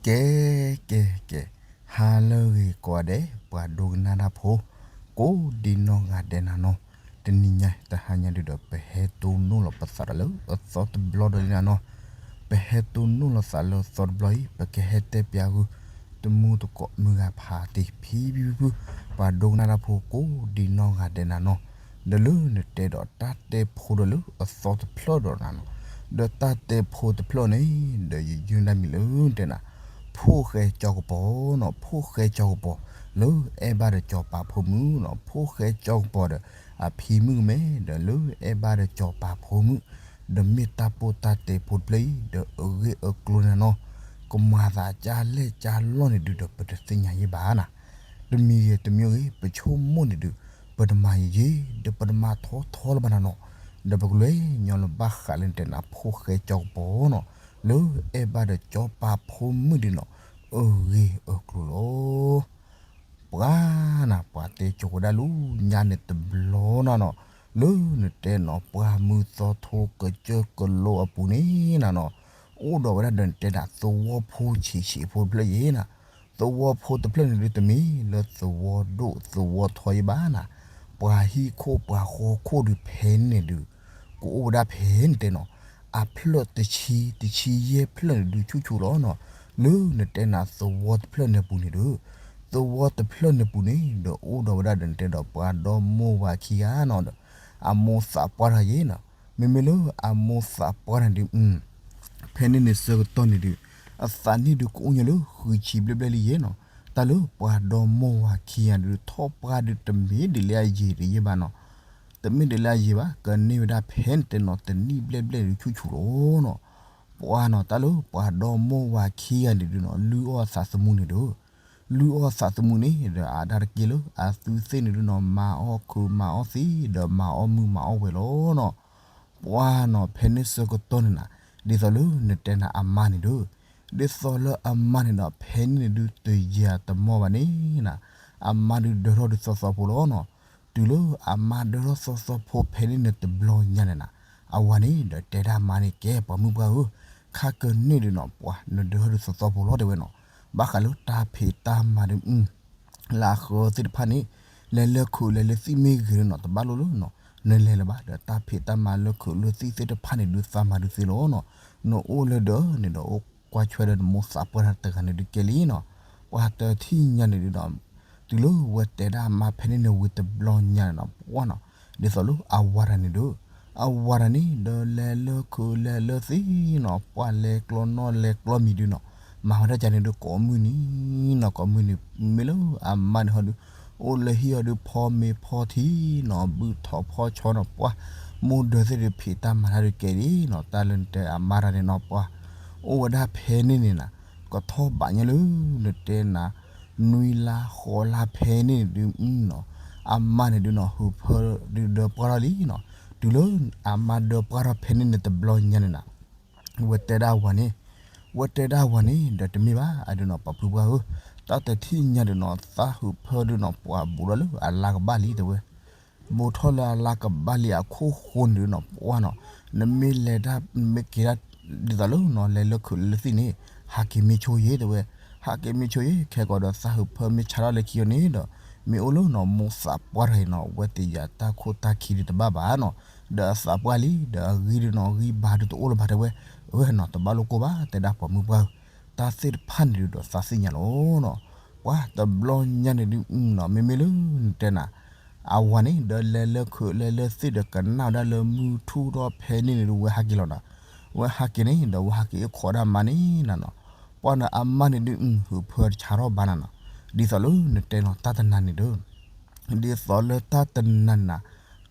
ကဲ ကဲ ကဲ, ဟါလၢအဂ့ၤကိးဂၤဒဲး ပှၤဒိကနၣ်တၢ်ဖိ ကိးဒံနီၢ်ဂၤဒဲးနၤနီၤ, တနံၤညါတဟါညါဒုဒီး ပဟဲတိၢ်နီၣ်လီၤပသးဒီးလၢအသီတဘျီဒီးလံနၤနီၤ, ပဟဲတိၢ်နီၣ်လီၤသးလၢအသီတဘျီအံၤ ပကဟဲတဲပၠးဂုာ် တမူတကိးမုၢ်ဂၤဖးတံၢ်ဖံဖံဖုဖု ပှၤဒိကနၣ်တၢ်ဖိကိးဒံနီၢ်ဂၤဒဲးနၤနီၤ, ဒီးလၢနတဲဒီးတၢ်တဲဖိဒီးလၢအသီတဖျၢၣ်ဒီးနၤနီၤ, ဒီးတၢ်တဲဖိတဖျၢၣ်န့ၣ် ဒီးယယုၢ်တၢ်မံၤလၢတဲနၤ, ဖိၣ်ဃဲကၠီကပီၤနီၤ, ဖိၣ်ဃဲကၠီကပီၤ လၢအဲၣ်ဘၣ်ဒီးကၠီၤပၤဖိမုၣ်နီၤ, ဖိၣ်ဃဲကၠီကပီၤဒီး အဖံမုၣ်ကမဲ ဒီးလၢအဲၣ်ဘၣ်ဒီးကၠီၤပၤဖိမုၣ်, ဒီးမ့ၢ်တၢ်ပိၢ်တၢ်တဲဖိတဖျၢၣ်အံၤ ဒီးအဂ့ၢ်အကျိၤန့ၣ်နီၤ, ကမၤသးကၢ်လဲၣ်ကၢ်လီၢ်န့ၣ်ဒုဒီး ပတသ့ၣ်ညါယဲဘၣ်နၤ, တမံၤဂ့ၤတမံၤဂ့ၤ ပဆိကမိၣ်န့ၣ်ဒု ပတမၤယံာ်ယံာ် ဒီးပတမၤထီထီလၢၤဘၣ်နၤနီၤ, ဒီးပကလဲၤညီလၢဘၣ်ဃးလၢနတဲနၤ ဖိၣ်ဃဲကၠီကပီၤနီၤ, လၢအဲၣ်ဘၣ်ဒီးကၠီၤပၤဖိမုၣ်ဒုနီၤ, အဂ့ၢ်အကျိၤလီၤ. ပှၤနၤ ပှၤတဲကၠိဝဲဒၣ်လၢညါန့ၣ်တဘျီနၤနီၤ, လၢနတဲနီၤ ပှၢ်မုၢ်သီထိကစၢၢ်ကလိအပူၤန့ၣ်နၤနီၤ, အိၣ်ဒီးဝဲဒၣ်ဒီးနတဲဒၣ် သဝီဖိဆံးဆံးဖိတဖျၢၣ်ယဲနၤ, သဝီဖိတဖျၢၣ်န့ၣ်ဒုတမ့ၢ်လၢသဝီဒိၣ်သဝီထီယဲဘၣ်နၤ, ပှၤဟံၣ်ခိၣ်ပှၤဃီခိၣ်ဒုဖဲန့ၣ်ဒု ကအိၣ်ဝဲဒၣ်ဖဲန့ၣ်တဲနီၤ, အဖျၢၣ်တဆံတဆံယဲၢ်ဖျၢၣ်န့ၣ်ဒုဆူၣ်ဆူၣ်လီၤနီၤ, လၢနတဲနၤသဝီတဖျၢၣ်န့ၣ်ပူၤန့ၣ်ဒီး, သဝီတဖျၢၣ်န့ၣ်ပူၤန့ၣ် ဒီးအိၣ်ဒီးဝဲဒၣ်ဒီးနတဲဒီးပှၤဒီမိၢ်ဝၤခံဂၤနီၤဒီး, အမိၢ်သးပှၢ်တဂၤယဲနီၤ, မ့မ့ၢ်လၢအမိၢ်သးပှၢ်န့ၣ်ဒု ဖဲန့ၣ်န့ၣ်ဆၢကတီၢ်န့ၣ်ဒု, အသးနံၣ်ဒုကအိၣ်ညီလၢဃုဆံဘျဲၣ်ဘျဲၣ်လံယဲနီၤ, တၢ်လၢပှၤဒီမိၢ်ဝၤခံဂၤန့ၣ်ဒု ထီၣ်ပှၢ်ဒုတမ့ၢ်ဒ်လၢအယံာ်တယဲၢ်ဘၣ်နီၤ, တမ့ၢ်ဒ်လၢအယံာ်ဘၣ် ကန့ၢ်ဝဲဒၣ်ဖဲန့ၣ်တဲနီၤ တနံၣ်ဘျဲၣ်ဘျဲၣ်ဒုဆူၣ်ဆူၣ်လီၤနီၤ, ပှၤနီၤ တၢ်လၢပှၤဒီမိၢ်ဝၤခံဂၤန့ၣ်ဒုနီၤ လုၢ်အီၣ်သးသမူန့ၣ်ဒီး, လုၢ်အီၣ်သးသမူန့ၣ်ဒီး အတၢ်တက့ၢ်လၢအသုသ့ၣ်န့ၣ်ဒုနီၤ မၤအီၣ်ခုးမၤအီၣ်သံ ဒီးမၤအီၣ်မုၢ်မၤအီၣ်ဝဲၤလီၤနီၤ, ပှၤနီၤ ဖဲန့ၣ်ဆၢကတီၢ်န့ၣ်နၤ, ဒ်သိးလၢနတဲနၤအမါန့ၣ်ဒီး, ဒ်သိးလၢအမါန့ၣ်ဒီး ဖဲန့ၣ်န့ၣ်ဒုတယၤတမီၢ်ဘၣ်န့ၣ်နၤ, အမါဒုဒၢထီၣ်ဒုသီသီဖိလီၤနီၤ, တုၤလၢအမါဒၢထီၣ်သီသီဖိဖဲန့ၣ်န့ၣ်တဘျီညါန့ၣ်နၤ, အဝၤန့ၣ်ဒီးတဲဒၣ်မါန့ၣ် ကဲပှၤမုၣ်ပှၢ်ဧၢ, ခါကန့ၢ်ဒုနီၤ ပှၤနဒၢထီၣ်ဒုသီသီဖိလီၤတဲဝဲနီၤ, ဘၣ်ဃးလၢတၢ်ဖံးတၢ်မၤဒု လၢအဃၢသ့ၣ်တဖၣ်န့ၣ်, လဲၤလၢခုးလဲၤလၢသံၣ်မ့ၢ်ဂ့ၤနီၤ တဘၣ်လိၣ်လၢနီၤ, နလဲၤလၢၤဘၣ် ဒီးတၢ်ဖံးတၢ်မၤလၢခုးလၢသံၣ်သ့ၣ်တဖၣ်န့ၣ်ဒုသးမၤဒုသ့လီၤနီၤ, နအိၣ်လၢဒီးန့ၣ်ဒီးအိၣ်ကွၢ်ဆွဲဒီးနမိၢ်သးပှၢ်တဂၤန့ၣ်ဒုကဲလံနီၤ, ပှၤတထံၣ်ညါန့ၣ်ဒုဒီး, တုၤလၢဝဲတဲဒၣ်မါဖဲန့ၣ်န့ၣ်ဝံၤတဘျီညါန့ၣ်နီၤ ပှၤနီၤ, ဒ်သိးလၢအဝၤတဂၤန့ၣ်ဒီး, အဝၤတဂၤန့ၣ်ဒီးလဲၤလၢခုးလဲၤလၢသံၣ်နီၤ ပှၤလဲၤကျီနီၣ်လဲၤကျီမံၤဒုနီၤ, မၤဝဲဒၣ်ကန့ၣ်ဒုကိးမုၢ်နံၤနီၤ ကိးမုၢ်နံၤ မ့ၢ်လၢအမါန့ၣ်ဟီဒု, အိၣ်လၢဟံၣ်ဟီဒုဖီမ့ၤဖီထံနီၤ ဘုၣ်ထီၣ်ဖီဆီနီၤ ပှၤ, မိၢ်ဒၢသ့ၣ်ဒုဖံးတၢ်မၤတၢ်ဒုကဲလံနီၤ တၢ်လၢနတဲအမါတဂၤန့ၣ်နီၤ ပှၤ, အိၣ်ဝဲဒၣ်ဖဲန့ၣ်န့ၣ်နၤ, ကထီၣ်ဘးညါလၢနတဲနၤ, နွံလါဃိးလါဖဲန့ၣ်ဒုနီၤ, အမါန့ၣ်ဒုနီၤ ဟုးဖၢဒုဒၢပှၢ်ထီၣ်လံနီၤ, တုၤလၢအမါဒၢပှၢ်ထီၣ်ဖဲန့ၣ်န့ၣ်တဘျီညါန့ၣ်နၤ ဝဲတဲဒၣ်ဝၤန့ၣ်, ဝဲတဲဒၣ်ဝၤန့ၣ် ဒီးတမ့ၢ်ဘၣ်အဒုနီၤ ပှၤဖုပှၢ်ဧၢ, တၢ်တထံၣ်ညါဒုနီၤ သးဟုးဖၢဒုနီၤ ပှၤဘူးထီၣ်လၢအလါကဘၣ်လံတဲဝဲ, ဘူးထီၣ်လၢအလါကဘၣ်လံအခိၣ်ဃိန့ၣ်ဒုနီၤ ပှၤနီၤ, နမ့ၢ်လဲၤတၢ် နမ့ၢ်က့ၤတၢ် ဒ်သိးလၢနီၤ လဲၤလၢခုးလဲၤလၢသံၣ်န့ၣ်, ဟးက့ၤမ့ၢ်ဆိယဲတဲဝဲ, ဟးက့ၤမ့ၢ်ဆိယဲ ခဲကီးဒီးသးဟုးဖၢမ့ၢ်ဆါထီၣ်လၢခံအီၤန့ၣ်ဒီး, မ့ၢ်အိၣ်လၢနီၤ မိၢ်သးပှၢ်တဂၤအံၤနီၤ ဝဲတယာ်တၢ်ခိၣ်တၢ်ခံဒုတဘၣ်ဘၣ်နီၤ, ဒီးအသးပှၢ်လံ ဒီးအဂံၢ်ဒုနီၤ ဂံၢ်ဘါဒုတအိၣ်လၢၤဘၣ်တဲဝဲ, အဝဲနီၤ တဘၣ်လိၣ်ကိၢ်ဘၣ် တဲဒၣ်ပှၤမုၢ်ပှၢ်ဧၢ, တၢ်သ့ၣ်တဖၣ်န့ၣ်ဒုဒီးသးသ့ၣ်ညါလီၤနီၤ, ပှၤတဘျီညါန့ၣ်ဒုနီၤ မ့မ့ၢ်လၢနတဲနၤ အဝၤန့ၣ် ဒီးလဲၤလၢခုးလဲၤလၢသံၣ်ဒီးကနၣ်ဝဲဒၣ်လၢမုၢ်ထူၣ်ထီၣ်ဖဲန့ၣ်န့ၣ်ဒု ဝဲဟးက့ၤလီၤနၤ, ဝဲဟးက့ၤအခိးဒၣ်မါန့ၣ်နၤနီၤ, ပှၤန့ၣ်အမါန့ၣ်ဒု ဟုးဖၢတဆါထီၣ်ဘၣ်နၤနီၤ, ဒ်သိးလၢနတဲနီၤ တၢ်တနၤန့ၣ်ဒီး ဒ်သိးလၢတၢ်တနၤန့ၣ်နၤ,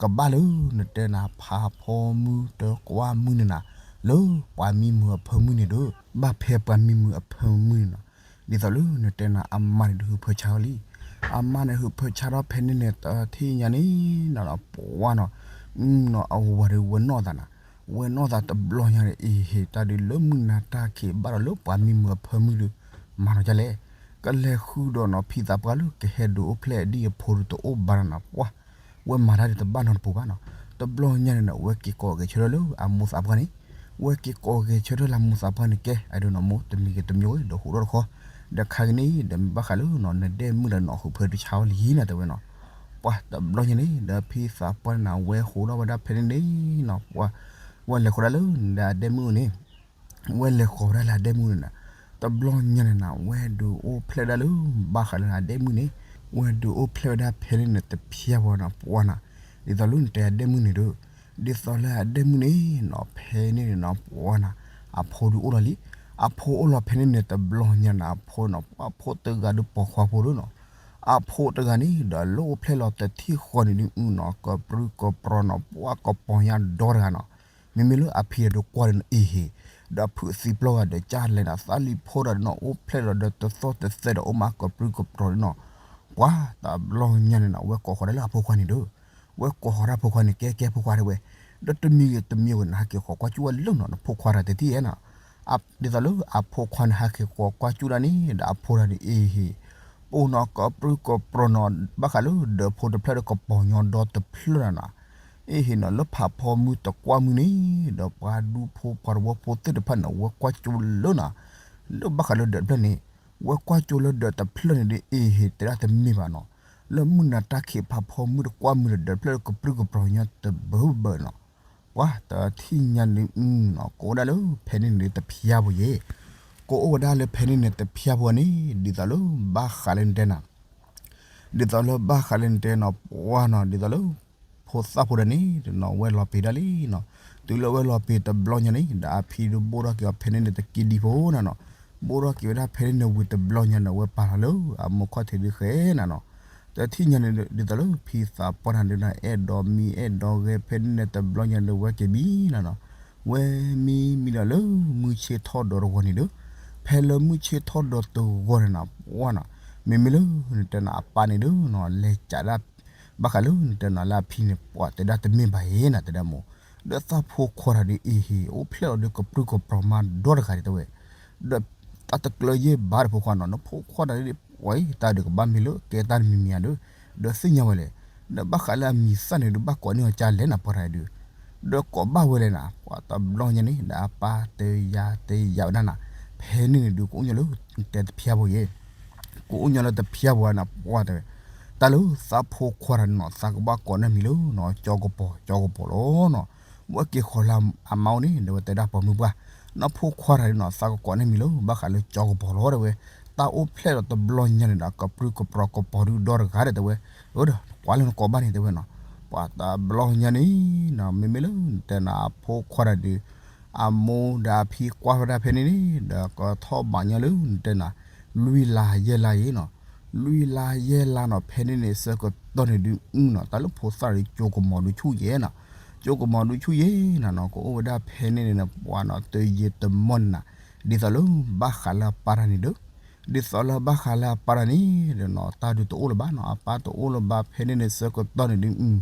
ကဘၣ်လၢနတဲနၤ ဖးဖီမုၢ်တကွၢ်မုၢ်န့ၣ်နၤ, လၢပှၤမံမုာ်အဖၢမုၢ်န့ၣ်ဒီး ဘၣ်ဖဲပှၤမံမုာ်အဖၢမုၢ်န့ၣ်နီၤ, ဒ်သိးလၢနတဲနၤ အမါန့ၣ်ဒုးဟုးဖၢဆါထီၣ်လံ, အမါန့ၣ်ဟုးဖၢဆါထီၣ်ဖဲန့ၣ်န့ၣ် တထံၣ်ညါန့ၣ်နီၤ ပှၤနီၤ, နီၤအဝၤဒီးဝဲနီၢ်သးနၤ, ဝဲနီၢ်သးတဘျီညါန့ၣ် အ့ဟ့ၣ် တၢ်ဒုးလၢမုၢ်နၤတၢ်ခံးဘၣ်ဒီးလၢပှၤမံမုာ်အဖၢမုၢ်ဒုး မၤနီၤဒ်လဲၣ်, ကလဲၤဃုာ်ဒီးနီၤ ဖံသးပှၢ်လၢကဟဲဒုးအိၣ်ဖျဲၣ်ဒ်အဖိဒုးတအိၣ်ဘၣ်နၤနီၤ ပှၤ, ဝဲမၤတၢ်ဒုးတဘၣ်နီတပူၤဘၣ်နီၤ, တဘျီညါန့ၣ်နီၤ ဝဲက့ၤကိးက့ၤဆၢထၢၣ်လၢအမိၢ်သးပှၢ်န့ၣ်, ဝဲက့ၤကိးဂဲၤဆၢထၢၣ်လၢမိၢ်သးပှၢ်န့ၣ်ကဲ အဒိနီၤ မိၢ်တမံၤဂ့ၤတမံၤဂ့ၤ ဒီးဟူးဒီးတခီ, ဒီးခါက့ၤန့ၣ် ဒီးမ့ၢ်ဘၣ်ဃးလၢနီၤ နဒဲမုၣ်ဒီးနီၤ ဃုာ်ဖၢတဆါဝဲလံနၤ တဲဝဲနီၤ. ပှၤတဘျီညါန့ၣ် ဒီးဖံသးပှၢ်န့ၣ်နၤ ဝဲဟူးဒီးဝဲဒၣ်ဖဲန့ၣ်န့ၣ်နီၤ ပှၤ ဝဲလဲၤဃီၤဒၣ်လၢနဒဲမုၣ်န့ၣ် ဝဲလဲၤဃီၤဝဲဒၣ်လၢအဒဲမုၣ်န့ၣ်နၤ, တဘျီညါန့ၣ်နၤ ဝဲဒုးအိၣ်ဖျဲၣ်ဝဲဒၣ်လၢ ဘၣ်ဃးလၢအဒဲမုၣ်န့ၣ်, ဝဲဒုးအိၣ်ဖျဲၣ်ဝဲဒၣ်ဖဲန့ၣ်န့ၣ် တဖျါဘၣ်နီၤ ပှၤနၤ, ဒ်သိးလၢနတဲအဒဲမုၣ်န့ၣ်ဒီး, ဒ်သိးလၢအဒဲမုၣ်န့ၣ်နီၤ ဖဲန့ၣ်န့ၣ်နီၤ ပှၤနၤ, အဖိဒုးအိၣ်လီၤလံ, အဖိအိၣ်လီၤဖဲန့ၣ်န့ၣ် တဘျီညါန့ၣ် အဖိနီၤ ပှၤဖိတဂၤဒုးပိာ်ခွါဖိဒီးနီၤ အဖိတဂၤန့ၣ် ဒီးလၢအိၣ်ဖျဲၣ်လီၤတထံၣ်ဃီန့ၣ်ဒုးနီၤ ကပြုၢ်ကပြီၤနီၤ ပှၤကပီၤညါဒီတဂၤနီၤ, မ့မ့ၢ်လၢအဖံဒီးကွၢ်ဒီးနီၤ အ့ဟ့ၣ်, ဒီးဖုးသံပျီဂၤဒီးကၢ်လဲၤနၤ သးလံၤဖိဒီးနီၤ အိၣ်ဖျဲၣ်လီၤဒီးတသီၣ်တသဲဒီးအိၣ်မးကပြုၢ်ကပြီၤဒီးနီၤ, ပှၤတဘျီညါန့ၣ်နီၤ ဝဲကိးဃီၤဒၣ်လၢအဖိခွါန့ၣ်ဒီး, ဝဲကိးဃီၤဒၣ်ဖိခွါန့ၣ် ကဲကဲဖိခွါတဲဝဲ, ဒီးတမံၤဂ့ၤတမံၤဂ့ၤန့ၣ် ဟဲက့ၤဃီၤကွၢ်ကၠူၣ်ဝဲလၢနီၤ နဖိခွါတၢ်တထံၣ်ဧဲနီၤ ဒ်သိးလၢအဖိခွါန့ၣ် ဟဲက့ၤဃီၤကွၢ်ကၠူၣ်ဒၣ်န့ၣ် ဒီးအဖိတဂၤန့ၣ် အ့ဟ့ၣ်, ပိာ်နီၤ ကပြုၢ်ကပြီၤနီၤ ဘၣ်ဃးလၢဒီးဖိတဖျၢၣ်ဒီးကပီၤညီဒီတဖျၢၣ်နၤနီၤ, အ့ဟ့ၣ်နီၤ လၢဖးဖီမုၢ်တကွၢ်မုၢ်န့ၣ် ဒီးပှၤဒူဖိပှၤတဝီဖိသ့ၣ်တဖၣ်န့ၣ် ဝဲကွၢ်ကၠိလၢနီၤ, လၢဘၣ်ဃးလၢဒီးတဖျၢၣ်န့ၣ်, ဝဲကွၢ်ကၠိလၢဒီးတဖျၢၣ်န့ၣ်ဒီး အ့ဟ့ၣ်တဲဒၣ်တမ့ၢ်ဘၣ်နီၤ, လၢမုၢ်နၤတၢ်ခံးဖးဖီမုၢ်တကွၢ်မုၢ်ဒီး ဒီးတဖျၢၣ်ဒီးကပြုၢ်ကပြီၤညီတဘၢဘၢနီၤ ပှၤတထံၣ်ညါန့ၣ် ကိးဝဲဒၣ်လၢဖဲန့ၣ်န့ၣ်တဖျါဘၣ်ယဲ, ကိးအိၣ်ဝဲဒၣ်လၢဖဲန့ၣ်န့ၣ်တဖျါဘၣ်န့ၣ် ဒ်သိးလၢဘၣ်ဃးလၢနတဲနၤ, ဒ်သိးလၢဘၣ်ဃးလၢနတဲနီၤ ပှၤနီၤ ဒ်သိးလၢ ဖိသၣ်ဖိဒီးန့ၣ် တနီၤဝဲလီၤပ့ၤဒၣ်လံနီၤ, တုၤလၢဝဲလီၤပ့ၤတဘျီညါန့ၣ် ဒီးအဖံဒီးဘိၣ်ထီၣ်က့ၤအီၤဖဲန့ၣ်န့ၣ်တက့ၢ်ဒံဖိနၤနီၤ, ဘိၣ်ထီၣ်က့ၤဝဲဒၣ်ဖဲန့ၣ်န့ၣ်ဝံၤတဘျီညါန့ၣ် ဝဲပာ်လီၤလၢအမိၢ်ခီၣ်ထံးဒုးဃဲနၤနီၤ, တထံၣ်ညါန့ၣ် ဒ်သိးလၢဖံသးပှၢ်နၤဒုးနၤ အဲၣ်ဒိးမံအဲၣ်ဒိးဂဲၤဖဲန့ၣ်န့ၣ်တဘျီညါန့ၣ် ဝဲက့ၤမံနၤနီၤ, ဝဲမံမံဒီးလၢမုၢ်ဆ့ၣ်ထီၣ်ဒီးတဂီၤန့ၣ်ဒီး, ဖဲလၢမုၢ်ဆ့ၣ်ထီၣ်ဒီးတဂီၤန့ၣ်နီၤ ပှၤနီၤ, မ့မ့ၢ်လၢနတဲနၤအပၢ်န့ၣ်ဒီးနီၤ လဲၤကးဒၣ် ဘၣ်ဃးလၢနတဲနၤလၢအဖံန့ၣ် ပှၤတဲဒၣ်တမ့ၢ်ဘၣ်ယဲနၤ တဲဒၣ်မိၢ်, ဒီးသးဖိခွါတဂၤဒုးအ့ဟ့ၣ် အိၣ်ဖျဲၣ်လီၤဒီးကပြုၢ်ကပြီၤမးဒီတဂၤဒ်တဲဝဲ, ဒီးတၢ်တကျၢၤယဲၢ်ဘးဒီးဖိခွါနီၤ နဖိခွါတဂၤဒုး ပှၤအံၤတၢ်ဒုးကဘၣ်မ့ၢ်လၢကဲတၢ်တမံၤမံၤဧါဒီး, ဒီးသ့ၣ်ညါဝဲလဲၣ်, ဒီးဘၣ်ဃးလၢအမံၤသၣ်န့ၣ်ဒုး ဘၣ်ကိးန့ၢ်အီၤကၢ်လဲၣ်နၤ ပှၤတဂၤဒုး, ဒီးကိးဘၣ်ဝဲလဲၣ်နၤ ပှၤတဘျီညါန့ၣ် ဒီးအပၢ်တဲယၤတဲယၤဝဲဒၣ်နၤ, ဖဲန့ၣ်န့ၣ်ဒုး ကအိၣ်ညီလၢ တဲတဖျါဘၣ်ယဲ ကအိၣ်ညီလၢတဖျါဘၣ်နၤ ပှၤတဲဝဲ, တၢ်လၢသးဖိခွါတဂၤန့ၣ်နီၤ သးကဘၣ်ကိးန့ၢ်မံၤလၢနီၤ ကၠီကပီၤ ကၠီကပီၤလီၤနီၤ, ဝဲက့ၤဃီၤလၢအမါအိၣ်န့ၣ် ဒီးဝဲတဲဒၣ်ပိာ်မုၣ်ပှၢ်, နဖိခွါတဂၤန့ၣ်နီၤ သးကကိးန့ၢ်မံၤလၢ ဘၣ်ဃးလၢကၠီကပီၤလီၤတဲဝဲ, တၢ်အိၣ်ဖျဲၣ်ဒီးတဘျီညါန့ၣ်ဒီး ကပြုၢ်ကပြီၤကပီၤဒုးဒီတဂၤဒီးတဲဝဲ, အၢ ဒီးကွၢ်လၢနကိးဘၣ်န့ၣ်တဲဝဲနီၤ, ပှၤတဘျီညါန့ၣ်နီၤ မ့မ့ၢ်လၢနတဲနၤအဖိခွါတဂၤဒုး အမိၢ်ဒီးအဖံကွၢ်ဝဲဒၣ်ဖဲန့ၣ်န့ၣ် ဒီးကထီၣ်ဘးညီလၢနတဲနၤ လွံၢ်လါယဲၢ်လါအံၤနီၤ, လွံၢ်လါယဲၢ်လါနီၤ ဖဲန့ၣ်န့ၣ် ဆၢကတီၢ်န့ၣ်ဒုးနီၤ တၢ်လၢဖိသၣ်ဒုး ကၠိကမီၤဒုးဆူၣ်ယဲၢ်နီၤ, ကၠိကမီၤဒုးဆူၣ်ယဲၢ်နၤနီၤ ကအိၣ်ဝဲဒၣ်ဖဲန့ၣ်န့ၣ် ပှၤနီၤ တယံာ်တမီၢ်န့ၣ်နၤ, ဒ်သိးလၢဘၣ်ဃးလၢအပၢ်တဂၤန့ၣ်ဒီး ဒ်သိးလၢဘၣ်ဃးလၢအပၢ်တဂၤန့ၣ်ဒီးနီၤ တၢ်ဒုးတအိၣ်လၢၤဘၣ်နီၤ အပၢ်တအိၣ်လၢၤဘၣ်ဖဲန့ၣ်န့ၣ် ဆၢကတီၢ်န့ၣ်ဒုး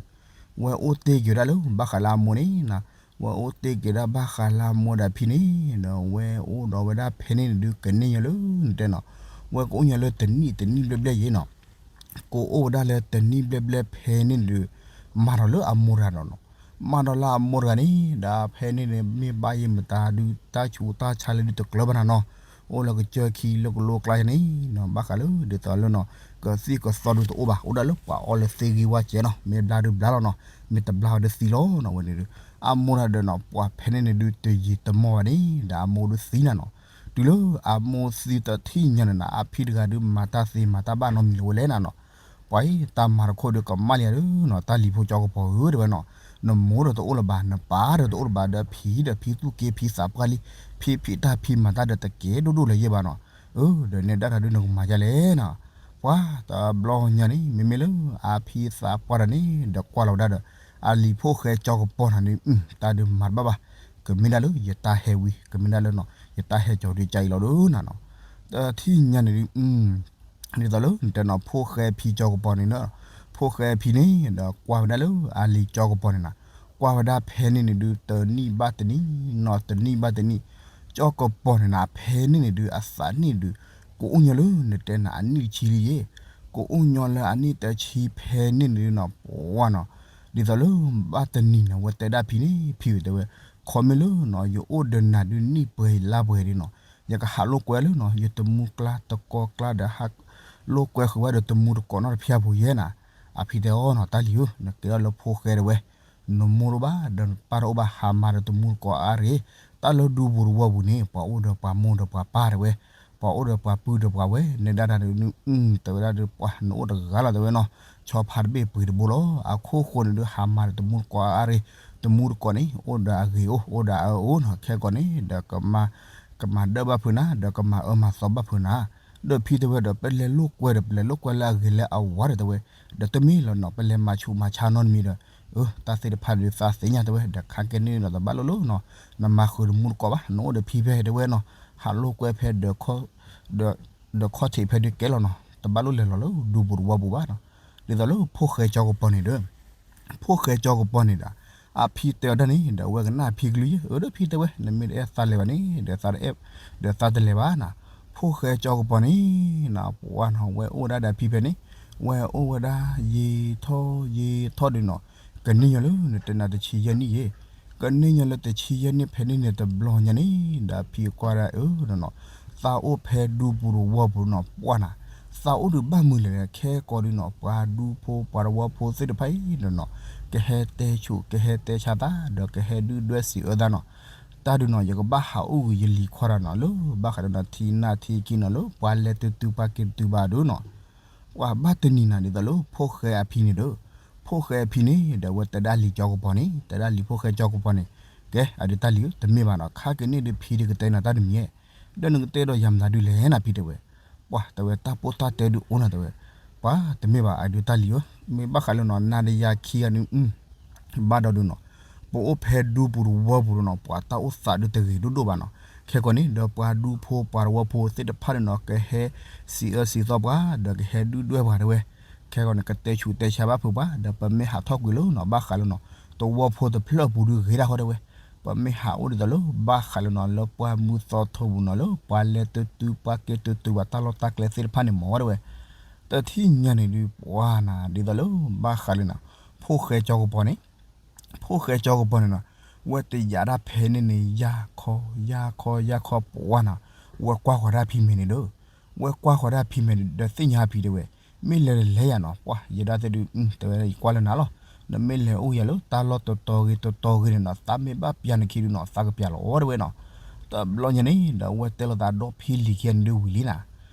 ဝဲအိၣ်တ့ၢ်က့ၤဝဲဒၣ်လၢဘၣ်ဃးလၢအမိၢ်န့ၣ်နၤ, ဝဲအိၣ်တ့ၢ်က့ၤဒၣ်ဘၣ်ဃးလၢအမိၢ်ဒီးအဖံန့ၣ်ဒီး ဝဲအိၣ်ဒီးဝဲဒၣ်ဖဲန့ၣ်န့ၣ်ဒုး ကန့ၢ်ညီလၢနတဲနီၤ, ဝဲကအိၣ်ညီလၢတနံၣ်တနံၣ်ဘျဲၣ်ဘျဲၣ်ယဲၢ်နီၤ, ကအိၣ်ဝဲဒၣ်လၢတနံၣ်ဘျဲၣ်ဘျဲၣ်ဖဲန့ၣ်န့ၣ်ဒုး မၤဒီးလၢအမိၢ်တဂၤဒီးနီၤ, မၤဒီးလၢအမိၢ်တဂၤန့ၣ် ဒီးဖဲန့ၣ်န့ၣ် မ့ၢ်ဘၣ်ယဲၢ်မတၤဒုး တၢ်ဆူးတၢ်ဆါလၢဒုးတကျၢၤဘၣ်နၤနီၤ, အိၣ်လၢကစၢၢ်ခံလၢကလိကျါယဲၢ်န့ၣ်နီၤ ဘၣ်ဃးလၢဒ်သိးလၢနီၤ ကသံၣ်ကသီဒုးတအိၣ်ဘၣ် အိၣ်ဒၣ်လၢပှၤအီလၢသ့ဂ့ၤဝါစဲးနီၤ မ့ၢ်ဘျါဒုးဘျါလီၤနီၤ မ့ၢ်တဘျါဝဲဒုးသံလီၤနီၤ ဝဲန့ၣ်ဒုး အမိၢ်တဂၤဒီးနီၤ ပှၤဖဲန့ၣ်န့ၣ်ဒုး တယံာ်တမီၢ်ဘၣ်န့ၣ် ဒီးအမိၢ်ဒုးသံနၤနီၤ, တုၤလၢအမိၢ်သံတထံၣ်ညါန့ၣ်နၤ အဖံတဂၤဒုးမၤတၢ်သ့မၤတၢ်ဘၣ်နီတမံၤလၢၤဝဲလဲၣ်နၤနီၤ, ပှၤအံၤတၢ်မၤတခီဒုးကမၣ်လံဧါဒီးနီၤ တၢ်လံၤဖိကၠီကပီၤဧၢ တဲဝဲနီၤ, နမိၢ်ဒီးတအိၣ်လၢၤဘၣ် နပၢ်ဒီးတအိၣ်လၢၤဘၣ်ဒီးဖံဒီးဖံသူၣ်က့ဖံသးပှၢ်လံ, ဖံဖံးတၢ်ဖံမၤတၢ်ဒီးတကဲဒိၣ်ဒိၣ်လၢၤယဲၢ်ဘၣ်နီၤ, အၢ ဒီးနဲဒၣ်တၢ်ဒုးနကမၤဒ်လဲၣ်နီၤ, ပှၤတဘျီညါန့ၣ် မ့မ့ၢ်လၢအဖံသးပှၢ်တဂၤန့ၣ် ဒီးကွၢ်လီၤဝဲဒၣ်ဒီး အလံၤဖိၣ်ဃဲကၠီကပီၤနၤန့ၣ် တၢ်ဒုးမၤတဘၣ်ဘၣ်, ကမ့ၢ်ဒၣ်လၢယတၢ်ဟဲဝံၤ ကမ့ၢ်ဒၣ်လၢနီၤ ယတၢ်ဟဲကၠီၤဒုးကၢ်အံၤလီၤဒီးနၤနီၤ, တထံၣ်ညါန့ၣ်ဒုး ဒ်သိးလၢနတဲနီၤ ဖိၣ်ဃဲဖံကၠီကပီၤန့ၣ်နီၤ, ဖိၣ်ဃဲဖံန့ၣ် ဒီးကွၢ်ဝဲဒၣ်လၢအလံၤကၠီကပီၤန့ၣ်နၤ, ကွၢ်ဝဲဒၣ်ဖဲန့ၣ်န့ၣ်ဒုး တနံၣ်ဘၣ်တနံၣ်နီၤ တနံၣ်ဘၣ်တနံၣ်, ကၠီကပီၤန့ၣ်နၤ ဖဲန့ၣ်န့ၣ်ဒုး အသးန့ၣ်ဒုး ကအိၣ်ညီလၢနတဲနၤအနံၣ်တဆံလံယဲၢ်, ကအိၣ်ညီလၢအနံၣ်တဆံဖဲန့ၣ်န့ၣ်ဒုးနီၤ ပှၤနီၤ, ဒ်သိးလၢဘၣ်တနံၤန့ၣ် ဝဲတဲဒၣ်ဖံန့ၣ် ဖံဝဲတဲဝဲ ခီမ့ၢ်လၢနီၤ ယအိၣ်ဒီးနၤဒုးနံၣ်ပှဲၤလါပှဲၤဒုးနီၤ, ယကဟးလိာ်ကွဲလၢနီၤ ယတမူကျါတကိးကျါဒီး ဟးလိာ်ကွဲဃုာ်ဝဲဒီးတမူတကိးနီတဖျၢၣ်ပူၤယဲနီၤ. အဖံတဲအီၤနီၤ တၢ်လံၤဧၢ, နကဲထီၣ်လၢဖိၣ်ဃဲတဲဝဲ, နမိၢ်တအိၣ်ဘၣ် ဒီးနပၢ်တအိၣ်ဘၣ် ဟးမၤဒီးတမူတကိးအါရ့ၣ်, တၢ်လၢဒူပူၤတဝီပူၤန့ၣ် ပှၤအိၣ်ဒီးပှၤမိၢ်ဒီးပှၤပၢ်တဲဝဲ, ပှၤအိၣ်ဒီးပှၤပုၢ်ဒီးပှၤဝဲၢ်, နဲဒၣ်တၢ်ဒုးန တဲဝဲဒၣ်ဒီး ပှၤနအိၣ်တဂၤလီၤတဲဝဲနီၤ, ဆီဖါတဘ့ၣ်ပှ့ၤတဘိလီၤ. အခိၣ်ဃိန့ၣ်ဒုး ဟးမၤဒီးတမူတကိးအါရ့ၣ်, တမူတကိးန့ၣ် အိၣ်ဒီးအဂ့ၤအိၣ် အိၣ်ဒီးအအၢအိၣ်နီၤ, ခဲကိာ်န့ၣ်ဒီး ကမၤဒၢၣ်ဘၣ်ဖုးနၤ ဒီးကမၤအၢမၤသီဘၣ်ဖုးနၤ, ဒီးဖံတဲဝဲဒီး ပလဲၤလိာ်ကွဲဒီး ပလဲၤလိာ်ကွဲလၢအဂ့ၤလၢအဝါဒီးတဲဝဲ, ဒီးတမ့ၢ်လၢနီၤ ပလဲၤမၤဆူးမၤဆါနီတမံၤဒီး အၢ တၢ်သ့ၣ်တဖၣ်ဒုးသးသ့ၣ်ညါတဲဝဲ, ဒီးခါကဲန့ၣ်ဒီးတဘၣ်လိၣ်လၢနီၤ, နမၤဃုာ်တမူတကိးဘၣ်, နအိၣ်ဒီးဖံဖဲတဲဝဲနီၤ, ဟးလိာ်ကွဲဖဲ ဒီးခီၣ်ထံးဖဲဒုးကဲလီၤနီၤ, တဘၣ်လိၣ်လဲၤလီၤလၢဒူပူၤတဝီပူၤဘၣ်နီၤ. ဒ်သိးလၢဖိၣ်ဃဲကၠီကပီၤန့ၣ်ဒီး ဖိၣ်ဃဲကၠီကပီၤန့ၣ်ဒီး အဖံတဲအီၤဒၣ်န့ၣ်ဒီး ဝဲကနၣ်ဖံကလုၢ်ယဲ, အၢ ဒီးဖံတဲဝဲ နမ့ၢ်တအဲၣ်သးလဲၤဘၣ်န့ၣ် ဒီးသးတအဲၣ် ဒီးသးတလဲၤဘၣ်နီၤ. ဖိၣ်ဃဲကၠီကပီၤန့ၣ်နီၤ ပှၤနီၤ ဝဲအိၣ်ဝဲဒၣ်ဒီးဖံဖဲန့ၣ်, ဝဲအိၣ်ဝဲဒၣ် ယံာ်ထီၣ်ယံာ်ထီၣ်ဒုးနီၤ, ကန့ၢ်ညီလၢနတဲနၤတဆံယဲၢ်နံၣ်ယဲ, ကန့ၢ်ညီလၢတဆံယဲၢ်နံၣ်ဖဲန့ၣ်န့ၣ် တဘျီညါန့ၣ် ဒီးဖံကွၢ်ဒၣ်အၢနီၤ သးအိၣ်ဖဲဒူပူၤတဝီပူၤနီၤ ပှၤနီၤ, သးအိၣ်ဒုးဘၣ်မုာ်လဲၣ် ခဲကိာ်ဒုးနီၤ ပှၤဒူဖိပှၤတဝီဖိသ့ၣ်တဖၣ်အံၤနီၤ ကဟဲတဲဆူး ကဟဲတဲဆါသး ဒီးကဟဲဒုၣ်ဒွဲၣ်စံးအၢသးနီၤ, တၢ်ဒုးနီၤ ယကဘၣ်ဟးအိၣ်ဂ့ၤယလံၤခွါဒီးနီၤ လၢဘၣ်ဃးဒီးနီၤ ထံနၢ်ထံခံနီၤ လၢပှၤလဲၤတတုၤပှၤက့ၤတတုၤဘၣ်ဒုးနီၤ ပှၤဘၣ်တနံၤနၤ ဒ်သိးလၢဖိၣ်ဃဲအဖံန့ၣ်ဒီး ဖိၣ်ဃဲအဖံန့ၣ်ဒီး အဝဲတဲဒၣ်လံၤကၠီကပီၤန့ၣ် တဲဒၣ်လံၤဖိၣ်ဃဲကၠီကပီၤန့ၣ်, ကဲ အဒုးတၢ်လံၤဧၢ တမ့ၢ်ဘၣ်နီၤ ခါက့ၤန့ၣ်ဒုးဖံဒုးကတဲနၤတၢ်တမံၤဧဲ, ဒီးနကတဲဒီးယၤမတၤဒုးလဲၣ်နၤဖံတဲဝဲ, ပှၤတဲဝဲတၢ်ပိၢ်တၢ်တဲဒုးအိၣ်နၤတဲဝဲ, ပှၤတမ့ၢ်ဘၣ် အဒုးတၢ်လံၤဧၢ, မ့ၢ်ဘၣ်ဃးလၢနီၤ နၤဒီးယၤခံဂၤန့ၣ် ဘၣ်ဒီးဒုးနီၤ, ပအိၣ်ဖဲဒူပူၤတဝီပူၤနီၤ ပှၤတၢ်အိၣ်သးဒုးတဂ့ၤဒိၣ်ဒိၣ်ဘၣ်နီၤ, ခဲကိာ်န့ၣ် ဒီးပှၤဒူဖိပှၤတဝီဖိသ့ၣ်တဖၣ်န့ၣ်နီၤ ကဟဲစံးအၢစံးသီပှၤ ဒီးကဟဲဒုၣ်ဒွဲၣ်ပှၤတဲဝဲ, ခဲကိာ်န့ၣ် ကတဲဆူးတဲဆါဘၣ်ဖုးပှၤ ဒီးပမ့ၢ်ဟးထီၣ်ကွံာ်လၢနီၤ ဘၣ်ဃးလၢနီၤ တဝီဖိတဖျၢၣ်ပူၤဒုးဂ့ၤဒၣ်ဃီတဲဝဲ, ပမ့ၢ်ဟးအိၣ်ဒ်သိးလၢ ဘၣ်ဃးလၢနီၤ လၢပှၢ်မုၢ်သီထီပူၤနီၤ လၢပှၤလဲၤတတုၤပှၤက့ၤတတုၤဘၣ်တၢ်လီၢ်တၢ်ကျဲသ့ၣ်တဖၣ်န့ၣ်မ့ၢ်တဲဝဲ, တထံၣ်ညါန့ၣ်ဒုးပှၤနီၤ ဒ်သိးလၢ ဘၣ်ဃးလၢနီၤ ဖိၣ်ဃဲကၠီကပီၤန့ၣ် ဖိၣ်ဃဲကၠီကပီၤန့ၣ်နီၤ ဝဲတယာ်ဒၣ်ဖဲန့ၣ်န့ၣ် ယၢ်ခီ ယၢ်ခီ ယၢ်ခီပှၤနီၤ, ဝဲကွၢ်ဃီၤဒၣ်ဖံမဲာ်န့ၣ်ဒီး, ဝဲကွၢ်ဃီၤဒၣ်ဖံမဲာ်န့ၣ်ဒီးသ့ၣ်ညါဖံတဲဝဲ, မ့ၢ်လဲၤလဲၤယၤနီၤ ပှၤယဲဒၣ်သ့ၣ်ဒုး တဲဝဲယကွၢ်လၢနၤလီၤ, နမ့ၢ်လဲၤအိၣ်ယၤလၢတၢ်လီၢ်တတီၤဂ့ၤတတီၤဂ့ၤန့ၣ်နီၤ သးမ့ၢ်ဘၣ်ပျၢ်နခံဒုးနီၤ သးကပျၢ်လီၤတဲဝဲနီၤ, တဘျီညါန့ၣ် ဒီးဝဲတဲလိာ်သးဒီဖံလံၤခံဂၤန့ၣ်ဒုးဝံၤလံနီၤ,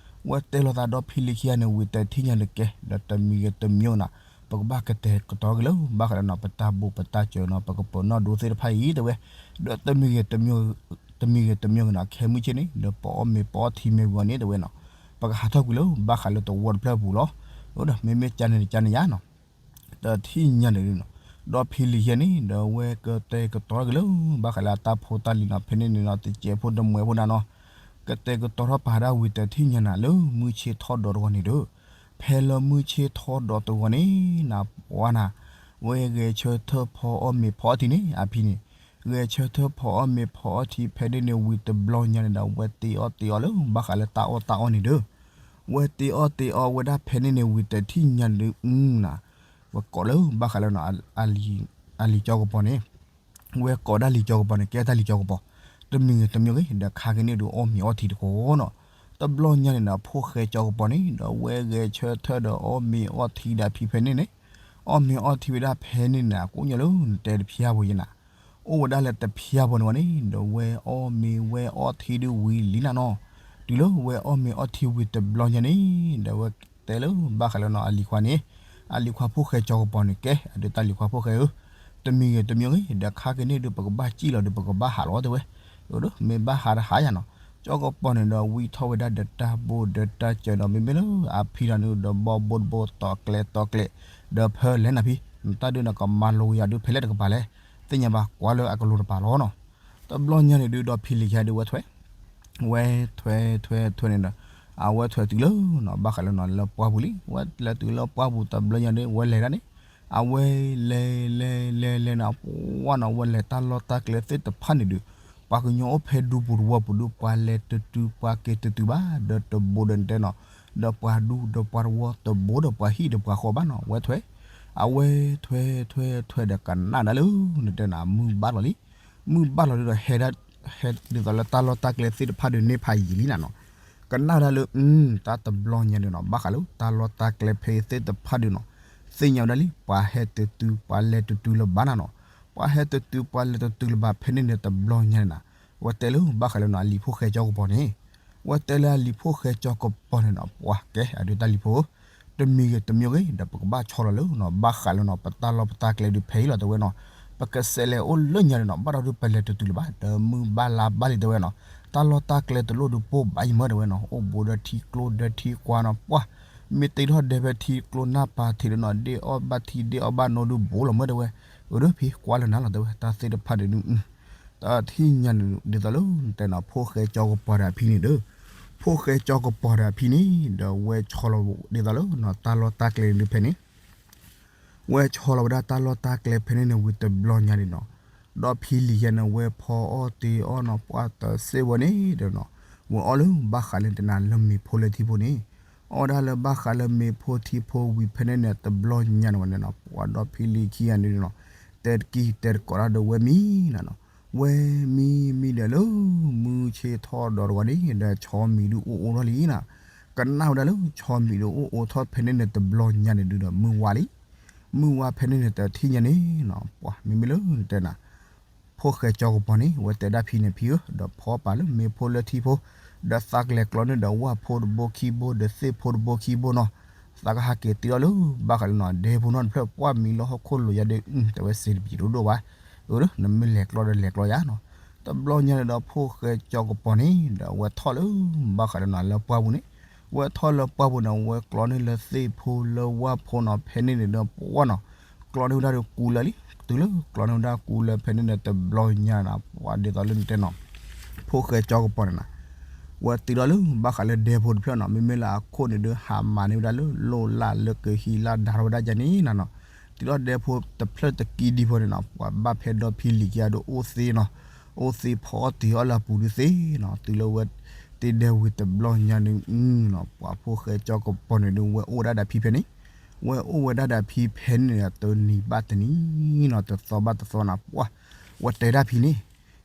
ဝဲတဲလိာ်သးဒီဖံလံၤခံဂၤန့ၣ်ဝံၤတထံၣ်ညါန့ၣ်ကဲ ဒီးတမံၤဂ့ၤတမံၤနီၤ, ပကဘၣ်ကတဲာ်ကတီၤက့ၤလၢ ဘၣ်ဃးဒီးနီၤ ပတၢ်ဘိးပတၢ်စၢၤနီၤ ပကပနီၣ်ဒိသ့ၣ်တဖၣ်အံၤတဲဝဲ, ဒီးတမံၤဂ့ၤတမံၤ တမံၤဂ့ၤတမံၤဂ့ၤနီၤ ခဲမုၢ်ဆ့ၣ်န့ၣ် ဒီးပအီၣ်မ့ၤပအီထံမ့ၢ်ဝံၤန့ၣ်တဲဝဲနီၤ, ပကဟးထီၣ်ကွံာ်လၢ ဘၣ်ဃးလၢတဝီတဖျၢၣ်ပူၤလီၤ, ဒီးမ့မ့ၢ်ကန့ၣ်တကန့ၣ်ယါနီၤ တထံၣ်ညါန့ၣ်ဒုးနီၤ, ဒီဖံလံၤခံဂၤန့ၣ် ဒီးဝဲကတဲာ်ကတီၤက့ၤလၢ ဘၣ်ဃးလၢအတၢ်ဖိတၢ်လံၤနီၤ ဖဲန့ၣ်န့ၣ်နီၤ တစဲးဖိတမှဲးဖိနၤနီၤ, ကတဲာ်ကတီၤထီၣ်ပာ်ဒၣ်ဝံၤတထံၣ်ညါနၤလၢမုၢ်ဆ့ၣ်ထီၣ်ဒီးတဂီၤန့ၣ်ဒီး, ဖဲလၢမုၢ်ဆ့ၣ်ထီၣ်ဒီးတဂီၤန့ၣ် နပှၤနၤ, ဝဲဂဲၤဆၢထၢၣ်ဖီအီၣ်မ့ၤဖီအီထံန့ၣ် အဖံန့ၣ်, ဂဲၤဆၢထၢၣ်ဖီအီၣ်မ့ၤဖီအီထံဖဲန့ၣ်န့ၣ်ဝံၤတဘျီညါန့ၣ်ဒီး ဝဲတ့အီၣ်တ့အီလၢ ဘၣ်ဃးလၢတၢ်အီၣ်တၢ်အီန့ၣ်ဒီး ဝဲတ့အီၣ်တ့အီဝဲဒၣ်ဖဲန့ၣ်န့ၣ်ဝံၤတထံၣ်ညါန့ၣ်ဒုး ဝဲကိးလၢ ဘၣ်ဃးလၢနီၤ အလံၤကၠီကပီၤန့ၣ်, ဝဲကိးဒၣ်လံၤကၠီကပီၤန့ၣ် ကဲတၢ်လံၤကၠီကပီၤ, တမံၤဂ့ၤတမံၤဂ့ၤ ဒီးခါက့ၤန့ၣ်ဒုးအီၣ်မ့ၤအီထံတကိးနီၤ, တဘျီညါန့ၣ်ဒီး ဖိၣ်ဃဲကၠီကပီၤန့ၣ် ဒီးဝဲဂဲၤဆၢထၢၣ်ဒီးအီၣ်မ့ၤအီထံဒီးဖံဖဲန့ၣ်န့ၣ်, အီၣ်မ့ၤအီထံဝဲဒၣ်ဖဲန့ၣ်န့ၣ် ကိးညါလၢနတဲတဖျါဘိယဲနၤ, အိၣ်ဝဲဒၣ်လၢတဖျါဘိန့ၣ်ဝဲန့ၣ် ဒီးဝဲအီၣ်မ့ၤဝဲအီထံဒုးဝံၤလံနၤနီၤ, တုၤလၢဝဲအီၣ်မ့ၤအီထံဝံၤတဘျီညါန့ၣ် ဒီးဝဲတဲလၢ ဘၣ်ဃးလၢနီၤ အလံၤခွါန့ၣ်, အလံၤခွါဖိၣ်ဃဲကၠီကပီၤန့ၣ် ကဲ အဒုးတၢ်လံၤခွါဖိၣ်ဃဲဧၢ, တမံၤဂ့ၤတမံၤဂ့ၤ ဒီးခါက့ၤန့ၣ်ဒုး ပကဘၣ်စံၣ်လီၤဒီး ပကဘၣ်ဟးလီၤတဲဝဲ, မ့ၢ်ဘၣ်ဟးတဟးယၤနီၤ, ကၠီကပီၤန့ၣ်ဒီး ဝံထီၣ်ဝဲဒၣ်ဒီးတၢ်ဘိဒီးတၢ်စၢၤဒီး မ့မ့ၢ်လၢအဖံဒီးန့ၣ်ဒီး ဘီဘိတဘိတီၤကျဲတီၤကျဲ, ဒီးဖဲလဲၣ်နၤဖံ, နတၢ်ဒုးန့ၣ် ကမၤလိယၤဒုးဖဲလဲၣ်တကပၤလဲၣ်, သ့ၣ်ညါဘၣ်ကွၢ်လၢအကလိၤတပၤလီၤနီၤ, တဘျီညါန့ၣ်ဒုး ဒီးဖံလံၤခံဂၤဒုးဝဲထွဲ ဝဲထွဲထွဲထွဲန့ၣ်ဒီး အဝဲထွဲတုၤလၢနီၤ ဘၣ်ဃးလၢနီၤ လၢပှၢ်ပူၤလံ, ဝဲလဲၤတုၤလၢပှၢ်ပူၤတဘျီညါန့ၣ် ဝဲလဲၤဒၣ်န့ၣ်, အဝဲလဲၤလဲၤလဲၤလဲၤနီၤ ပှၢ်နီၤ ဝဲလဲၤတၢ်လီၢ်တၢ်ကျဲသ့ၣ်တဖၣ်န့ၣ်ဒုး, ပှၤကညီအိၣ်ဖဲဒူပူၤတဝီပူၤဒုး ပှၤလဲၤတတုၤပှၤက့ၤတတုၤဘၣ် ဒီးတဘိဒီးနတဲနီၤ, ဒီးပှၤဒူဒီးပှၤတဝီတဘိဒီးပှၤဟံၣ်ဒီးပှၤဃီဘၣ်နီၤ ဝဲထွဲ, အဝဲထွဲထွဲထွဲဒီးကနၣ်ဒၣ်လၢ နတဲနီၤ မုၢ်ဘၣ်လီၤလံ, မုၢ်ဘၣ်လီၤဒုဒီး ဟဲဒ်သိးလၢတၢ်လီၢ်တၢ်ကျဲသ့ၣ်တဖၣ်ဒုးန့ၢ်ဖးယံာ်လံနၤနီၤ. ကနၣ်ဝဲဒၣ်လၢ တၢ်တဘျီညါဒုးနီၤ ဘၣ်ဃးလၢတၢ်လီၢ်တၢ်ကျဲဖဲအံၤသ့ၣ်တဖၣ်ဒုးနီၤ သ့ၣ်ညါဝဲဒၣ်လံ ပှၤဟဲတတုၤပှၤလဲၤတတုၤလၢၤဘၣ်နၤနီၤ. ပှၤဟဲတတုၤပှၤလဲၤတတုၤလၢၤဘၣ်ဖဲန့ၣ်န့ၣ်တဘျီညါန့ၣ်နၤ. ဝဲတဲလၢဘၣ်ဃးလၢနီၤ အလံၤဖိၣ်ဃဲကၠီကပီၤန့ၣ် ဝဲတဲလၢအလံၤဖိၣ်ဃဲကၠီကပီၤန့ၣ်နီၤ ပှၤကဲအဒုးတၢ်လံၤဖိ တမံၤဂ့ၤတမံၤဂ့ၤ ဒီးပကဘၣ်ဆီလီၤလၢနီၤ ဘၣ်ဃးလၢနီၤ ပတၢ်လီၢ်ပတၢ်ကျဲဒုးဖဲအံၤလီၤတဲဝဲနီၤ. ပကစးလဲၤအိၣ်လၢညါန့ၣ်နီၤ ဘၣ်ဒီးဒုးပလဲၤတတုၤလၢၤဘၣ် ဒီးမုၢ်ဘၣ်လါဘၣ်လံတဲဝဲနီၤ. တၢ်လီၢ်တၢ်ကျဲတလိၣ်ဒုးပိၢ်ဘၣ်ယံၤမၢတဲဝဲနီၤ အိၣ်ဘူးဒီးထံကျိဒီးထံကွၢ်နီၤ ပှၤ မ့ၢ်တ့ထီၣ်ဒဲဖဲထံကျိနၢ်ပၤထံးဒီးနီၤ ဒ့ၣ်အီၣ်ဘၣ်ထံဒ့ၣ်အီၣ်ဘၣ်နိဒုးဘူးလီၤမၢတဲဝဲ. အဒုးဖံကွၢ်လၢနၤလီၤတဲဝဲ တၢ်သ့ၣ်တဖၣ်န့ၣ်ဒုး တထံၣ်ညါန့ၣ်ဒ်သိးလၢတဲနီၤ ဖိၣ်ဃဲကၠီကပီၤဒီးအဖံန့ၣ်ဒီး ဖိၣ်ဃဲကၠီကပီၤဒီးအဖံန့ၣ် ဒီးဝဲဆီလီၤဒ်သိးလၢနီၤ တၢ်လီၢ်တၢ်ကျဲဒုးဖဲန့ၣ် ဝဲဆီလီၤဝဲဒၣ်တၢ်လီၢ်တၢ်ကျဲဖဲန့ၣ်န့ၣ်ဝံၤတဘျီညါန့ၣ်နီၤ. ဒီးဖံလံၤယဲန့ၣ် ဝဲဖီအီၣ်တ့ၤအီၣ်နီၤ ပှၤတစ့ၢ်ဝဲန့ၣ်ဒီးနီၤ ဝဲအီၣ်လၢဘၣ်ဃးလၢတနၤလၢမ့ၤဖိလၢထံဖိန့ၣ် အီၣ်ဒၣ်လၢဘၣ်ဃးလၢမ့ၤဖိထံဖိဝံၤဖဲန့ၣ်န့ၣ် တဘျီညါန့ၣ်ဝဲန့ၣ်နီၤ ပှၤဒီးဖံလံၤခံဂၤန့ၣ်နီၤ တဲတကံၢ်တဲတကိးတၢ်ဒီးဝဲမံနၤနီၤ. ဝဲမံမံဒီးလၢ မုၢ်ဆ့ၣ်ထီၣ်ဒီးတဂီၤန့ၣ် ဒီးဆီမံၤဒုးအိၣ်အိၣ်ထီၣ်လံနၤ. ကနၣ်ဝဲဒၣ်လၢဆီမံၤဒုးအိၣ်အိၣ်ထီၣ်ဖဲန့ၣ်န့ၣ်တဘျီညါန့ၣ်ဒုးဒီးမုၢ်ဝါလံ. မုၢ်ဝါဖဲန့ၣ်န့ၣ်တထံၣ်ညါန့ၣ်နီၤ ပှၤမ့မ့ၢ်လၢနတဲနၤ ဖိၣ်ဃဲကၠီကပီၤန့ၣ် ဝဲတဲဒၣ်ဖံန့ၣ်ဖံဧၢ ဒီးဖီပာ်လၢမ့ၤဖိလၢထံဖိ ဒီးသးကလဲၤကျီန့ၢ်ဒီးဝၣ်ဖိတဘိခံဘိ ဒီးသ့ၣ်ဖိတဘိခံဘိနီၤ. သးကဟးက့ၤတ့ထီၣ်လၢဘၣ်ဃးလၢနီၤ ဒဲဖိနီတဖျၢၣ် ပှၢ်မံၤလၢဟီၣ်ခိၣ်လိၤယါဒီး တဲဝဲစ့တပံၤဒိၣ်ဒိၣ်ဘၣ်. အၢ နမ့ၢ်လဲၤကျီဒီးလဲၤကျီယါနီၤ. တဘျီညါန့ၣ်ဒီးဖိၣ်ဃဲကၠီကပီၤန့ၣ် ဒီးဝဲထီၣ်လၢဘၣ်ဃးလၢနီၤလၢပှၢ်ပူၤန့ၣ် ဝဲထီၣ်လၢပှၢ်ပူၤန့ၣ် ဝဲကျီန့ၢ်လၢသ့ၣ်ဖိလၢဝၣ်ဖိနီၤ ဖဲန့ၣ်န့ၣ်ဒီးပှၢ်နီၤ ကျီန့ၢ်ဝဲဒၣ်ဒီးကူလၢာ်လံ. တုၤလၢကျီန့ၢ်ဝဲဒၣ်ကူလၢာ်ဖဲန့ၣ်န့ၣ်တဘျီညါနီၤ ပှၤဒ်သိးလၢနတဲနီၤ ဖိၣ်ဃဲကၠီကပီၤန့ၣ်နၤ ဝဲတုၤထီၣ်လၢဘၣ်ဃးလၢဒဲဖိတဖျၢၣ်နီၤ မ့မ့ၢ်လၢအခိၣ်န့ၣ်ဒီး ဟးမၤန့ၢ်ဝဲဒၣ်လၢလိၣ်လၢ်လၢကဟံးလၢဒၢထီၣ်ဝဲဒၣ်ယါန့ၣ်နၤနီၤ. တုၤထီၣ်ဒဲဖိတဖျၢၣ်တကံဒံဖိန့ၣ်နီၤ ပှၤဘၣ်ဖဲဒီဖံလံၤခံဂၤဒီးအိၣ်သ့နီၤ အိၣ်သ့ဖီအီၣ်တ့ၤအီၣ်လၢအပူၤဒုးသ့နီၤ. တုၤလၢဝဲတ့ဒဲဝံၤတဘျီညါန့ၣ်နီၤ ပှၤဖိၣ်ဃဲကၠီကပီၤန့ၣ်ဒီး ဝဲအိၣ်ဝဲဒၣ်ဒီးဖံဖဲန့ၣ် ဝဲအိၣ်ဝဲဒၣ်ဒီးဖံဖဲန့ၣ်န့ၣ် တနံၤဘၣ်တနံၤနီၤ တသီဘၣ်တသီနီၤ ပှၤ ဝဲတဲဒၣ်ဖံန့ၣ်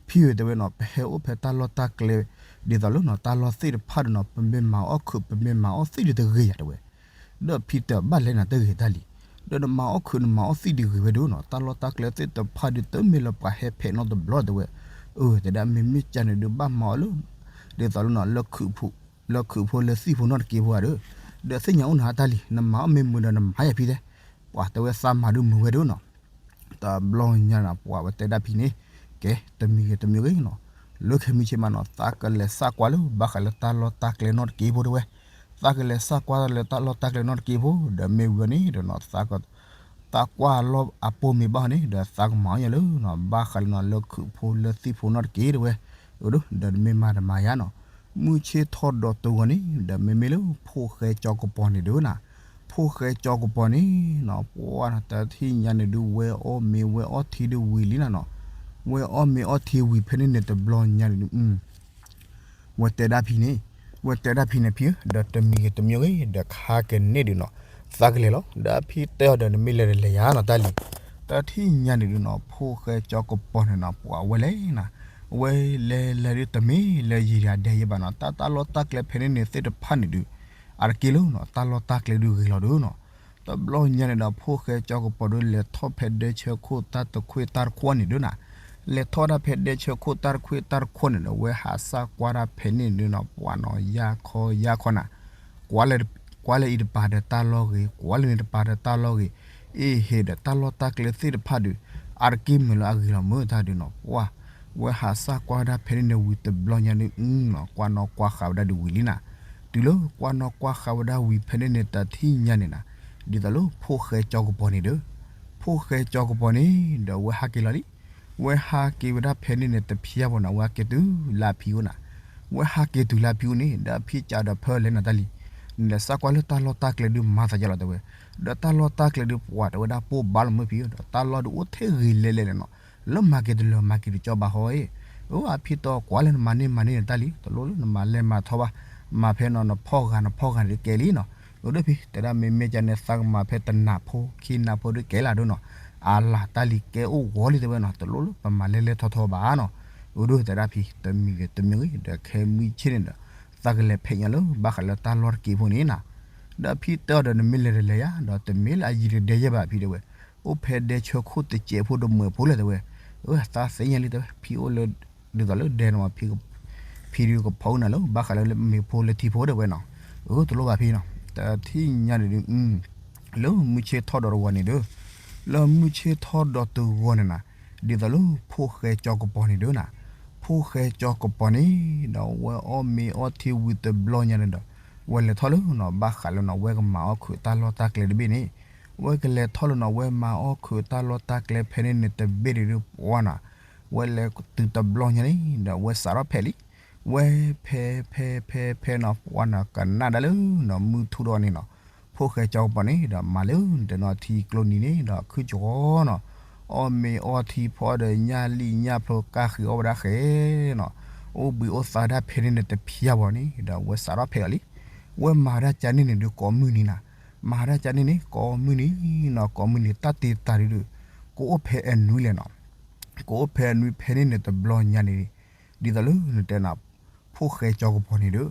ဖံဧၢတဲဝဲနီၤ ပဟဲအိၣ်ဖဲတၢ်လီၢ်တၢ်ကျဲ ဒ်သိးလၢနီၤ တၢ်လီၢ်သ့ၣ်တဖၣ်ဒီးနီၤ ပမ့ၢ်မၤအီၣ်ခုး ပမ့ၢ်မၤအီၣ်သ့ၣ်ဒုးတဂ့ၤယၤတဲဝဲ ဒီးဖံတဲဘၣ်လဲၣ်နၤတဂ့ၤတၢ်လံၤ ဒီးနမၤအီၣ်ခုးနမၤအီၣ်သ့ၣ်ဒုးဂ့ၤဝဲဒၣ်နီၤ တၢ်လီၢ်တၢ်ကျဲသ့ၣ်တဖၣ်ဒုးတမ့ၢ်လၢပှၤဟဲဖဲးနီတဘျီတဲဝဲ အၢ တဲဒၣ်မ့မ့ၢ်ကန့ၣ်ဒုးဘၣ်မၤအီၣ်လၢ ဒ်သိးလၢနီၤ လၢခုးဖိလၢသ့ၣ်ဖိနီတက့ၢ်ဖိဧါဒီး ဒီးသ့ၣ်ညါအိၣ်နၤတၢ်လံၤ နမၤအီၣ်မ့ၢ်မုာ်ဒီးနမၤယၤဖံတဲ ပှၤတဲဝဲသးမၤဒုးမုာ်ဝဲဒၣ်နီၤ တဘျီညါနီၤ ပှၤဝဲတဲဒၣ်ဖံန့ၣ် ကဲ တမံၤဂ့ၤတမံၤဂ့ၤနီၤ လၢခဲမုၢ်ဆ့ၣ်မးနီၤ သးကလဲၤစးကွၢ်လၢဘၣ်ဃးလၢတၢ်လီၢ်တၢ်ကျဲနီတက့ၢ်ဖိတဲဝဲ သးကလဲၤစးကွၢ်လၢတၢ်လီၢ်တၢ်ကျဲနီတက့ၢ်ဖိ ဒီးမ့ၢ်ဝံၤန့ၣ်ဒီးနီၤ သးကွၢ်လီၤအပိာ်မ့ၢ်ဘၣ်န့ၣ် ဒီးသးကမၤအီၣ်ယၤလၢနီၤ ဘၣ်ဃးလၢနီၤ လၢခုးဖိလၢသ့ၣ်ဖိနီတက့ၢ်တဲဝဲ အၢ ဒီးနမ့ၢ်မၤတမၤယၤနီၤ မုၢ်ဆ့ၣ်ထီၣ်ဒီးတဂီၤန့ၣ် ဒီးမ့မ့ၢ်လၢဖိၣ်ဃဲကၠီကပီၤန့ၣ်ဒုးနၤ ဖိၣ်ဃဲကၠီကပီၤန့ၣ်နီၤ ပှၤတထံၣ်ညါန့ၣ်ဒုး ဝဲအီၣ်မ့ၤဝဲအီထံဒုးဝံၤလံနၤနီၤ ဝဲအီၣ်မ့ၤအီထံဝံၤဖဲန့ၣ်န့ၣ်တဘျီညါန့ၣ်ဒုး ဝဲတဲဒၣ်ဖံန့ၣ် ဝဲတဲဒၣ်ဖံန့ၣ်ဖံဧၢ ဒီးတမံၤဂ့ၤတမံၤဂ့ၤ ဒီးခါကန့ၣ်ဒုးနီၤ သးကလဲၤလီၤ ဒီးဖံတဲအီၤဒီးနမ့ၢ်လဲၤဒီးလဲၤယၤနီၤတၢ်လံၤ တထံၣ်ညါန့ၣ်ဒုးနီၤ ဖိၣ်ဃဲကၠီကပီၤန့ၣ်နီၤ ပှၤဝဲလဲၣ်နၤ ဝဲလဲၤလဲၤဒုးတမ့ၢ်လၢယံၤဒၣ်ဒဲးယဲဘၣ်နီၤ တၢ်တၢ်လီၢ်တၢ်ကျဲဖဲန့ၣ်န့ၣ်သ့ၣ်တဖၣ်န့ၣ်ဒုး အါတက့ၢ်လၢနီၤ တၢ်လီၢ်တၢ်ကျဲဒုးဂ့ၤလီၤဒုးနီၤ တဘျီညါန့ၣ်ဒီး ဖိၣ်ဃဲကၠီကပီၤဒုးလဲၤထီၣ်ဖဲဒဲဆၢခိၣ်တၢ်တခွ့ၣ်တၢ်တခွီန့ၣ်ဒုးနၤ လဲၤထီၣ်ဒၣ်ဖဲဒဲဆၢခိၣ်တၢ်တခွ့ၣ်တၢ်တခွီန့ၣ်ဒီး ဝဲဟးစၢ်ကွၢ်ဒၣ်ဖဲန့ၣ်ဒုးနီၤ ပှၤနီၤ ယါခီယါခီနၤ ကွၢ်လၢအံၤတပၤဒီးတၢ်လီၢ်ဂ့ၤ ကွၢ်လၢန့ၣ်တပၤဒီးတၢ်လီၢ်ဂ့ၤ အ့ဟ့ၣ်ဒီးတၢ်လီၢ်တၢ်ကျဲသ့ၣ်တဖၣ်ဒုး အါတက့ၢ်မုာ်လၢအဂ့ၤလီၤမုာ်တၢ်ဒုးနီၤ ပှၤ ဝဲဟးစၢ်ကွၢ်ဒၣ်ဖဲန့ၣ်န့ၣ်ဝံၤတဘျီညါဒုးနီၤ ကွၢ်နီၣ်ကွၢ်ဃာ်ဝဲဒၣ်ဒုးဝံၤလံနၤ တုၤလၢကွၢ်နီၣ်ကွၢ်ဃာ်ဝဲဒၣ်ဝံၤဖဲန့ၣ်န့ၣ် တထံၣ်ညါန့ၣ်နၤ ဒ်သိးလၢဖိၣ်ဃဲကၠီကပီၤန့ၣ်ဒီး ဖိၣ်ဃဲကၠီကပီၤန့ၣ် ဒီးဝဲဟးက့ၤလီၤလံ ဝဲဟးက့ၤဝဲဒၣ်ဖဲန့ၣ်န့ၣ် တဖျါဘၣ်နီၤ ဝဲဟးက့ၤတုၤလၢအဖံအိၣ်နၤ ဝဲဟးက့ၤတုၤလၢအဖံအိၣ်န့ၣ် ဒီးအဖံကးဒီးဖၢလဲၣ်နၤတၢ်လံၤ နလဲၤစၢ်ကွၢ်လၢတၢ်လီၢ်တၢ်ကျဲဒုးမၤသးယါလီၤတဲဝဲ ဒီးတၢ်လီၢ်တၢ်ကျဲဒုးပှၤတဲဝဲဒၣ်ပိၢ်ဘါလီၤမုၢ်ဖံဒီး တၢ်လီၢ်ဒုးအိၣ်ထဲဂ့ၤလဲၤလဲၤန့ၣ်နီၤ လၢမၤက့ၤတလၢာ်မၤက့ၤတကၠီဘၣ်ဟီအံၤ အၢ အဖံတဲကွၢ်လၢနမၤန့ၢ်မၤန့ၢ်နတၢ်လံၤ တလိၣ်လၢနမၤလဲၤမၤထီဘၣ် မၤဖဲနီၤ နဖီၣ်ဂၤနဖီၣ်ဂၤန့ၣ်ဒုးကဲလံနီၤ အၢ ဒီးဖံ တဲဒၣ်မ့မ့ၢ်ကန့ၣ် သးကမၤဖဲတနးဖိခံနးဖိဒုးကဲလၢဒိနီၤ အလၤတၢ်လံၤကဲအိၣ်ဂီၤလံတဲဝဲနီၤ, တလိၣ်လၢပမၤလဲၤလဲၤထီၣ်ထီဘၣ်နီၤ. အိၣ်ဒိၣ်သတးဒၣ်ဖံ တမံၤဂ့ၤတမံၤဂ့ၤ ဒီးခဲမုၢ်ဆ့ၣ်န့ၣ်ဒီး သးကလဲၤဖဲးညါလၢ ဘၣ်ဃးလၢတၢ်လီၢ်တက့ၢ်ဖိန့ၣ်နီၤ. ဒီးဖံတဲအီၤဒီး နမ့ၢ်လဲၤတလဲၤယါ, ဒီးတမ့ၢ်လၢအယံၤတဒဲယဲၢ်ဘၣ်ဖံတဲဝဲ, အိၣ်ဖဲဒဲဆၢခိၣ်တစဲးဖိတမှဲးဖိလဲၣ်တဲဝဲ. အသးသ့ၣ်ညါလံတဲဝဲ, ဖံအိၣ်လၢ ဒ်သိးလၢဒဲန့ၣ်မး ဖံဒုးကဖီအုၣ်နၤလၢ ဘၣ်ဃးလၢမ့ၤဖိလၢထံဖိတဲဝဲနီၤ. အၢ တလိၣ်ဘၣ်ဖံနီၤ, တထံၣ်ညါန့ၣ်ဒုး လၢမုၢ်ဆ့ၣ်ထီၣ်ဒီးတဂီၤန့ၣ်ဒီး, လၢမုၢ်ဆ့ၣ်ထီၣ်ဒီးတဂီၤန့ၣ်နၤ, ဒ်သိးလၢဖိၣ်ဃဲကၠီကပီၤန့ၣ်ဒီးနၤ, ဖိၣ်ဃဲကၠီကပီၤန့ၣ် ဒီးဝဲအီၣ်မ့ၤအီထံဝံၤတဘျီညါန့ၣ်ဒီး, ဝဲလဲၤထီၣ်လၢနီၤ ဘၣ်ဃးလၢနီၤ ဝဲကမၤအီၣ်ခုးတၢ်လီၢ်တၢ်ကျဲတဘ့ၣ်န့ၣ်, ဝဲကလဲၤထီၣ်လၢနီၤ ဝဲမၤအီၣ်ခုးတၢ်လီၢ်တၢ်ကျဲဖဲန့ၣ်န့ၣ်တဘ့ၣ်န့ၣ်ဒီးပှၢ်နီၤ, ဝဲလဲၤတုၤတဘျီညါန့ၣ် ဒီးဝဲစးထီၣ်ဖဲးလံ. ဝဲဖဲးဖဲးဖဲးဖဲးနီၤ ပှၢ်နီၤ ကနၣ်ဒၣ်လၢနီၤ မုၢ်ထူၣ်ဒီးန့ၣ်နီၤ, ဖိၣ်ဃဲကၠီကပီၤန့ၣ် ဒီးမၤလၢနတဲနီၤ ထံကျိနံၤန့ၣ် ဒီးခုကီနီၤ, အီၣ်မ့ၤအီထံဖီဒီးညၣ်လံၣ်ညၣ်ဖျိကၢ်ဃံအီၣ်ဝဲဒၣ်ဃဲနီၤ, အိၣ်ဘှံးအိၣ်သါဒၣ်ဖဲန့ၣ်န့ၣ်တဖျါဘၣ်န့ၣ် ဒီးဝဲစးထီၣ်ဖဲးအီၤလံ. ဝဲမၤဒၣ်ကၢန့ၣ်န့ၣ်ဒီးကိးမုၢ်နံၤနၤ, မၤဒၣ်ကၢန့ၣ်န့ၣ် ကိးမုၢ်နံၤနီၤ ကိးမုၢ်နံၤ တၢ်တ့တၢ်ဒုးဒီး ကအိၣ်ဖဲအနွံလဲၣ်နီၤ ကအိၣ်ဖဲအနွံဖဲန့ၣ်န့ၣ်တဘျီညါန့ၣ်, ဒ်သိးလၢနတဲနၤ, ဖိၣ်ဃဲကၠီကပီၤန့ၣ်ဒီး,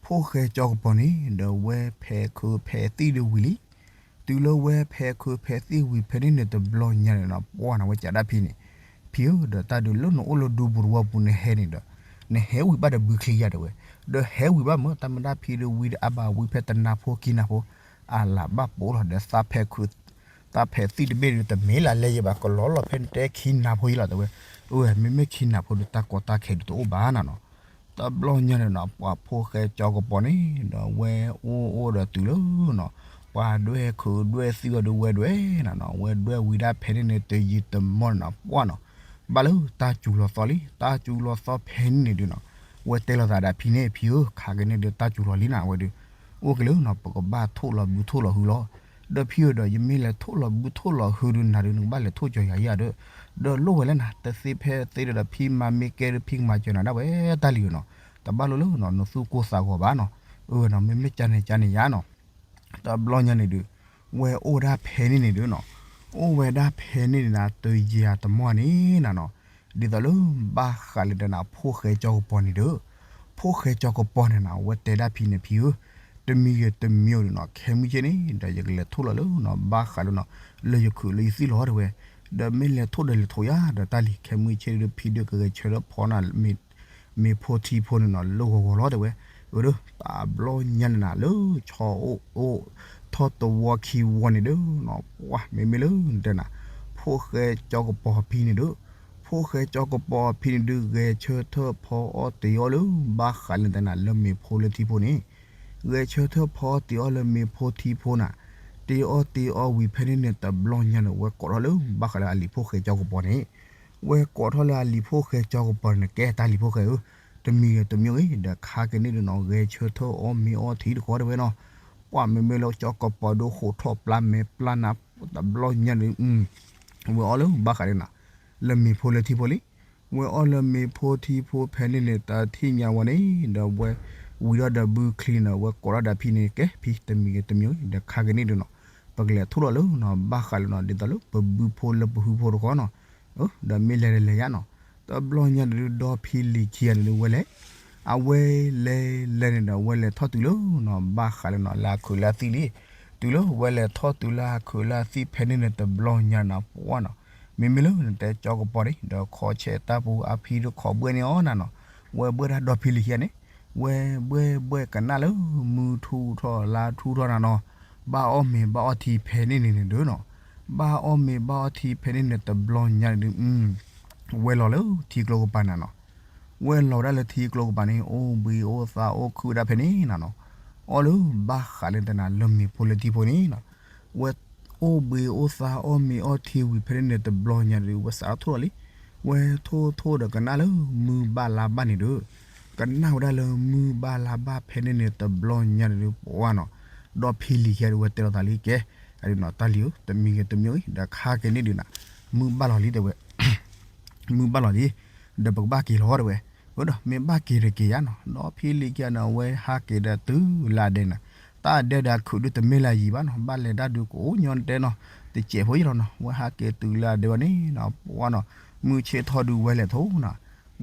ဖိၣ်ဃဲကၠီကပီၤန့ၣ် ဒီးဝဲဖဲးခုးဖဲးသံၣ်ဒီးဝံၤလံ. တုၤလၢဝဲဖဲးခုးဖဲးသံၣ်ဝံၤဖဲန့ၣ်န့ၣ်တဘျီညါန့ၣ်နီၤ ပှၢ်နီၤ ဝဲကးဒၣ်ဖံန့ၣ်, ဖံဧၢ ဒီးတၢ်ဒုးလၢနအိၣ်လၢဒူပူၤတဝီပူၤနဟဲန့ၣ်ဒီး, နဟဲဝံၤဘၣ်ဒီးဘုချံယါတဲဝဲ, ဒီးဟဲဝံၤဘၣ်မ့ၢ် တၢ်မ့ၢ်ဒၣ်ဖံဒီးဝံဒီးအါဘၣ်ဝံဖဲတနၤဖိခံနၤဖိ, အလၤဘၣ်ပိာ်လီၤဒီးသးဖဲးခုး တၢ်ဖဲးသံၣ်တဘ့ၣ်ဒီး တမ့ၢ်လၢလဲၤယံၤဘၣ် ကလီလီၤဖဲနတဲခံနၤဖိယံၤလီၤတဲဝဲ. အဝဲ မ့မ့ၢ်ခံနၤဖိဒီးတၢ်ကီတၢ်ခဲဒုးတအိၣ်ဘၣ်နၤနီၤ. တဘျီညါန့ၣ်နီၤ ပှၤဖိၣ်ဃဲကၠီကပီၤန့ၣ် ဒီးဝဲအိၣ်အိၣ်ဒီးတုၤလၢနီၤ ပှၤဒွဲၣ်ခုးဒွဲၣ်သံၣ်အီၤဒီးဝဲဒွဲၣ်နၤနီၤ ဝဲဒွဲၣ်ဝံၤဒၣ်ဖဲန့ၣ်န့ၣ် တယံာ်တမီၢ်န့ၣ်နီၤ ပှၢ်နီၤ ဘၣ်လၢတၢ်စူၤလီၤသီလံ တၢ်စူၤလီၤသီဖဲန့ၣ်န့ၣ်ဒုးနီၤ ဝဲတဲလိာ်သးဒၣ်ဖံန့ၣ် ဖံဧၢ ခါက့ၤန့ၣ်ဒီးတၢ်စူၤလီၤလံနၤ အဝဲဒုး အိၣ်က့ၤလၢနီၤ ပကဘၣ်ထိၣ်လီၤဘုထိၣ်လီၤဟုလီၤ. ဒီးဖံဧၢဒီး ယမ့ၢ်လဲၤထိၣ်လီၤဘုထိၣ်လီၤဟုဒုးနၤဒုး နကဘၣ်လဲၤထိၣ်ကၠီၤယၤယၤဒီး ဒီးလိၣ်ဝဲလၢနၤ တသ့ဖဲသ့ဒီး ဖံမၤမ့ၢ်ကဲဒီးဖံကမၤစၢၤနၤဒၣ်ဝဲတၢ်လံၤနီၤ တဘၣ်လိၣ်လၢနီၤ နသူၣ်ကိၢ်သးဂီၤဘၣ်နီၤ အဝဲနီၤ မ့မ့ၢ်ကၢန့ၣ်ကၢန့ၣ်ယါနီၤ တဘျီညါန့ၣ်ဒုး ဝဲအိၣ်ဒၣ်ဖဲန့ၣ်န့ၣ်ဒုးနီၤ အိၣ်ဝဲဒၣ်ဖဲန့ၣ်န့ၣ်နၤ တယံာ်တမီၢ်န့ၣ်နၤနီၤ ဒ်သိးလၢဘၣ်ဃးလၢတနၤ ဖိၣ်ဃဲကၠီကပီၤန့ၣ်ဒီး ဖိၣ်ဃဲကၠီကပီၤန့ၣ်နၤ ဝဲတဲဒၣ်ဖံန့ၣ် ဖံဧၢ တမံၤဂ့ၤတမံၤဒုးနီၤ ခဲမုၢ်ဆ့ၣ်န့ၣ် ဒီးယကလဲၤထိၣ်လီၤလၢနီၤ ဘၣ်ဃးလၢနီၤ လၢယခုးလၢယသံၣ်လီၤတဲဝဲ ဒီးမ့ၢ်လဲၤထိၣ်ဒီးလဲၤထိၣ်ယါ ဒီးတၢ်လံၤ ခဲမုၢ်ဆ့ၣ်ဒုး ဖံဒုးကဂဲၤဆၢထၢၣ်ဖီနၤ မ့ၤဖိထံဖိန့ၣ်နီၤ လၢဂီၤဂီၤလီၤတဲဝဲ အၢ ဒီးတဘျီညါန့ၣ်နၤ လၢဆီအိၣ်အိၣ်ထီၣ်တဝီခံဝီန့ၣ်ဒီးနီၤ ပှၢ် မ့မ့ၢ်လၢနတဲနၤ ဖိၣ်ဃဲကၠီကပီၤဖံန့ၣ်ဒီး ဖိၣ်ဃဲကၠီကပီၤဖံန့ၣ်ဒုး ဂဲၤဆၢထၢၣ်ဖီအီၣ်တ့ၤအီၣ်လၢ ဘၣ်ဃးလၢနတဲနၤ လၢမ့ၤဖိလၢထံဖိန့ၣ် ဂဲၤဆၢထၢၣ်ဖီအီၣ်တ့ၤအီၣ်လၢမ့ၤဖိထံဖိနၤ တ့ၤအီၣ်တ့ၤအီဝံၤဖဲန့ၣ်န့ၣ် တဘျီညါန့ၣ် ဝဲကိးထီၣ်လၢ ဘၣ်ဃးလၢအလံၤဖိၣ်ဃဲကၠီကပီၤန့ၣ် ဝဲကိးထီၣ်လၢအလံၤဖိၣ်ဃဲကၠီကပီၤန့ၣ် ကဲတၢ်လံၤဖိၣ်ဃဲဧၢ တမံၤဂ့ၤတမံၤဂ့ၤ ဒီးခါက့ၤန့ၣ်ဒုးနီၤ ဂဲၤဆၢထၢၣ်အီၣ်မ့ၤအီထံတခီတဲဝဲနီၤ ပှၢ် မ့မ့ၢ်လၢကၠီကပီၤဒုး ဟိးထီၣ်ပျၢ်မဲာ်ပျၢ်နါ တဘျီညါန့ၣ် ဝဲအီၣ်လၢ ဘၣ်ဃးလၢနၤ လၢမ့ၤဖိလၢထံဖိလံ ဝဲအီၣ်လၢမ့ၤဖိထံဖိဖဲန့ၣ်န့ၣ် တထံၣ်ညါဝဲန့ၣ် ဒီးဝဲ ဝံၤဒီးဒီးဘုချံန့ၣ် ဝဲကိးထီၣ်ဒီးဖံန့ၣ် ကဲဖံ တမံၤဂ့ၤတမံၤဂ့ၤ ဒီးခါက့ၤန့ၣ်ဒုးနီၤ ပကလဲၤထိၣ်လီၤလၢနီၤ ဘၣ်ဃးလၢနီၤ ဒ်သိးလၢပဘုဖိလၢပဟုဖိတခီနီၤ ဒီးမ့ၢ်လဲၤဒီးလဲၤယါနီၤ တဘျီညါန့ၣ်ဒုး ဒီဖံလံၤခံဂၤန့ၣ်ဒုး ဝဲလဲၤ အဝဲလဲၤလဲၤန့ၣ်ဒီး ဝဲလဲၤထီၣ်တုၤလၢနီၤ ဘၣ်ဃးလၢနီၤ လၢအခုးလၢအသံၣ်လံ တုၤလၢဝဲလဲၤထီၣ်တုၤလၢအခုးလၢအသံၣ်ဖဲန့ၣ်န့ၣ် တဘျီညါနၤ ပှၢ်နီၤ မ့မ့ၢ်လၢနတဲကၠီကပီၤန့ၣ် ဒီးခီဆဲးတၢ်ပူၤ အဖံဒုးခိးဘှဲၣ်န့ၢ်အီၤနၤနီၤ ဝဲဘှဲၣ်တၢ်ဒီဖံလံၤခံဂၤန့ၣ် ဝဲဘှဲၣ်ဘှဲၣ်ကနၣ်လၢ မုၢ်ထူၣ်ထီၣ်လါထူၣ်ထီၣ်နၤနီၤ ဘၣ်အီၣ်မ့ၤဘၣ်အီထံဖဲန့ၣ်န့ၣ်န့ၣ်ဒုးနီၤ ဘၣ်အီၣ်မ့ၤဘၣ်အီထံဖဲန့ၣ်န့ၣ် တဘျီညါန့ၣ်ဒုး ဝဲလီၤလၢထံကျိကပၤနၤနီၤ ဝဲလီၤဒၣ်လၢထံကျိကပၤန့ၣ် အိၣ်ဘှံးအိၣ်သါအိၣ်ခုၣ်ဝဲဒၣ်ဖဲန့ၣ်နၤနီၤ အီၣ်လၢဘၣ်ဃးလၢတနၤလၢမ့ၤဖိလၢထံဖိန့ၣ်နီၤ ဝဲအိၣ်ဘှံးအိၣ်သါအီၣ်မ့ၤအီထံဝံၤဖဲန့ၣ်န့ၣ် တဘျီညါန့ၣ်ဒုး ဝဲစးထီၣ်ထိၣ်လီၤလံ ဝဲထိၣ်ထိၣ်ဒီးကနၣ်လၢမုၢ်ဘၣ်လါဘၣ်န့ၣ်ဒုး ကနၣ်ဝဲဒၣ်လၢမုၢ်ဘၣ်လါဘၣ်ဖဲန့ၣ်န့ၣ် တဘျီညါန့ၣ်ဒုး ပှၢ်နီၤ ဒီဖံလံၤခံဂၤဒုး ဝဲတဲလိာ်သးလံ ကဲ အဒုးနီၤ တၢ်လံၤဧၢ တမံၤဂ့ၤတမံၤဂ့ၤ ဒီးခါက့ၤန့ၣ်ဒုးနၤ မုၢ်ဘၣ်လီၤလံတဲဝဲ မုၢ်ဘၣ်လီၤလံ ဒီးပကဘၣ်က့ၤလီၤတဲဝဲ အၢ ဒီးမ့ၢ်ဘၣ်က့ၤဒီးက့ၤယါနီၤ ဒီဖံလံၤခံဂၤန့ၣ် အဝဲဟးက့ၤဒီးတုၤလၢအဒဲန့ၣ် တၢ်အဒဲဒီးအခုးဒုးတမ့ၢ်လၢအယံၤဘၣ်နီၤ ဘၣ်လဲၤတၢ်ဒုးကအိၣ်ညီတဲနီၤ တစဲးဖိယလီၤနီၤ, ဝဲဟးက့ၤတုၤလၢအဒဲဝဲန့ၣ်နီၤ ပှၢ်နီၤ, မုၢ်ဆ့ၣ်ထီၣ်ဒုးဝဲလဲၣ်ထိနီၤ,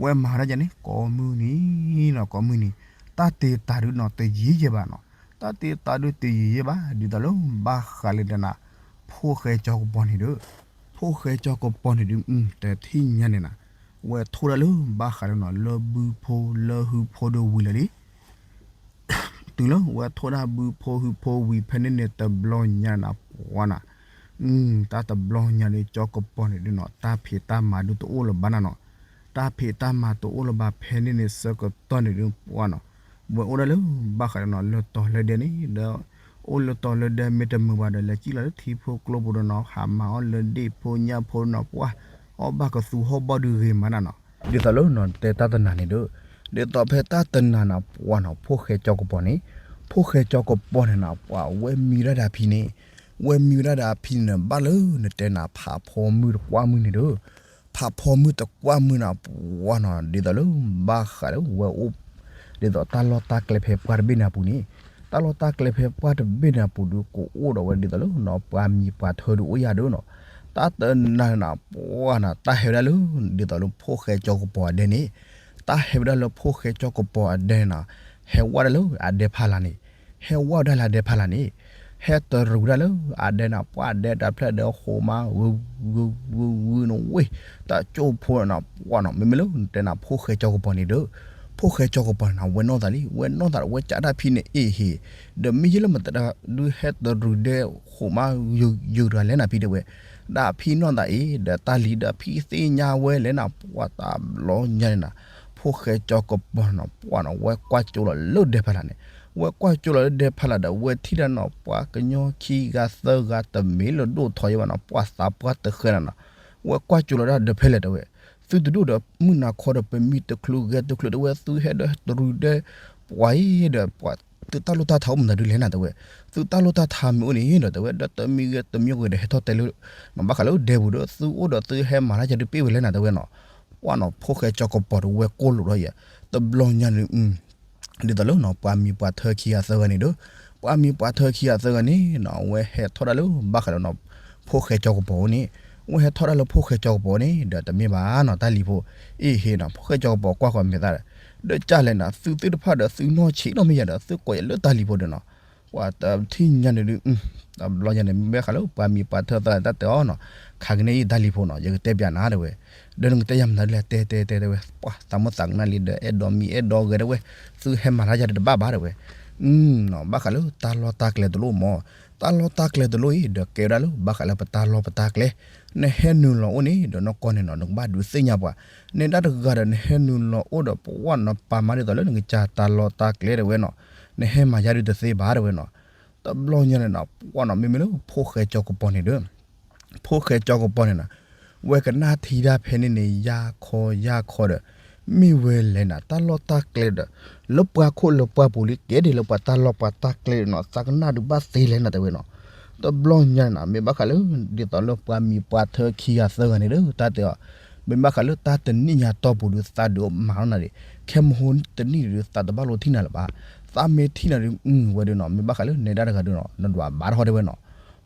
ဝဲမၤဒ်ယဲန့ၣ် ကိးမုၢ်နံၤနီၤ ကိးမုၢ်နံၤ, တၢ်တ့တၢ်ဒုးနီၤ တယံာ်ယဲၢ်ဘၣ်နီၤ, တၢ်တ့တၢ်ဒုးတယံာ်ယဲၢ်ဘၣ် ဒ်သိးလၢဘၣ်ဃးလၢဒ်နီၤ, ဖိၣ်ဃဲကၠီကပီၤန့ၣ်ဒီး, ဖိၣ်ဃဲကၠီကပီၤန့ၣ်ဒုး တထံၣ်ညါန့ၣ်နီၤ, ဝဲထိၣ်ဒၣ်လၢဘၣ်ဃးလၢနီၤ လၢဘုဖိလၢဟုဖိဒီးဝံၤလၢာ်လံ တုၤလၢဝဲထိၣ်ဒၣ်ဘုဖိဟုဖိဝံၤဖဲန့ၣ်န့ၣ် တဘျီညါန့ၣ်နီၤ ပှၢ်နီၤ, တၢ်တဘျီညါန့ၣ် ကၠီကပီၤန့ၣ်ဒုးနီၤ တၢ်ဖံးတၢ်မၤဒုးတအိၣ်လၢၤဘၣ်နီၤနီၤ, တၢ်ဖံးတၢ်မၤတအိၣ်လၢၤဘၣ်ဖဲန့ၣ်န့ၣ် ဆၢကတီၢ်န့ၣ်ဒုး ပှၢ်နီၤ, ဝဲအိၣ်ဒၣ်လၢဘၣ်ဃးဒီးနီၤ လၢတီၤလၢဒဲန့ၣ်ဒီး, အိၣ်လၢတီၤလၢဒဲမ့ၢ်တမုာ်ဘၣ်ဒီး လဲၤစံၣ်လီၤလၢထံဖိကျိပူၤဒီးနီၤ ဟးမၤအီၣ်လၢဒ့ၣ်ဖိညၣ်ဖိနီၤ ပှၢ်, အီၣ်ဘၣ်ကသူဟီၣ်ဘီဒုးဂ့ၤမးနီၤနီၤ, ဒ်သိးလၢနီၤ တဲတၢ်တနၤန့ၣ်ဒီး, ဒ်သိးဖဲတၢ်တနၤနီၤ ပှၢ်နီၤ ဖိၣ်ဃဲကၠီကပီၤန့ၣ်, ဖိၣ်ဃဲကၠီကပီၤန့ၣ်နီၤ ပှၢ်ဝဲမံဝဲဒၣ်ဒီးအဖံန့ၣ်, ဝဲမံဝဲဒၣ်ဒီးအဖံန့ၣ် ဘၣ်လၢနတဲနၤ ဖးဖီမုၢ်တကွၢ်မုၢ်န့ၣ်ဒီး, ဖးဖီမုၢ်တကွၢ်မုၢ်နီၤ ပှၢ်နီၤ ဒ်သိးလၢဘၣ်ဃးလၢဝဲအိၣ် ဒ်သိးတၢ်လီၢ်တၢ်ကျဲဖဲပှၢ်တဘ့ၣ်န့ၣ်အပူၤန့ၣ်, တၢ်လီၢ်တၢ်ကျဲဖဲပှၢ်တဘ့ၣ်န့ၣ်အပူၤဒီး ကအိၣ်ဒီးဝဲဒ်သိးလၢနီၤ ပှၤမံၤပှၤထၢဒုးအိၣ်ယၤဒီးနီၤ, တၢ်တနၤနီၤ ပှၢ်နီၤ တၢ်ဟဲဝဲဒၣ်လၢ ဒ်သိးလၢဖိၣ်ဃဲကၠီကပီၤအဒဲန့ၣ်, တၢ်ဟဲဝဲဒၣ်လၢဖိၣ်ဃဲကၠီကပီၤအဒဲန့ၣ်နီၤ, ဟဲဝဲဒၣ်လၢအဒဲဖးလၢ်န့ၣ်, ဟဲဝဲဒၣ်လၢအဒဲဖးလၢ်န့ၣ်, ဟဲတရူးဝဲဒၣ်လၢအဒဲန့ၣ် ပှၢ်ဒဲတၢ်ဖျၢၣ်ဒီးဃိးမး ဂုၤဂုၤဂုၤဂုၤနီၤဝ့ၢ်, တၢ်ကၠိဖိနီၤ ပှၢ်နီၤ မ့မ့ၢ်လၢနတဲနၤ ဖိၣ်ဃဲကၠီကပီၤန့ၣ်ဒီး, ဖိၣ်ဃဲကၠီကပီၤန့ၣ်နီၤ ဝဲနီၢ်သးလံ ဝဲနီၢ်သးဒီး ဝဲကးဒၣ်ဖံန့ၣ်အ့ၣ်ဟ့ၣ်, ဒီးမ့ၢ်ယဲလၢမတၤဒုးဟဲတရူးဒဲဃိးမး ယုာ်တဂၤလဲၣ်နၤဖံတဲဝဲ, ဒၣ်ဖံနီၢ်သးအံၤ ဒီးတၢ်လံၤဒီးဖံသ့ၣ်ညါဝဲလဲၣ်နၤ ပှၢ်တဘျီညါန့ၣ်နီၤ, ဖိၣ်ဃဲကၠီကပီၤနီၤ ပှၢ်နီၤ ဝဲကွၢ်ကၠိလီၤလၢဒဲဖးလၢ်န့ၣ်, ဝဲကွၢ်ကၠိလီၤလၢဒဲဖးလၢ်ဒီး ဝဲထံၣ်ဒၣ်နီၤ ပှၤကညီခံဂၤသၢဂၤတမ့ၢ်လၢဒိၣ်ထီၣ်ယဲဘၣ်နီၤ ပှၢ်သးပှၢ်တဃဲနၤနီၤ, ဝဲကွၢ်ကၠိလီၤဒၣ်ဒီးဖဲလဲၣ်တဲဝဲ, သုတဒိၣ်ဒီးမုၢ်နၤခီဒီး ပမံတချုးဂဲၤတချုးတဲဝဲ သုဟဲဒီးတရူးဒဲ ပှၤအံၤဒီး ပှၤသုတၢ်လိၣ်တၢ်ထးအိၣ်မတၤဒုးလဲၣ်နၤတဲဝဲ, သုတၢ်လိၣ်တၢ်ထးမ့ၢ်အိၣ်န့ၣ်ဒီးတဲဝဲ ဒီးတမံၤဂ့ၤတမံၤဂ့ၤဒီး ဟဲထီၣ်တဲလၢ ဘၣ်ဃးလၢဒဲပူၤဒီး သုအိၣ်ဒီးသုဟဲမၤတၢ်ကဒီးပ့ၢ်ဝဲလဲၣ်နၤတဲဝဲနီၤ, ပှၢ်နီၤ ဖိၣ်ဃဲကၠီကပီၤဒီးဝဲကိၢ်လိာ်ဒီးယဲ, တဘျီညါန့ၣ် ဒ်သိးလၢနီၤ ပှၤမံၤပှၤထၢခံဂၤသၢဂၤန့ၣ်ဒီး, ပှၤမံၤပှၤထၢခံဂၤသၢဂၤန့ၣ်နီၤ အဝဲဟဲထီၣ်ဒၣ်လၢဘၣ်ဃးလၢနီၤ ဖိၣ်ဃဲကၠီကပီၤန့ၣ်, အဝဲဟဲထီၣ်ဒၣ်လၢဖိၣ်ဃဲကၠီကပီၤန့ၣ် ဒီးတမ့ၢ်ဘၣ်နီၤ တၢ်လံၤဖိ, အ့ၣ်ဟ့ၣ်နီၤ ဖိၣ်ဃဲကၠီကပီၤကွၢ်ဃီၤမဲာ်သၣ်ဒီး, ဒီးကၢ်လဲၣ်နီၤ သုသ့ၣ်တဖၣ်ဒီး သုနီၢ်ဆံးနီတမံၤယၤဒီး သုကိးယၤလၢတၢ်လံၤဖိဒီးနီၤ, ပှၤတထံၣ်ညါန့ၣ်ဒုး တဘျီညါန့ၣ် မ့ၢ်ဘၣ်ဃးလၢပှၤမံၤပှၤထၢသၢဂၤတၢ်တဲအီၤနီၤ, ခါကန့ၣ်အံၤတၢ်လံၤဖိနီၤ ယကတဲပျးနၤတဲဝဲ, ဒီးနကတဲယၤမနုၤလဲၣ် တဲတဲတဲတဲဝဲ, ပှၤသးမုၢ်သးကနၣ်လံဒီး အဲၣ်ဒိးမံၤအဲၣ်ဒိးဂဲၤတဲဝဲ, သုဟဲမၤတၢ်ယၤတဘၣ်ဘၣ်တဲဝဲ, ဘၣ်ဃးလၢတၢ်လီၢ်တၢ်ကျဲတလိၣ်မး, တၢ်လီၢ်တၢ်ကျဲတလိၣ်အံၤ ဒီးကဲဝဲဒၣ်လၢဘၣ်ဃးလၢပတၢ်လီၢ်ပတၢ်ကျဲ, နဟဲနုာ်လီၤအိၣ်န့ၣ်ဒီးနီၢ်ကီၢ်န့ၣ်နီၤ နကဘၣ်ဒုးသ့ၣ်ညါပှၤ, နဲဒၣ်တဂၤဒီးနဟဲနုာ်လီၤအိၣ်ဒီးပဝဲနီၤ ပာ်မၤဒ်သိးလၢနကစၢ်တၢ်လီၢ်တၢ်ကျဲတဲဝဲနီၤ, နဟဲမၤယၤဒုးတသ့ဘၣ်တဲဝဲနီၤ, တဘျီညါန့ၣ်နီၤ ပှၢ်နီၤ မ့မ့ၢ်လၢဖိၣ်ဃဲကၠီကပီၤန့ၣ်ဒီး ဖိၣ်ဃဲကၠီကပီၤန့ၣ်နီၤ, ဝဲကနၣ်ထံတၢ်ဖဲန့ၣ်န့ၣ် ယၤခီယၤခီဒီး, မ့ၢ်ဝဲလဲၣ်နၤ တၢ်လီၢ်တၢ်ကျဲဒီး, လၢပှၤခိၣ်လၢပှၤပူၤလံ ကဲဒ်လၢပှၤတၢ်လီၢ်ပှၤတၢ်ကျဲနီၤ သးကနၣ်ဒုးဘၣ်သ့လဲၣ်နၤတဲဝဲနီၤ, တဘျီညါန့ၣ်နီၤ မ့ၢ်ဘၣ်ဃးလၢ ဒ်သိးလၢပှၤမံၤပှၤထၢခံဂၤသၢဂၤန့ၣ်ဒီး တၢ်တဲအီၤ, မ့ၢ်ဘၣ်ဃးလၢတၢ်တနံၣ်ညါတီၢ်ပူၤဒီး သးဒုးမၤလီၤနၤဒံး, ခဲမဟိတနံၣ်ဒုး သးတဘၣ်လိထံၣ်နၤလၢၤဘၣ်, သးမ့ၢ်ထံၣ်နၤဒုး အုဝဲဒုးနီၤ မ့ၢ်ဘၣ်ဃးလၢနဲဒၣ်တဂၤဒုးနီၤ နဒွးဘၣ်တဟီတဲဝဲနီၤ,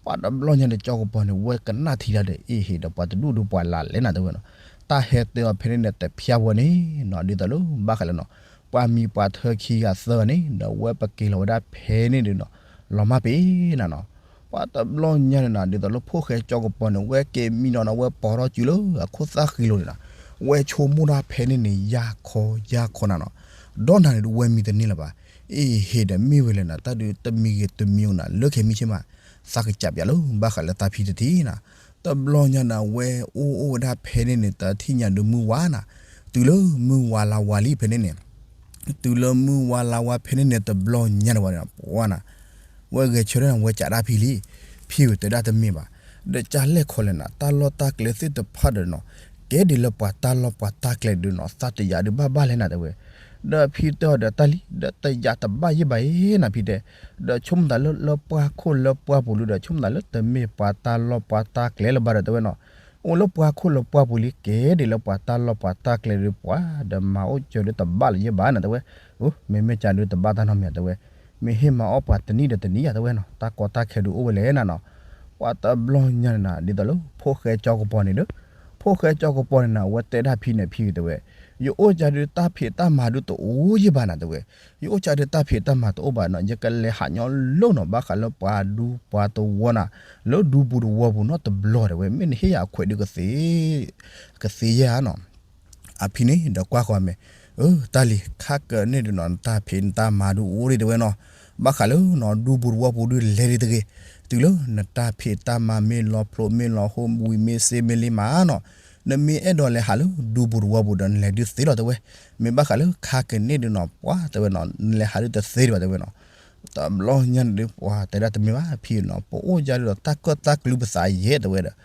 ပှၤတဘျီညါန့ၣ် ကၠီကပီၤန့ၣ် ဝဲကနၣ်ထံတၢ်ဒီး အ့ၣ်ဟ့ၣ်ဒီးပှၤတဒူၣ်ဒုးပှၤလၢလဲၣ်နၤတဲဝဲနီၤ, တၢ်ဟဲတဲအီၤဖဲန့ၣ်န့ၣ် တဖျါဝဲန့ၣ်နီၤ ဒ်သိးလၢဘၣ်ဃးလၢနီၤ, ပှၤမံၤပှၤထၢခံဂၤသၢဂၤန့ၣ် ဒီးဝဲပက့ၤလီၤဝဲဒၣ်ဖဲန့ၣ်ဒုးနီၤ, လီၤမၢ်ပ့ၤနၤနီၤ, ပှၤတဘျီညါန့ၣ်နီၤ ဒ်သိးလၢဖိၣ်ဃဲကၠီကပီၤန့ၣ် ဝဲက့ၤမံနီၤနီၤ ဝဲပိာ်ထီၣ်စုလၢအခိၣ်သၣ်ဃံလိၤန့ၣ်နီၤ, ဝဲဆိကမိၣ်ဒၣ်ဖဲန့ၣ်န့ၣ် ယၤခီယၤခီနၤနီၤ, ဒီးနၤန့ၣ်ဒုးဝဲမံတန့ၢ်လၢၤဘၣ်, အ့ၣ်ဟ့ၣ်ဒီးမ့ၢ်ဝဲလဲၣ်နၤ တၢ်ဒုးတမံၤဂ့ၤတမံၤဂ့ၤနၤ လၢခဲမံဆ့ၣ်မး သးကစးပၠးလၢဘၣ်ဃးလၢသးဖံတထံၣ်နၤ, တဘျီညါန့ၣ် ဝဲအိၣ်အိၣ်ဝဲဒၣ်ဖဲန့ၣ်န့ၣ် တထံၣ်ညါဒုးမုၢ်ဝါနၤ, တုၤလၢမုၢ်ဝါလါဝါလံဖဲန့ၣ်န့ၣ် တုၤလၢမုၢ်ဝါလါဝါဖဲန့ၣ်န့ၣ် တဘျီညါန့ၣ်ဝဲ ပှၢ်နၤ, ဝဲဂဲၤဆၢထၢၣ်န့ၣ် ဝဲကးဒၣ်ဖံလံ, ဖံဝဲတဲဒၣ်တမ့ၢ်ဘၣ်, ဒီးကလဲၣ်ခီလဲၣ်နၤ တၢ်လီၢ်တၢ်ကျဲသ့ၣ်တဖၣ်ဒီးနီၤ, ကဲဒ်လၢပှၤတၢ်လီၢ်ပှၤတၢ်ကျဲဒုးနီၤ သးတယာ်ဒုးဘၣ်ဘၣ်လဲၣ်နၤတဲဝဲ, ဒီးဖံတဲအီၤဒီးတၢ်လံ ဒီးတယာ်တဘၣ်ယဲၢ်ဘၣ်အံၤနၤဖံတဲ, ဒီးဆိကမိၣ်သးလၢ လၢပှၤခိၣ်လၢပှၤပူၤလံဒီး ဆိကမိၣ်သးလၢတမ့ၢ်ပှၤတၢ်လီၢ်ပှၤတၢ်ကျဲလၢၤဘၣ်ဒီးတဲဝဲနီၤ, အိၣ်လၢပှၤခိၣ်လၢပှၤပူၤလံ ကဲဒ်လၢပှၤတၢ်လီၢ်ပှၤတၢ်ကျဲဒုးပှၤဒီးမၤအိၣ်စၢၤဒုးတဘၣ်လၢၤယဲၢ်ဘၣ်နၤတဲဝဲ, မ့မ့ၢ်ကးဒုးတဘၣ်တၢ်နီတမံၤတဲဝဲ, မ့ၢ်ဟ့ၣ်မၤအီၣ်ပှၤတနံၣ်ဒီးတနံၣ်ယၤတဲဝဲနီၤ တၢ်ကီတၢ်ခဲဒုးအိၣ်ဝဲလဲၣ်နၤနီၤ, ပှၤတဘျီညါန့ၣ်နၤ ဒ်သိးလၢဖိၣ်ဃဲကၠီကပီၤန့ၣ်ဒီး, ဖိၣ်ဃဲကၠီကပီၤန့ၣ်နၤ အဝဲတဲဒၣ်ဖံန့ၣ် ဖံတဲဝဲ, ယအိၣ်ကဒီးတၢ်ဖံးတၢ်မၤဒုးတအိၣ်ယဲၢ်ဘၣ်နၤတဲဝဲ, ယအိၣ်ကဒီးတၢ်ဖံးတၢ်မၤတအိၣ်ဘၣ်နီၤ ယကလဲၤဟးညီလိၣ်နီၤ ဘၣ်ဃးလၢပှၤဒူပှၤသဝီနၤ, လၢဒူပူၤသဝီပူၤနီတဘျီတဲဝဲ, မ့ၢ်နဟ့ၣ်ယၤအခွဲးဒုးကသ့ ကသ့ယဲၢ်ဧါနီၤ. အဖံန့ၣ်ဒီးကွၢ်ဃီၤမဲာ်, အၢ တၢ်လံၤ ခါကန့ၣ်ဒုးနီၤ နတၢ်ဖံးနတၢ်မၤဒုးအိၣ်ဒံးတဲဝဲနီၤ, ဘၣ်ဃးလၢနီၤ ဒူပူၤသဝီပူၤဒုးလဲၤဒံးတဂ့ၤ, တုၤလၢနတၢ်ဖံးတၢ်မၤမ့ၢ်လီၤဖျိးမ့ၢ်လီၤဟိဝံၤမ့ၢ်စ့မ့ၢ်လံမးနီၤ, နမ့ၢ်အဲၣ်ဒိးလဲၤဟးလၢဒူပူၤသဝီပူၤဒီးနလဲၤဒုးသ့လီၤတဲဝဲ, မ့ၢ်ဘၣ်ဃးလၢခါကန့ၣ်ဒုးနီၤ ပှၤတဲဝဲနီၤ နလဲၤဟးဒုးတသ့ဒံးဘၣ်တဲဝဲနီၤ. တဘျီညါန့ၣ်ဒုး ပှၤတဲဒၣ်တမ့ၢ်ဘၣ်ဖံနီၤ ပအိၣ်ကဒီးတၢ်ကၢၣ်တၢ်ကျူပသးယဲၢ်တဲဝဲဒီး,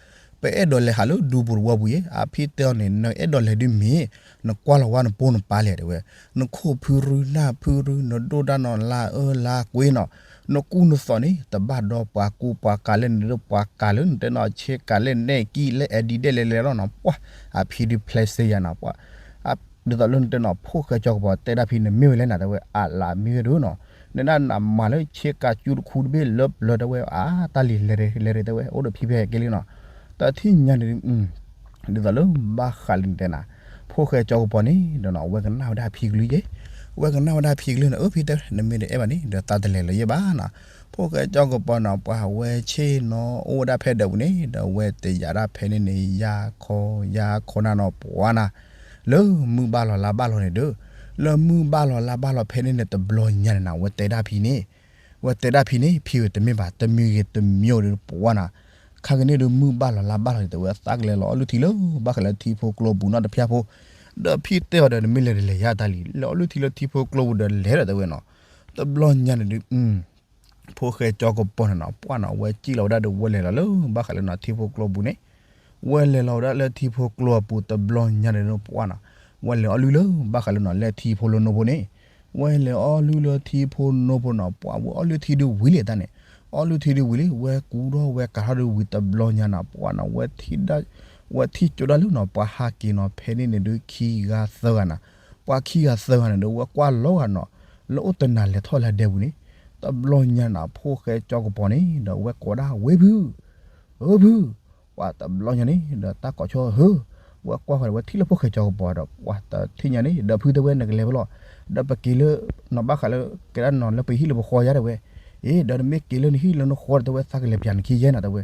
ပအဲၣ်ဒိးလဲၤဟးလၢဒူပူၤသဝီပူၤယဲၢ် အဖံတဲအီၤန့ၣ် နအဲၣ်ဒိးလဲၤဒုးမ့ၢ်, နကွၢ်လီၤဝဲနပိၢ်နပၢ်လဲၣ်တဲဝဲ, နခိၣ်ဖုရူနၢ်ဖုရူ နဒိၣ်ဒၣ်နီၤလါအၢလါကွ့နီၤ, နကူနသိးန့ၣ် တဘၣ်ဒီးပှၤကူပှၤကၤလၢနဒုးပှၤကၤလၢနတဲနီၤ ဆ့ကၤလၢနအဲၣ်ကံၣ်လၢ Adidas လဲၤလဲၤလီၤနီၤ ပှၤ, အဖံဒုးဖျဲးစ့ယၤနီၤ ပှၤ ဒ်သိးလၢနတဲနီၤ ဖိၣ်ဃဲကၠီကပီၤတဲဒၣ်ဖံန့ၣ်မ့ၢ်ဝဲလဲၣ်နၤတဲဝဲ အလးမ့ၢ်ဝဲဒုးနီၤ, နဒၣ်နမၤလၢဆ့ကၤကၠူတခူတဘ့ၣ်လၢပျၢၤတဲဝဲ အါ တၢ်လံၤလဲၤလဲၤတဲဝဲ အိၣ်ဒီးဖံဖဲဟဲက့ၤလံနီၤ, တထံၣ်ညါန့ၣ်ဒုး ဒ်သိးလၢဘၣ်ဃးလၢနတဲနၤ, ဖိၣ်ဃဲကၠီကပီၤန့ၣ်ဒီးနီၤ ဝဲကနၣ်ဝဲဒၣ်ဖံကလုၢ်ယဲၢ်, ဝဲကနၣ်ဝဲဒၣ်ဖံကလုၢ်န့ၣ် အၢ ဖံတဲ နမ့ၢ်တအဲၣ်ဘၣ်န့ၣ် ဒီးသးတလဲၤလၢၤယဲၢ်ဘၣ်နီၤ, ဖိၣ်ဃဲကၠီကပီၤနီၤ ပှၤဝဲဆ့ၣ်နီၤ အိၣ်ဝဲဒၣ်ဖဲဒၢးပူၤန့ၣ် ဒီးဝဲတယာ်ဒၣ်ဖဲန့ၣ်န့ၣ် ယါခီ ယါခီနၤနီၤ ပှၤနၤ လၢမုၢ်ဘၣ်လီၤလါဘၣ်လီၤန့ၣ်ဒီး, လၢမုၢ်ဘၣ်လီၤလါဘၣ်လီၤဖဲန့ၣ်န့ၣ် တဘျီညါန့ၣ်နၤ ဝဲတဲဒၣ်ဖံန့ၣ်, ဝဲတဲဒၣ်ဖံန့ၣ် ဖံဝဲတမ့ၢ်ဘၣ် တမံၤဂ့ၤတမံၤဒီးပှၤနၤ, ခါကန့ၣ်ဒုးမုၢ်ဘၣ်လီၤလါဘၣ်လီၤန့ၣ် တဲဝဲသးကလဲၤလီၤအီလုၢ်ထံလၢ ဘၣ်ဃးလၢထံဖိကျိပူၤနီတဖျၢၣ်ဖိ, ဒီးဖံတဲအီၤဒီး နမ့ၢ်လဲၤတလဲၤယါတၢ်လံၤ လဲၤအီလုၢ်ထံလၢထံဖိကျိပူၤဒီးလဲၤဒီးတဲဝဲနီၤ, တဘျီညါန့ၣ်ဒုး ဖိၣ်ဃဲကၠီကပီၤန့ၣ်နီၤ ပှၤနီၤ ဝဲစံၣ်လီၤဝဲဒၣ်ဒီး ဝဲလဲၤလီၤလၢဘၣ်ဃးလၢနီၤ ထံဖိကျိပူၤန့ၣ်, ဝဲလဲၤလီၤဝဲဒၣ်လၢထံဖိကျိအပူၤ တဘျီညါန့ၣ်ဒုးပှၤနီၤ, ဝဲလဲၤအီလုၢ်လၢဘၣ်ဃးလၢနီၤ လၢထံဖိလၢနိဖိန့ၣ်, ဝဲလဲၤအီလုၢ်လၢထံဖိနိဖိနီၤ ပှၤဝဲအီလုၢ်ထံဒုးဝံၤလံတၢ်န့ၣ်, အီလုၢ်ထံဒုးဝံၤလံ ဝဲကူထီၣ်ဝဲကၤထီၣ်ဒုးဝံၤတဘျီညါနီၤ ပှၤနီၤ ဝဲထံၣ် ဝဲထံၣ်ကၠိဒၣ်လၢနီၤ ပှၤဟးက့ၤနီၤ ဖဲန့ၣ်န့ၣ်ဒုးခံဂၤသၢဂၤနီၤ, ပှၤခံဂၤသၢဂၤန့ၣ်ဒီး ဝဲကွၢ်လီၤဂာ်နီၤ လၢအိၣ်တနၤလဲၤထီၣ်လၢဒဲပူၤန့ၣ်, တဘျီညါနီၤ ဖိၣ်ဃဲကၠီကပီၤန့ၣ် ဒီးဝဲကိးဒၣ် ဝ့ၢ်ဖု, ဧၢဖု, ပှၤတဘျီညါန့ၣ် ဒီးတၢ်ကိးဆိ ဧၢ, ဝဲကွၢ်ဃီၤဒီး ဝဲထံၣ်လၢဖိၣ်ဃဲကၠီကပီၤဒီး ပှၤတထံၣ်ညါန့ၣ် ဒီးဖုတဲဝဲ နကလဲၤဖဲလဲၣ်, ဒီးပက့ၤလၢ နီၤဘၣ်ဃးလၢ ကဲဒၣ်နီၤလၢပဟံၣ်လၢပဃီယါတဲဝဲ, အ့ ဒီးနမ့ၢ်က့ၤလၢနဟံၣ်လၢနဃီဒီး တဲဝဲသးကလဲၤပၠးနခံယဲၢ်နီၤတဲဝဲ,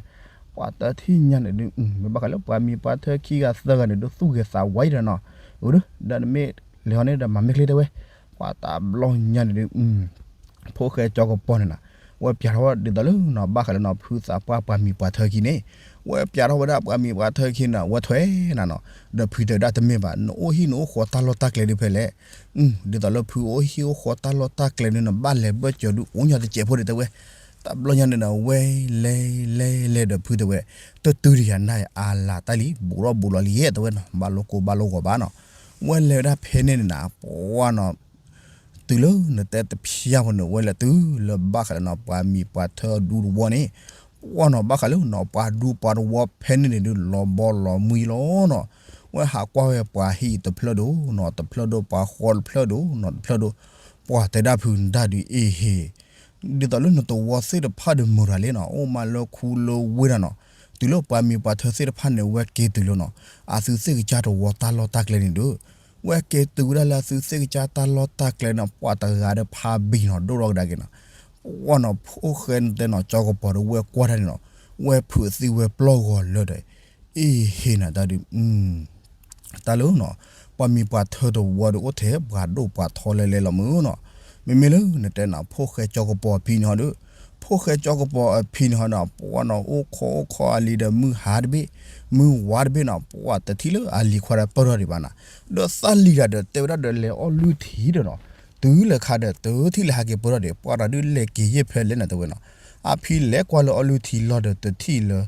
ပှၤတထံၣ်ညါန့ၣ်ဒုး မ့ၢ်ဘၣ်ဃးလၢပှၤမံၤပှၤထၢခံဂၤသၢဂၤန့ၣ် ဒုးသူၣ်ဂဲၤသးဝါယဲၢ်ဒီးနီၤ, ဧၢ, ဒီးနမ့ၢ်လဲၤဟီန့ၣ်ဒီးမၤမ့ၢ်ချ့တဲဝဲ, ပှၤတဘျီညါန့ၣ်ဒုး ဖိၣ်ဃဲကၠီကပီၤန့ၣ်နီၤ, ဝဲပၠးထီၣ်ဝဲဒ်သိးလၢနီၤ ဘၣ်ဃးလၢနီၤ ဖုသးပှၢ်ပှၤမံၤပှၤထၢခံန့ၣ်, ဝဲပၠးထီၣ်ဝဲဒၣ်ပှၤမံၤပှၤထၢခံန့ၣ် ဝဲထွဲနၤနီၤ, ဒီးဖုတဲဝဲဒၣ်တမ့ၢ်ဘၣ် နအိၣ်ဟံၣ်နအိၣ်ဃီတၢ်လီၢ်တၢ်ကျဲဒုးဖဲလဲၣ်, ဒ်သိးလၢဖုအိၣ်ဟံၣ်အိၣ်ဃီတၢ်လီၢ်တၢ်ကျဲဒုး နဘၣ်လဲၤဘၢၣ်စၢၤဒုးအိၣ်ညီတစဲးဖိဒုးတဲဝဲ, တဘျီညါန့ၣ်ဒီး ဝဲလဲၤလဲၤလဲၤဒီးဖုတဲဝဲ, တတုၤတယၤနၤအလၤတၢ်လံ ဘူးထီၣ်ဘူးလီၤလံယဲၢ်တဲဝဲနီၤ ဘၣ်လိကိဘၣ်လိဂီၤဘၣ်နီၤ, ဝဲလဲၤဝဲဒၣ်ဖဲန့ၣ်န့ၣ်နၤ ပှၤနီၤ တုၤလၢနတဲတဖျၢၣ်ဖိန့ၣ် ဝဲလဲၤတုၤလၢဘၣ်ဃးလၢနီၤ ပှၤမံၤပှၤထၢဒူသဝီန့ၣ်, ပှၤနီၤဘၣ်ဃးလၢနီၤ ပှၤဒူပှၤသဝီဖဲန့ၣ်န့ၣ်ဒုး လီၤဘီလီၤမုၢ်လီၤနီၤ, ဝဲဟးကွၢ်ဝဲပှၤဟံၣ်တဖျၢၣ်ဒိၣ်နီၤ တဖျၢၣ်ဒိၣ် ပှၤဃီတဖျၢၣ်ဒိၣ်နီၤ တဖျၢၣ်ဒိၣ်, ပှၤတဲဒၣ်ဖုနတၢ်ဒုးအ့ဟ့ၣ် ဒ်သိးလၢနသဝီသ့ၣ်တဖၣ်ဒီးမုာ်တၢ်လံနီၤ အိၣ်မးလၢခူလၢဝ့ၢ်တၢ်နီၤ, တုၤလၢပှၤမံၤပှၤထၢသ့ၣ်တဖၣ်န့ၣ် ဝဲက့ၤတုၤလၢနီၤ အသုသ့ၣ်ကစၢ်သဝီတၢ်လီၢ်တၢ်ကျဲန့ၣ်ဒီး, ဝဲက့ၤတုၤဝဲဒၣ်လၢအသုသ့ၣ်ကစၢ်တၢ်လီၢ်တၢ်ကျဲန့ၣ် ပှၤတဂၤဒီးဖးဘံၤနီၤ ဒိၣ်ထီၣ်ကဒါက့ၤနီၤ, ပှၤနီၤ ဖိၣ်ဃဲနတဲနီၤ ကၠီကပီၤဒီးဝဲကွၢ်တၢ်န့ၣ်နီၤ, ဝဲဖုးသံဝဲပျီၢ်ဂီၤလၢဒီး, အ့ဟ့ၣ်နၤတၢ်ဒုး တၢ်လၢနီၤ, ပှၤမံၤပှၤထၢတဝီဒီးအိၣ်ထဲပှၤဒိၣ်ပှၤထီလဲၤလဲၤလီၤမုၢ်နီၤ, မ့မ့ၢ်လၢနတဲနၤ ဖိၣ်ဃဲကၠီကပီၤအဖံန့ၣ်ဟီဒီး, ဖိၣ်ဃဲကၠီကပီၤအဖံန့ၣ်ဟီဒီး ပှၤနီၤ အိၣ်ခိးအိၣ်ခိးအလံၤဒီးမုၢ်ဟါတဘ့ၣ်, မုၢ်ဝါတဘ့ၣ်နီၤ ပှၤတထံၣ်လၢအလံၤခွါဒီးပၢၢ်ထီၣ်ဒံးဘၣ်နၤ, ဒီးသးလံၤတၢ်ဒီးတဲဝဲဒၣ်ဒီးလဲၤအီၣ်လုၢ်ထံဒီးနီၤ, တုၤလၢခါဒီးတထံၣ်လၢဟဲက့ၤပၢၢ်ထီၣ်ဒံး ပှၤတၢ်ဒုးလဲၤက့ၤယဲၢ်ဖဲလဲၣ်နၤတဲဝဲနီၤ, အဖံလဲၤကွၢ်လၢအီၣ်လုၢ်ထံလီၤဒီးတထံၣ်လၢ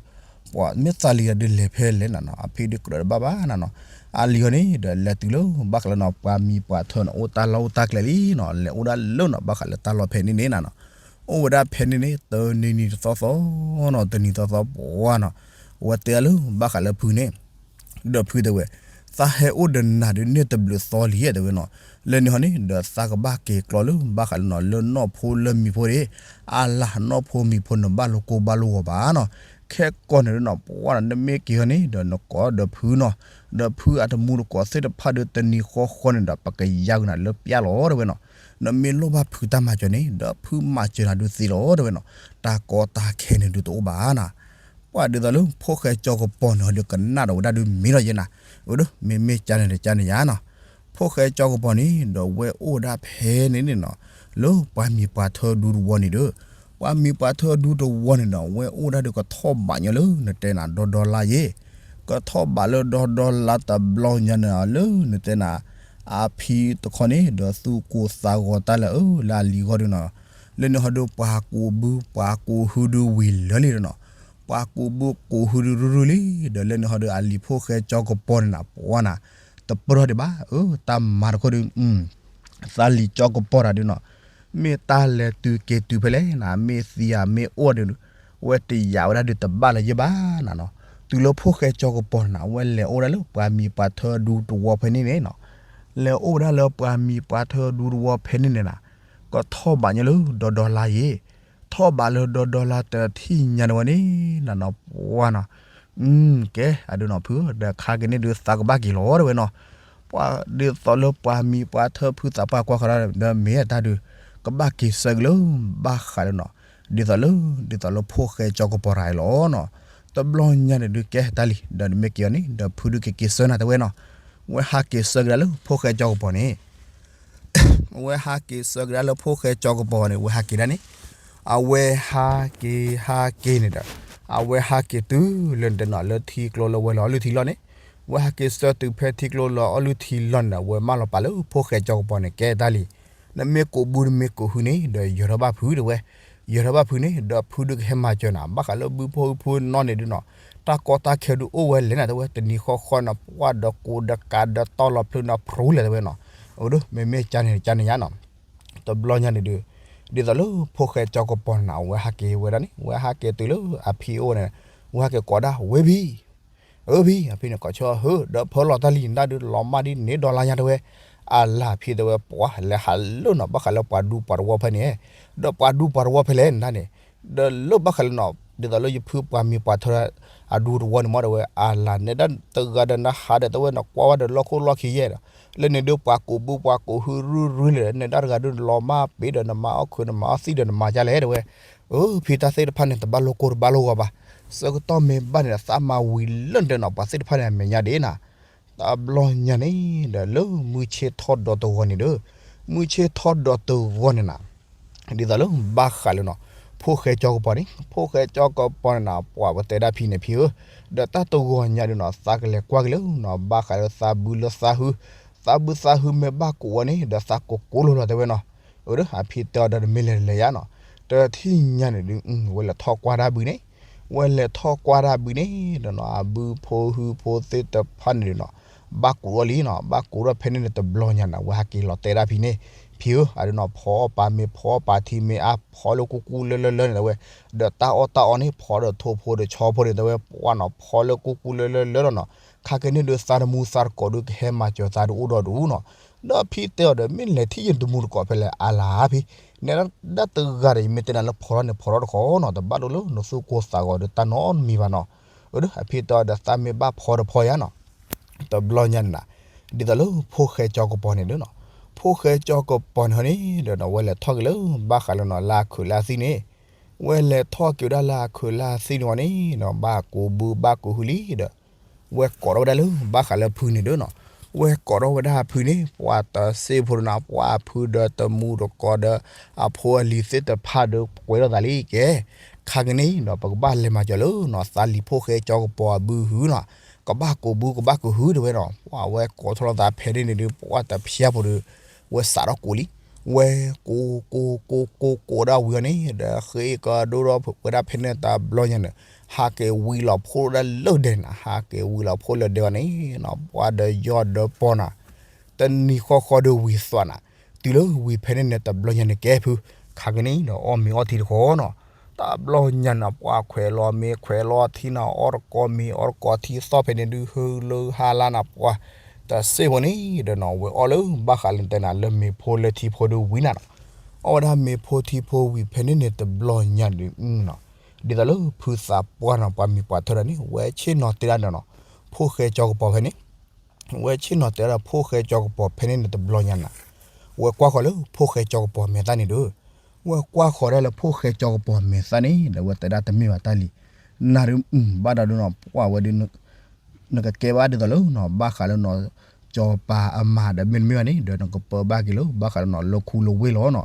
ပှၤမ့ၢ်သးလံၤတၢ်ဒုးလဲၤဖဲလဲၣ်နၤနီၤ အဖံဒုးကြၢးတဘၣ်ဘၣ်နၤနီၤ, အလံၤဟီန့ၣ် ဒီးလဲၤတုၤလၢဘၣ်ဃးလၢနီၤ ပှၤမံၤပှၤထၢနီၤ အိၣ်တၢ်လီၢ်အိၣ်တၢ်ကျဲလံနီၤ လဲၤအိၣ်ဒၣ်လၢနီၤ ဘၣ်ဃးလၢတၢ်လီၢ်ဖဲန့ၣ်န့ၣ်နၤနီၤ, အိၣ်ဝဲဒၣ်ဖဲန့ၣ်န့ၣ် တနံၤနံၤတသီသီနီၤ တနံၤသီသီပှၤနီၤ, အဝဲတဲလၢဘၣ်ဃးလၢဖုန့ၣ် ဒီးဖုတဲဝဲ, သးဟဲအိၣ်ဒီးနၤဒုးန့ၢ်တဘျုးသီလံဧါတဲဝဲနီၤ, လၢန့ၣ်ဟီန့ၣ် ဒီးသးကဘၣ်က့ၤကျီလၢဘၣ်ဃးလၢနီၤ လၢနီၢ်ဖိလၢမံၤဖိန့ၣ်, အလၤနီၢ်ဖိမံၤဖိန့ၣ် ဘၣ်လိာ်ကိၢ်ဘၣ်လိာ်ဂီၤဘၣ်နီၤ, ခဲကီၢ်န့ၣ်ဒုးနီၤ ပှၤနီၤ နမ့ၢ်က့ၤဟီန့ၣ် ဒီးနကိးဒီးဖုနီၤ, ဒီးဖုအတမူတကိးသ့ၣ်တဖၣ်ဒီး တနံၤဃီဃီန့ၣ်ဒီး ပကယါက့ၤနၤလၢပျၢ်လီၤ တဲဝဲနီၤ. နမ့ၢ်လိၣ်ဘၣ်ဖုတၢ်မၤစၢၤန့ၣ် ဒီးဖုမၤစၢၤနၤဒုးသ့လီၤ တဲဝဲနီၤ. တၢ်ကီတၢ်ခဲန့ၣ်ဒုးတအိၣ်ဘၣ်နၤ. ပှၤဒ်သိးလၢဖိၣ်ဃဲကၠီကပီၤန့ၣ်ဒီး ကနၣ်ဒီးဝဲဒၣ်ဒုးမ့ၢ်လီၤယဲနၤ, အိၣ်ဒီး မ့မ့ၢ်ကန့ၣ်တကန့ၣ်ယါနီၤ. ဖိၣ်ဃဲကၠီကပီၤန့ၣ်ဒီး ဝဲအိၣ်ဝဲဒၣ်ဖဲန့ၣ်န့ၣ်နီၤ, လၢပှၤမံၤပှၤထၢဒူတဝီန့ၣ်ဒီး, ပှၤမံၤပှၤထၢဒူတဝီန့ၣ်ဒီး ဝဲအိၣ်ဒၣ်ဒီးကထီၣ်ဘးညီလၢနတဲနၤဒီဒီလါယဲ, ကထီၣ်ဘးလၢဒီဒီလါတဘျီညါန့ၣ် လၢနတဲနၤ အဖံတခီန့ၣ်ဒီး သူၣ်ကိၢ်သးဂီၤတၢ်လၢ လၢအလံၤဂီၢ်ဒုးနီၤ, လၢန့ၣ်ဟီဒီး ပှၤကူးဘုပှၤကူးဟုဒုးဝံၤလၢာ်လံဒီးနီၤ, ပှၤကူးဘုကူးဟုဒုးရုၢ်ရုၢ်လံ, ဒီးလၢန့ၣ်ဟီဒီး အလံၤဖိၣ်ဃဲကၠီကပီၤန့ၣ်နၤ ပှၤနၤ တပၢၢ်ဒံးဘၣ်, အၢ တၢ်မၤတခီဒုး သးလံၤကၠီကပီၤတၢ်ဒုးနီၤ, မ့ၢ်တၢ်လဲၤတုၤက့ၤတုၤဖဲလဲၣ်နၤ, မ့ၢ်သံဧါမ့ၢ်အိၣ်ဒုး, ဝဲတယာ်ဝဲဒၣ်ဒုးတဘၣ်လၢၤယဲဘၣ်နၤနီၤ. တုၤလၢဖိၣ်ဃဲကၠီကပီၤန့ၣ်နၤ ဝဲလဲၤအိၣ်ဒၣ်လၢပှၤမံၤပှၤထၢဒူတဝီဖဲန့ၣ်န့ၣ်နီၤ, လဲၤအိၣ်ဝဲဒၣ်လၢပှၤမံၤပှၤထၢဒူတဝီဖဲန့ၣ်န့ၣ်နၤ, ကထီၣ်ဘးညီလၢဒီဒီလါယဲ, ထီၣ်ဘးလၢဒီဒီလါတထံၣ်ညါန့ၣ်ဝဲန့ၣ်နၤနီၤ ပှၤနီၤ ကဲ အဒုးနီၤဖု ဒီးခါက့ၤန့ၣ်ဒုးသးကဘၣ်က့ၤလီၤ တဲဝဲနီၤ. ပှၤဒ်သိးလၢပှၤမံၤပှၤထၢဖုသးပှၢ်ကွၢ်ဃီဒီး မ့ၢ်တၢ်ဒုး ကဘၣ်က့ၤဆၢက့ၤလၢ ဘၣ်ဃးလၢနီၤ, ဒ်သိးလၢ ဒ်သိးလၢဖိၣ်ဃဲကၠီကပီၤတၢ်အံၤလီၤနီၤ. တဘျီညါန့ၣ်ဒုးကဲတၢ်လံ ဒီးနမ့ၢ်က့ၤအီၤန့ၣ် ဒီးဖုဒုးက့ၤက့ၤဆၢနၤတဲဝဲနီၤ. ဝဲဟးက့ၤဆၢကဒါလၢဖိၣ်ဃဲကၠီကပီၤန့ၣ် ဝဲဟးက့ၤဆၢကဒါလၢဖိၣ်ဃဲကၠီကပီၤန့ၣ် ဝဲဟးက့ၤဒၣ်န့ၣ်, အဝဲဟးက့ၤဟးက့ၤန့ၣ်ဒီး အဝဲဟးက့ၤတုၤလၢနတဲနီၤ လၢထံကျိလၢဝဲလီၤအီလုၢ်ထံလီၢ်န့ၣ်, ဝဲဟးက့ၤဆၢတုၤဖဲထံကျိလၢအီလုၢ်ထံလီၢ်န့ၣ်ဒီး ဝဲမၢလီၤပာ်လၢဖိၣ်ဃဲကၠီကပီၤန့ၣ် ကဲတၢ်လံ, နမ့ၢ်ကူးဘုနမ့ၢ်ကူးဟုန့ၣ် ဒီးယၢၤထီၣ်ဘၣ်ဖုတဲဝဲ, ယၢၤထီၣ်ဘၣ်ဖုန့ၣ် ဒီးဖုဒုးကဟဲမၤစၢၤနၤ ဘၣ်ဃးလၢဘုဖိဟုဖိနီၢ်န့ၣ်ဒုးနီၤ, တၢ်ကီတၢ်ခဲဒုးအိၣ်ဝဲလဲၣ်နၤတဲဝဲ, တနံၤဃီဃီန့ၣ် ပှၤဒီးကူးဒီးကးဒီးတီလီၤဖျုးန့ၣ် ဖြူလဲၣ်တဲဝဲနီၤ. အိၣ်ဒီး မ့မ့ၢ်ကန့ၣ်ကန့ၣ်ယါနီၤ တဘျီညါန့ၣ်ဒုး ဒ်သိးလၢဖိၣ်ဃဲကၠီကပီၤန့ၣ် အဝဲဟးက့ၤဝဲဒၣ်န့ၣ် ဝဲဟးက့ၤတုၤလၢအဖံအိၣ်န့ၣ်, ဝဲဟးက့ၤကိးဒၣ်ဝဲဖံ, အၢဖံ အဖံန့ၣ်ကိးဆၢဟၢ ဒီးဖၢလီၤတၢ်လံ နဒုးလီၤမၢ်ဒ်န့ၣ်ဒီလါညါတဲဝဲ, အလၤဖံတဲဝဲ ပှၤလဲၤဟးလၢနီၤ ဘၣ်ဃးလၢပှၤဒူပှၤတဝီဖဲန့ၣ်, ဒီးပှၤဒူပှၤတဝီဖဲလဲၣ်နၤန့ၣ်, ဒီးလၢဘၣ်ဃးလၢနီၤ ဒ်သိးလၢယဖုပှၤမံၤပှၤထၢ အဒူတဝီန့ၣ်မ့ၢ်တဲဝဲ အလၤနဲဒၣ်တဂၤဒီးနဟးဒီးတဲဝဲ နကွၢ်ဝဲဒီးလီၢ်ခိၣ်လီၢ်ခံယဲၢ်ဒီး လၢန့ၣ်ဒုးပှၤကူးဘုပှၤကူးဟုရုၢ်ရုၢ်လဲၣ် နဲဒၣ်တဂၤဒုးနလီၤမၢ်ပ့ၤဒီးနမၤအီၣ်ခုးနမၤအီၣ်သံၣ်ဒီးနမၤဒ်လဲၣ်တဲဝဲ, အၢ ဖံတၢ်သ့ၣ်တဖၣ်န့ၣ် တဘၣ်လိၣ်ကိၢ်တဘၣ်လိၣ်ဂီၤဘၣ်, ဆၢကတီၢ်မ့ၢ်ဘၣ်န့ၣ်ဒီး သးမၤဝံၤလၢနတဲနီၤ ပှၤသ့ၣ်တဖၣ်န့ၣ် အမဲာ်ညါဒ်နၤ တဘျီညါန့ၣ်ဒီး လၢမုၢ်ဆ့ၣ်ထီၣ်ဒီးတဂီၤန့ၣ်ဒီး, မုၢ်ဆ့ၣ်ထီၣ်ဒီးတဂီၤန့ၣ်နၤ, ဒ်သိးလၢဘၣ်ဃးလၢနီၤ ဖိၣ်ဃဲကၠီကပီၤန့ၣ် ဖိၣ်ဃဲကၠီကပီၤန့ၣ်နၤ ပှၤပတဲဒၣ်ဖံန့ၣ်ဖံဧၢ, ဒီးတၢ်တဂီၤညါဒုးနီၤ သးကလဲၤကွၢ်က့ၤလၢနီၤ ဘၣ်ဃးလၢသးဘုလၢသးဟု, သးဘုသးဟုမ့ၢ်ဘၣ်ကူးဝဲန့ၣ် ဒီးသးကူးကူးလိာ်လီၤတဲဝဲနီၤ, အၢ အဖံတဲအီၤဒီး တမ့ၢ်လဲၤတလဲၤယါနီၤ, တထံၣ်ညါန့ၣ်ဒုး ဝဲလဲၤထီၣ်ကွၢ်တၢ်ဘုန့ၣ်, ဝဲလဲၤထီၣ်ကွၢ်တၢ်ဘုန့ၣ်ဒီးနီၤ အဘုဖိဟုဖိသ့ၣ်တဖၣ်န့ၣ်ဒုးနီၤ ဘၣ်ကူးထီၣ်လံနီၤ, ဘၣ်ကူးထီၣ်ဖဲန့ၣ်န့ၣ် တဘျီညါန့ၣ် အဝဲဟးက့ၤလီၤတဲဒၣ်ဖံန့ၣ်, ဖံဧၢ အဒုးနီၤ ဖီအီၣ်ပာ်မ့ၤ ဖီအီၣ်ပာ်ထံမ့ၤ အါဖီလၢကူကူလၢလၢလၢန့ၣ်တဲဝဲ, ဒီးတၢ်အီၣ်တၢ်အီန့ၣ် ဖီဒီးထိၣ်ဖိဒီးဆီဖိန့ၣ်တဲဝဲ ပှၤနီၤ ဖီလၢကူကူလၢလၢလၢလီၤနီၤ, ခါက့ၤန့ၣ်ဒုးသးတမူသးတကိးဒုးကဟဲမၤစၢၤသးဒုးအိၣ်ဒီးဒုးနီၤ, ဒီးဖံတဲအီၤဒီး မ့ၢ်လဲၤထံၣ်ယတမူတကိးဖဲလဲၣ် အလၤဖံ, နဲဒၣ်တဂၤဒီး ယမ့ၢ်တဲနၤလၢဖီထီၣ်န့ၣ် ဖီထီၣ်တခီနီၤ, တဘၣ်ဒိလၢနသူၣ်ကိၢ်သးဂီၤဒီးတၢ်နီတမံၤဘၣ်နီၤ, အၢ အဖံတဲအီၤဒီး သးမ့ၢ်ဘၣ်ဖီတဖီယါနီၤ တဘျီညါန့ၣ်နၤ, ဒ်သိးလၢဖိၣ်ဃဲကၠီကပီၤန့ၣ်ဒီးနီၤ, ဖိၣ်ဃဲကၠီကပီၤန့ၣ်ဟီန့ၣ်ဒီးနီၤ ဝဲလဲၤထီၣ်က့ၤလၢ ဘၣ်ဃးလၢနီၤ လၢအခုးလၢအသံၣ်န့ၣ်, ဝဲလဲၤထီၣ်က့ၤဝဲဒၣ်လၢအခုးလၢအသံၣ်န့ၣ်ဝဲန့ၣ်နီၤ ဘၣ်ကူးဘုဘၣ်ကူးဟုလံဒီး ဝဲကိးထီၣ်ဝဲဒၣ်လၢ ဘၣ်ဃးလၢဖုန့ၣ်ဒီးနီၤ, ဝဲကိးထီၣ်ဝဲဒၣ်ဖုန့ၣ် ပှၤတစ့ဖိဒီးနီၤ ပှၤဖုဒီးတမူတကိးဒီး အဖိအလံၤသ့ၣ်တဖၣ်ဒီးကွဲးထီၣ်သးလံကဲ ခါက့ၤန့ၣ်ဒီး ပကဘၣ်လဲၤမၤစၢၤလၢနီၤ သးလံၤဖိၣ်ဃဲကၠီကပီၤအဘုဟုနီၤ, ကဘၣ်ကူးဘုကဘၣ်ကူးဟုတဲဝဲနီၤ, ပှၤဝဲကိးထီၣ်လီၤသးဖဲန့ၣ်န့ၣ်ဒီး ပှၤတဖျါဖိဒီး ဝဲစးထီၣ်ကူးလံ, ဝဲကူးကူးကူးကူးကူးဒၣ်ဝံၤအီၤန့ၣ်ဒီး ဃ့ကဒိၣ်ထီၣ်ဝဲဒၣ်ဖဲန့ၣ်တဘျီညါန့ၣ်, ဟးက့ၤဝံၤလီၤဖိဒၣ်လၢဒဲးနၤ, ဟးက့ၤဝံၤလီၤဖိလၢဒဲးအီၤန့ၣ်နီၤ, ပှၤဒီးယီၢ်ဒီးပီၤနၤ တနံၤဃီဃီဒီးဝံၤသွးနၤ, တုၤလၢဝံၤဖဲန့ၣ်န့ၣ်တဘျီညါန့ၣ်ကဲဖု, ခါက့ၤန့ၣ်ဒီးအီၣ်မ့ၤအီထံတခီနီၤ, တဘျီညါန့ၣ် ပှၤခွဲးလီၤမ့ၤခွဲးလီၤထံနၤ အီၣ်တကီမ့ၤအီတကီထံသီၣ်ဖဲန့ၣ်ဒုး ဟုလၢဟါလါနၤ ပှၤတစ့ဖိန့ၣ်ဒီးနီၤ ဝဲအီၣ်လၢဘၣ်ဃးလၢတဲနၤလၢမ့ၤဖိလၢထံဖိဒုးဝံၤနၤနီၤ, အီၣ်ဝဲဒၣ်မ့ၤဖိထံဖိဝံၤဖဲန့ၣ်န့ၣ်တဘျီညါဒုးနီၤ ဒ်သိးလၢဖုသးပှၢ်နီၤ ပှၤမံၤပှၤထၢဒီးန့ၣ် ဝဲဆ့ၣ်နီၤတဲဒၣ်ဒီးနီၤ ဖိၣ်ဃဲကၠီကပီၤဖဲန့ၣ် ဝဲဆ့ၣ်နီၤတဲဒၣ်ဒီးဖိၣ်ဃဲကၠီကပီၤဖဲန့ၣ်န့ၣ်တဘျီညါနၤ, ဝဲကွၢ်ဃီၤလၢဖိၣ်ဃဲကၠီကပီၤမဲာ်သၣ်န့ၣ်ဒီး, ဝဲကွၢ်ဃီၤဒၣ်လၢဖိၣ်ဃဲကၠီကပီၤမဲာ်သၣ်န့ၣ် ဒီးဝဲတဲဒၣ်တမ့ၢ်ဘၣ်တၢ်လံၤ, နၤဒုးအုၣ်ဘၣ်ဒီးဒုးနီၤ ပှၢ်ဝဲဒုး နကကဲဘၣ်ဒ်သိးလၢနီၤ ဘၣ်ဃးလၢနီၤ ကၠီပၤအမၤဒီးမ့တမ့ၢ်ဘၣ်န့ၣ် ဒီးနကပၢဘၣ်က့ၤလၢ ဘၣ်ဃးလၢနီၤ လၢခူလၢဝ့ၢ်လီၤနီၤ.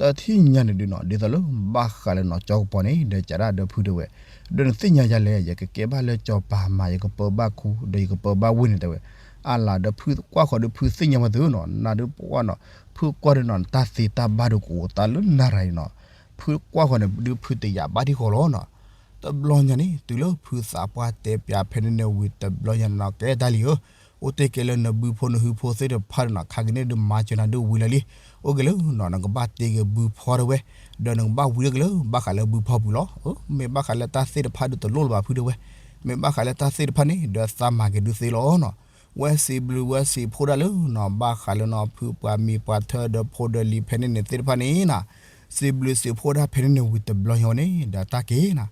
တထံၣ်ညါန့ၣ်ဒုးနီၤ ဒ်သိးလၢဘၣ်ဃးလၢနီၤ ကၠီကပီၤန့ၣ် ဒီးကးဒၣ်ဒီးဖုတဲဝဲ, ဒီးနသ့ၣ်ညါယၤလဲၣ် ယကကဲဘၣ်လၢကၠီပၤမၤ ယကပၢဘၣ်ခူ ဒီးယကပၢဘၣ်ဝ့ၢ်န့ၣ်တဲဝဲ, အလၤဒီးဖုကွၢ်ဃီၤဒီးဖုသ့ၣ်ညါဝဲသုနီၤ နၤဒုးပှၢ်နီၤ ဖုကွၢ်ဒုးနီၤ တၢ်သ့တၢ်ဘၣ်ဒုးကအိၣ်သးလၢနၤရၤအံၤနီၤ, ဖုကွၢ်ဃီၤန့ၣ်ဒုးဖုတယာ်ဘၣ်ထံၣ်ဃီလီၤနီၤ. တဘျီညါန့ၣ် တုၤလၢဖုသးပှၢ်တဲပၠးဖဲန့ၣ်န့ၣ်ဝံၤတဘျီညါန့ၣ်နီၤ ကဲတၢ်လံၤဧၢ, အိၣ်တ့ၢ်က့ၤလၢနဘုဖိနဟုဖိသ့ၣ်တဖၣ်န့ၣ်နီၤ ခါက့ၤန့ၣ်ဒုးမၤစၢၤနၤဒုးဝံၤလၢာ်လံ, အိၣ်က့ၤလၢနီၤ နကဘၣ်တ့က့ၤဘုဖီတဲဝဲ, ဒီးနကဘၣ်ဝံၤထီၣ်က့ၤလၢဘၣ်ဃးလၢဘုဖီပူၤလီၤ. မ့ၢ်ဘၣ်ဃးလၢတၢ်သ့ၣ်တဖၣ်ဒုးတလိၣ်လၢၤဘၣ်ဖုတဲဝဲ, မ့ၢ်ဘၣ်ဃးလၢတၢ်သ့ၣ်တဖၣ်န့ၣ် ဒီးသးမၤက့ၤဒုးသ့လီၤနီၤ. ဝဲစံးဘျုးဝဲစံးဖှိၣ်ဒၣ်လၢနီၤ ဘၣ်ဃးလၢနီၤ ဖုပှၤမံၤပှၤထၢဒီးဖိဒီးလံၤဖဲန့ၣ်န့ၣ်သ့ၣ်တဖၣ်န့ၣ်နီၤ, စံးဘျုးစံးဖှိၣ်ဒၣ်ဖဲန့ၣ်န့ၣ်ဝံၤတဘျီညါန့ၣ် ဒီးတၢ်က့ၤနီၤ,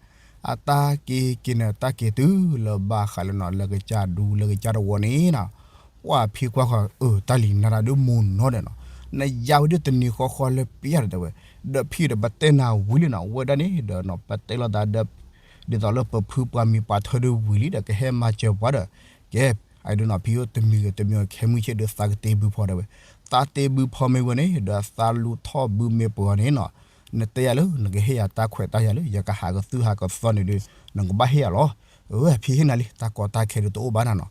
အတၢ်က့ၤက့ၤန့ၣ် တၢ်က့ၤတုၤလၢဘၣ်ဃးလၢနီၤ လၢကစၢ်ဒူလၢကစၢ်တဝီန့ၣ်နီၤ, ပှၢ်ဖံကွၢ်ဃီၤ အၢ တၢ်လံၤနၤတၢ်ဒုးမူနီၤဒီးနီၤ, နယါဝဲဒၣ်တနံၤဃီဃီလၢပျၢ်ဒီးတဲဝဲ, ဒီးဖံဒီးပတဲနၤဝံၤလံနီၤ ဝဲဒၣ်န့ၣ်ဒီးနီၤ ပတဲလိာ်သးဒီး ဒ်သိးလၢပဖုပှၤမံၤပှၤထၢဒုးဝံၤလံဒီးကဟဲမၤစၢၤပှၤဒီး, ကဲ, အဒုးနီၤ ဖံဧၢ တမံၤဂ့ၤတမံၤဂ့ၤ ခဲမုၢ်ဆ့ၣ်ဒုးသးကတ့ဘုဖီတဲဝဲ, သးတ့ဘုဖီမ့ၢ်ဝဲန့ၣ် ဒီးသးလူၤထီၣ်ဘုမ့ၢ်ပှၤန့ၣ်နီၤ, နတဲယၤလၢ နကဟ့ၣ်ယၤတၢ်ခွဲးတၢ်ယာ်လၢ ယကဟးကသုၣ်ဟးကသီန့ၣ်ဒုး နကဘၣ်ဟ့ၣ်ယၤလီၤ. အၢ အဖံဟ့ၣ်နၤလံ တၢ်ကီတၢ်ခဲဒုးတအိၣ်ဘၣ်နၤနီၤ,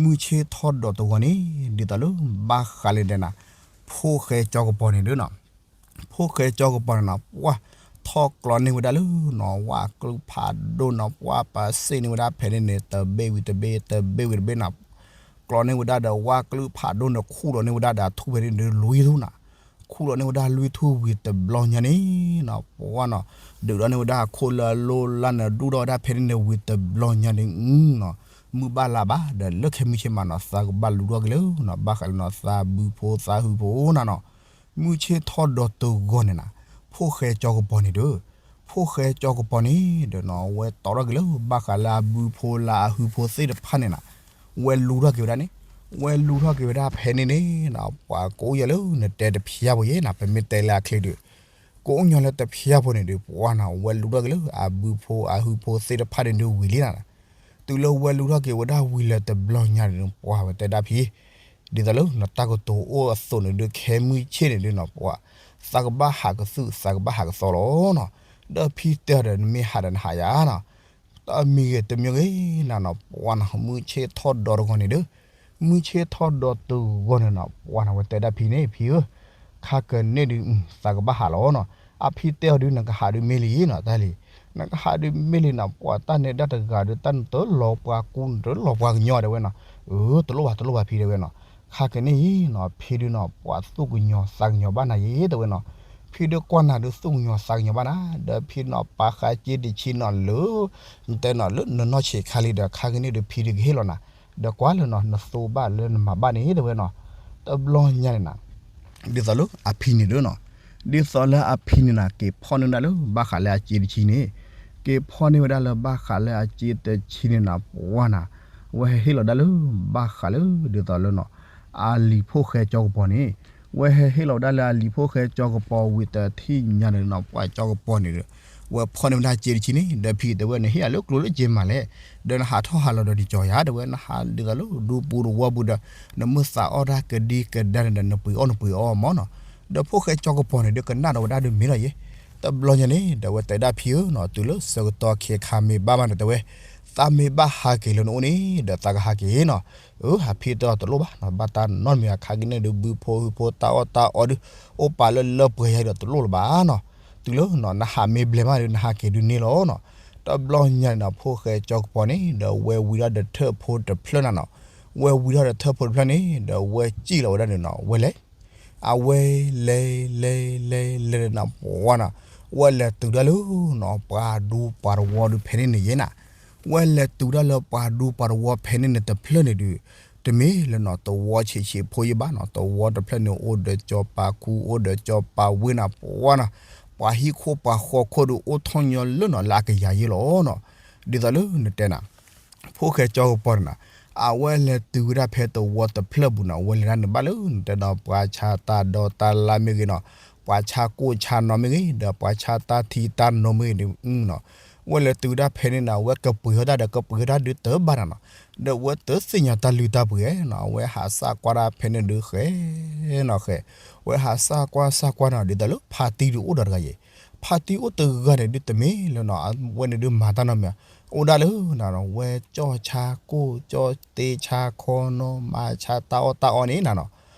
မုၢ်ဆ့ၣ်ထီၣ်ဒီးတဂီၤန့ၣ် ဒ်သိးလၢ ဘၣ်ဃးလၢဒဲးနၤ, ဖိၣ်ဃဲကၠီကပီၤန့ၣ်ဒုးနီၤ ဖိၣ်ဃဲကၠီကပီၤန့ၣ်နီၤ ပှၢ်ထီၣ်ကျီန့ၢ်ဝဲဒၣ်လၢနီၤ ဝၣ်ကျုၢ်ဖးဒိၣ်နီၤ ပှၢ်ပာ်စ့ၣ်န့ၢ်ဝဲဒၣ်ဖဲန့ၣ်န့ၣ် တဘ့ၣ်ဝံၤတဘ့ၣ် တဘ့ၣ်ဝံၤတဘ့ၣ်နီၤ, ကျီန့ၢ်ဝဲဒၣ်ဒီးဝၣ်ကျုၢ်ဖးဒိၣ်န့ၣ် ခူၣ်လီၤန့ၢ်ဝဲဒၣ်ဒီးအထူၣ်ဖဲန့ၣ်န့ၣ်လွံၢ်ထူၣ်နီၤ, ခူၣ်လီၤန့ၢ်ဝဲဒၣ်လွံၢ်ထူၣ်ဝံၤတဘျီညါန့ၣ်နီၤ ပှၢ်နီၤ, ဒုးဒီးန့ၢ်ဝဲဒၣ်အခိၣ်လၢအလိၣ်လၢ်န့ၣ် ဒူၣ်ထီၣ်ဝဲဒၣ်ဖဲန့ၣ်န့ၣ်ဝံၤတဘျီညါန့ၣ်နီၤ, မုၢ်ဘၣ်လါဘၣ်ဒီးလၢခဲမုၢ်ဆ့ၣ်မးနီၤ သးကဘၣ်လူၤထီၣ်က့ၤလၢနီၤ ဘၣ်ဃးလၢနီၤ သးဘုဖိသးဟုဖိနၤနီၤ မုၢ်ဆ့ၣ်ထီၣ်ဒီးတဂီၤန့ၣ်နၤ, ဖိၣ်ဃဲကၠီကပီၤန့ၣ်ဒီး, ဖိၣ်ဃဲကၠီကပီၤန့ၣ်ဒီးနီၤ ဝဲတီထီၣ်က့ၤလၢဘၣ်ဃးလၢအဘုဖိလၢအဟုဖိသ့ၣ်တဖၣ်န့ၣ်နၤ, ဝဲလူၤထီၣ်က့ၤဝဲဒၣ်န့ၣ်, ဝဲလူၤထီၣ်က့ၤဝဲဒၣ်ဖဲန့ၣ်န့ၣ်နီၤ ပှၤကိးယၤလၢနတဲတဖျါဖိယဲနၤ ပမ့ၢ်တဲလၢအချ့ဒီး, ကိးညီလၢတဖျါဖိန့ၣ်ဒီး ပှၢ်နီၤ ဝဲလူၤထီၣ်က့ၤလၢအဘုဖိအဟုဖိသ့ၣ်တဖၣ်န့ၣ်ဒီးဝံၤလံနၤ တုၤလၢဝဲလူၤထီၣ်က့ၤဝဲဒၣ်ဝံၤလၢတဘျီညါန့ၣ် ပှၢ်ဝဲတဲဒၣ်ဖံ, ဒ်သိးလၢနတၢ်ကတိၤအိၣ်အသိးန့ၣ်ဒုး ခဲမုၢ်ဆ့ၣ်န့ၣ်ဒုးနီၤ ပှၢ်, သးကဘၣ်ဟးကသုၣ် သးကဘၣ်ဟးကသီလီၤနီၤ, ဒီးဖံတဲအီၤဒီးနမ့ၢ်ဟးဒီးနဟးယၤနီၤ, တမံၤဂ့ၤတမံၤဂ့ၤနၤနီၤ ပှၢ်နီၤ မုၢ်ဆ့ၣ်ထီၣ်ဒီးတဂီၤန့ၣ်ဒီး, မုၢ်ဆ့ၣ်ထီၣ်ဒီးတဂီၤန့ၣ်နီၤ ပှၢ်နီၤ ဝဲတဲဒၣ်ဖံန့ၣ် ဖံဧၢ, ခါကန့ၣ်ဒုး သးကဘၣ်ဟးလီၤနီၤ, အဖံတဲအီၤဒုး နကဟးဒုးမ့ၢ်လံနီၤ တၢ်လံၤ, နကဟးဒုးမ့ၢ်လံနီၤ ပှၢ်တၢ်နဲဒၣ်တဂၤဒီး တၢ်နတလီၤပှၤကူ နတလီၤပှၤကညီတဲဝဲနီၤ, အၢ တလိၣ်ဘၣ်တလိၣ်ဘၣ်ဖံတဲဝဲနီၤ, ခါကန့ၣ်အံၤနီၤ ဖံဒုးနီၤ ပှၢ်သူၣ်ကညီၤသးကညီၤဘၣ်နၤယဲတဲဝဲနီၤ, ဖံဒုးကွၢ်နၤဒုးသူၣ်ကညီၤသးကညီၤဘၣ်နၤ, ဒီးဖံနီၤ ပာ်ဃာ်စ့တဆံနီၤလၢ နတဲနီၤလၢနနီၢ်ဆံးခါလံဒီး ခါကန့ၣ်ဒုးဖံဒုးကဟ့ၣ်လီၤနၤ, ဒီးကွၢ်လၢနီၤ နသိဘၣ်လၢနမၤဘၣ်န့ၣ်တဲဝဲနီၤ, တဘျီညါန့ၣ်နၤ ဒ်သိးလၢအဖံန့ၣ်ဒီးနီၤ, ဒ်သိးလၢအဖံန့ၣ်နၤ က့ၤဖီၣ်န့ၢ်ဝဲဒၣ်လၢဘၣ်ဃးလၢအစ့တဆံန့ၣ်, က့ၤဖီၣ်န့ၢ်ဝဲဒၣ်လၢဘၣ်ဃးလၢအစ့တဆံန့ၣ်နၤ ပှၢ်နၤ, ဝဲဟဲဟ့ၣ်လီၤဒၣ်လၢဘၣ်ဃးလၢ ဒ်သိးလၢနီၤ အလံၤဖိၣ်ဃဲကၠီကပီၤန့ၣ်, ဝဲဟဲဟ့ၣ်လီၤဝဲဒၣ်လၢအလံၤဖိၣ်ဃဲကၠီကပီၤဝံၤတထံၣ်ညါန့ၣ်နီၤ ပှၢ်ကၠီကပီၤန့ၣ်ဒီး ဝဲဖီၣ်န့ၢ်ဝဲဒၣ်စ့တဆံန့ၣ် ဒီးဖံတဲဝဲ နဟ့ၣ်ယၤလၢကျိၤလၢစ့မးလဲၣ်, ဒီးနဟးထီၣ်ဟးလီၤဒီးနကၠီၤယၤတဲဝဲ နဟးဒ်သိးလၢဒူပူၤတဝီပူၤဒီး နမ့ၢ်သးအီၣ်တၢ်ကဒံကဒါန့ၣ်ဒီး နပှ့ၤအီၣ်နပှ့ၤအီမၢ်နီၤ, ဒီးဖိၣ်ဃဲကၠီကပီၤန့ၣ်ဒီး ကနၣ်ဒီးဝဲဒၣ်ဒုးမ့ၢ်လီၤယဲ, တဘျီညါန့ၣ် ဒီးဝဲတဲဒၣ်ဖံဧၢနီၤ တုၤလၢဆၢကတီၢ်ခဲခါမ့ၢ်ဘၣ်မးန့ၣ်တဲဝဲ, သးမ့ၢ်ဘၣ်ဟးက့ၤလၢနအိၣ်န့ၣ် ဒီးသးကဟးက့ၤနီၤ, အၢ အဖံတဲအီၤတလိၣ်ဘၣ်နီၤ ဘၣ်တၢ်နီတမံၤအခါကန့ၣ်ဒုး ဘုဖိဟုဖိတၢ်အီၣ်တၢ်အီဒုး အိၣ်ပာ်လၢလၢပှဲၤယၤဒီးတလိၣ်လၢၤဘၣ်နီၤ, တုၤလၢနီၤ နဟးမ့ၢ်ဘျဲးမးဒီး နဟးက့ၤဒုးန့ၣ်လီၤနီၤ, တဘျီညါန့ၣ်နီၤ ဖိၣ်ဃဲကၠီကပီၤန့ၣ် ဒီးဝဲဝံၤဒီးဒီးထၢၣ်ဖိတဖျၢၣ်နၤနီၤ, ဝဲဝံၤဒီးဒီးထၢၣ်ဖိတဖျၢၣ်န့ၣ် ဒီးဝဲစံၣ်လီၤဝဲဒၣ်န့ၣ်နီၤ ဝဲလဲၤ အဝဲလဲၤလဲၤလဲၤလဲၤန့ၣ်နီၤ ပှၢ်နီၤ, ဝဲလဲၤတုၤဒၣ်လၢနီၤ ပှၤဒူပှၤတဝီဒုးဖဲန့ၣ်န့ၣ်ယဲနၤ, ဝဲလဲၤတုၤဒၣ်လၢပှၤဒူပှၤတဝီဖဲန့ၣ်န့ၣ်တဖျၢၣ်န့ၣ်ဒုး, တမ့ၢ်လၢနီၤ တဝီဆံးဆံးဖိယဲဘၣ်နီၤ, တဝီတဖျၢၣ်န့ၣ် အိၣ်ဒီးကၠီၤပၤခူ အိၣ်ဒီးကၠီၤပၤဝ့ၢ်နၤ ပှၢ်နီၤ, ပှၤဟံၣ်ခိၣ်ပှၤဃီခိၣ်ဒုးအိၣ်ထီၣ်ညီလၢနီၤ လၢအကယၤယ့လီၤနီၤ. ဒ်သိးလၢနတဲနၤ ဖိၣ်ဃဲကၠီကပီၤန့ၣ်နီၤ အဝဲလဲၤတုၤဝဲဒၣ်ဖဲတဝီတဖျၢၣ်ပူၤနီၤ အဝဲလဲၤဒၣ်န့ၣ်ဘၣ်လၢနတဲဒီး ပှၤဆါတၢ်ဒီတၢ်လၣ်မ့ၢ်ဂ့ၤနီၤ, ပှၤဆါကိၣ်ဆါနီမ့ၢ်ဂ့ၤ, ဒီးပှၤဆါတၢ်ထံတၢ်နိမ့ၢ်ဂ့ၤနီၤ, အဝဲလဲၤတုၤဝဲဒၣ်ဖဲန့ၣ်နီၤ အဝဲကပှ့ၤဝဲဒၣ်ဒီးကပှ့ၤဝဲဒၣ်ဒုးတဘၣ်နၤနီၤ, ဒီးအဝဲတသ့ၣ်ညါတၢ်လုၢ်တၢ်ပှ့ၤနီၤ, အဝဲဟးစၢ်ကွၢ်ဒၣ်ဖဲန့ၣ်ဒုးဃဲနီၤဃဲ, အဝဲဟးစၢ်ကွၢ်စၢ်ကွၢ်နီၤ ဒ်သိးလၢဖါတံၢ်ဒုးအိၣ်ဒီးတဂၤယဲၢ်, ဖါတံၢ်အိၣ်တဂၤန့ၣ်ဒုးတမ့ၢ်လၢနီၤ အဝဲန့ၣ်ဒုးမၤတၢ်နီတမံၤ, အိၣ်ဒၣ်လၢနီၤ ဝဲကၠီၣ်ဆါကိၣ် ကၠီၣ်တ့ဆါခီနီၤ မၤဆါတၢ်အီၣ်တၢ်အီန့ၣ်နၤနီၤ,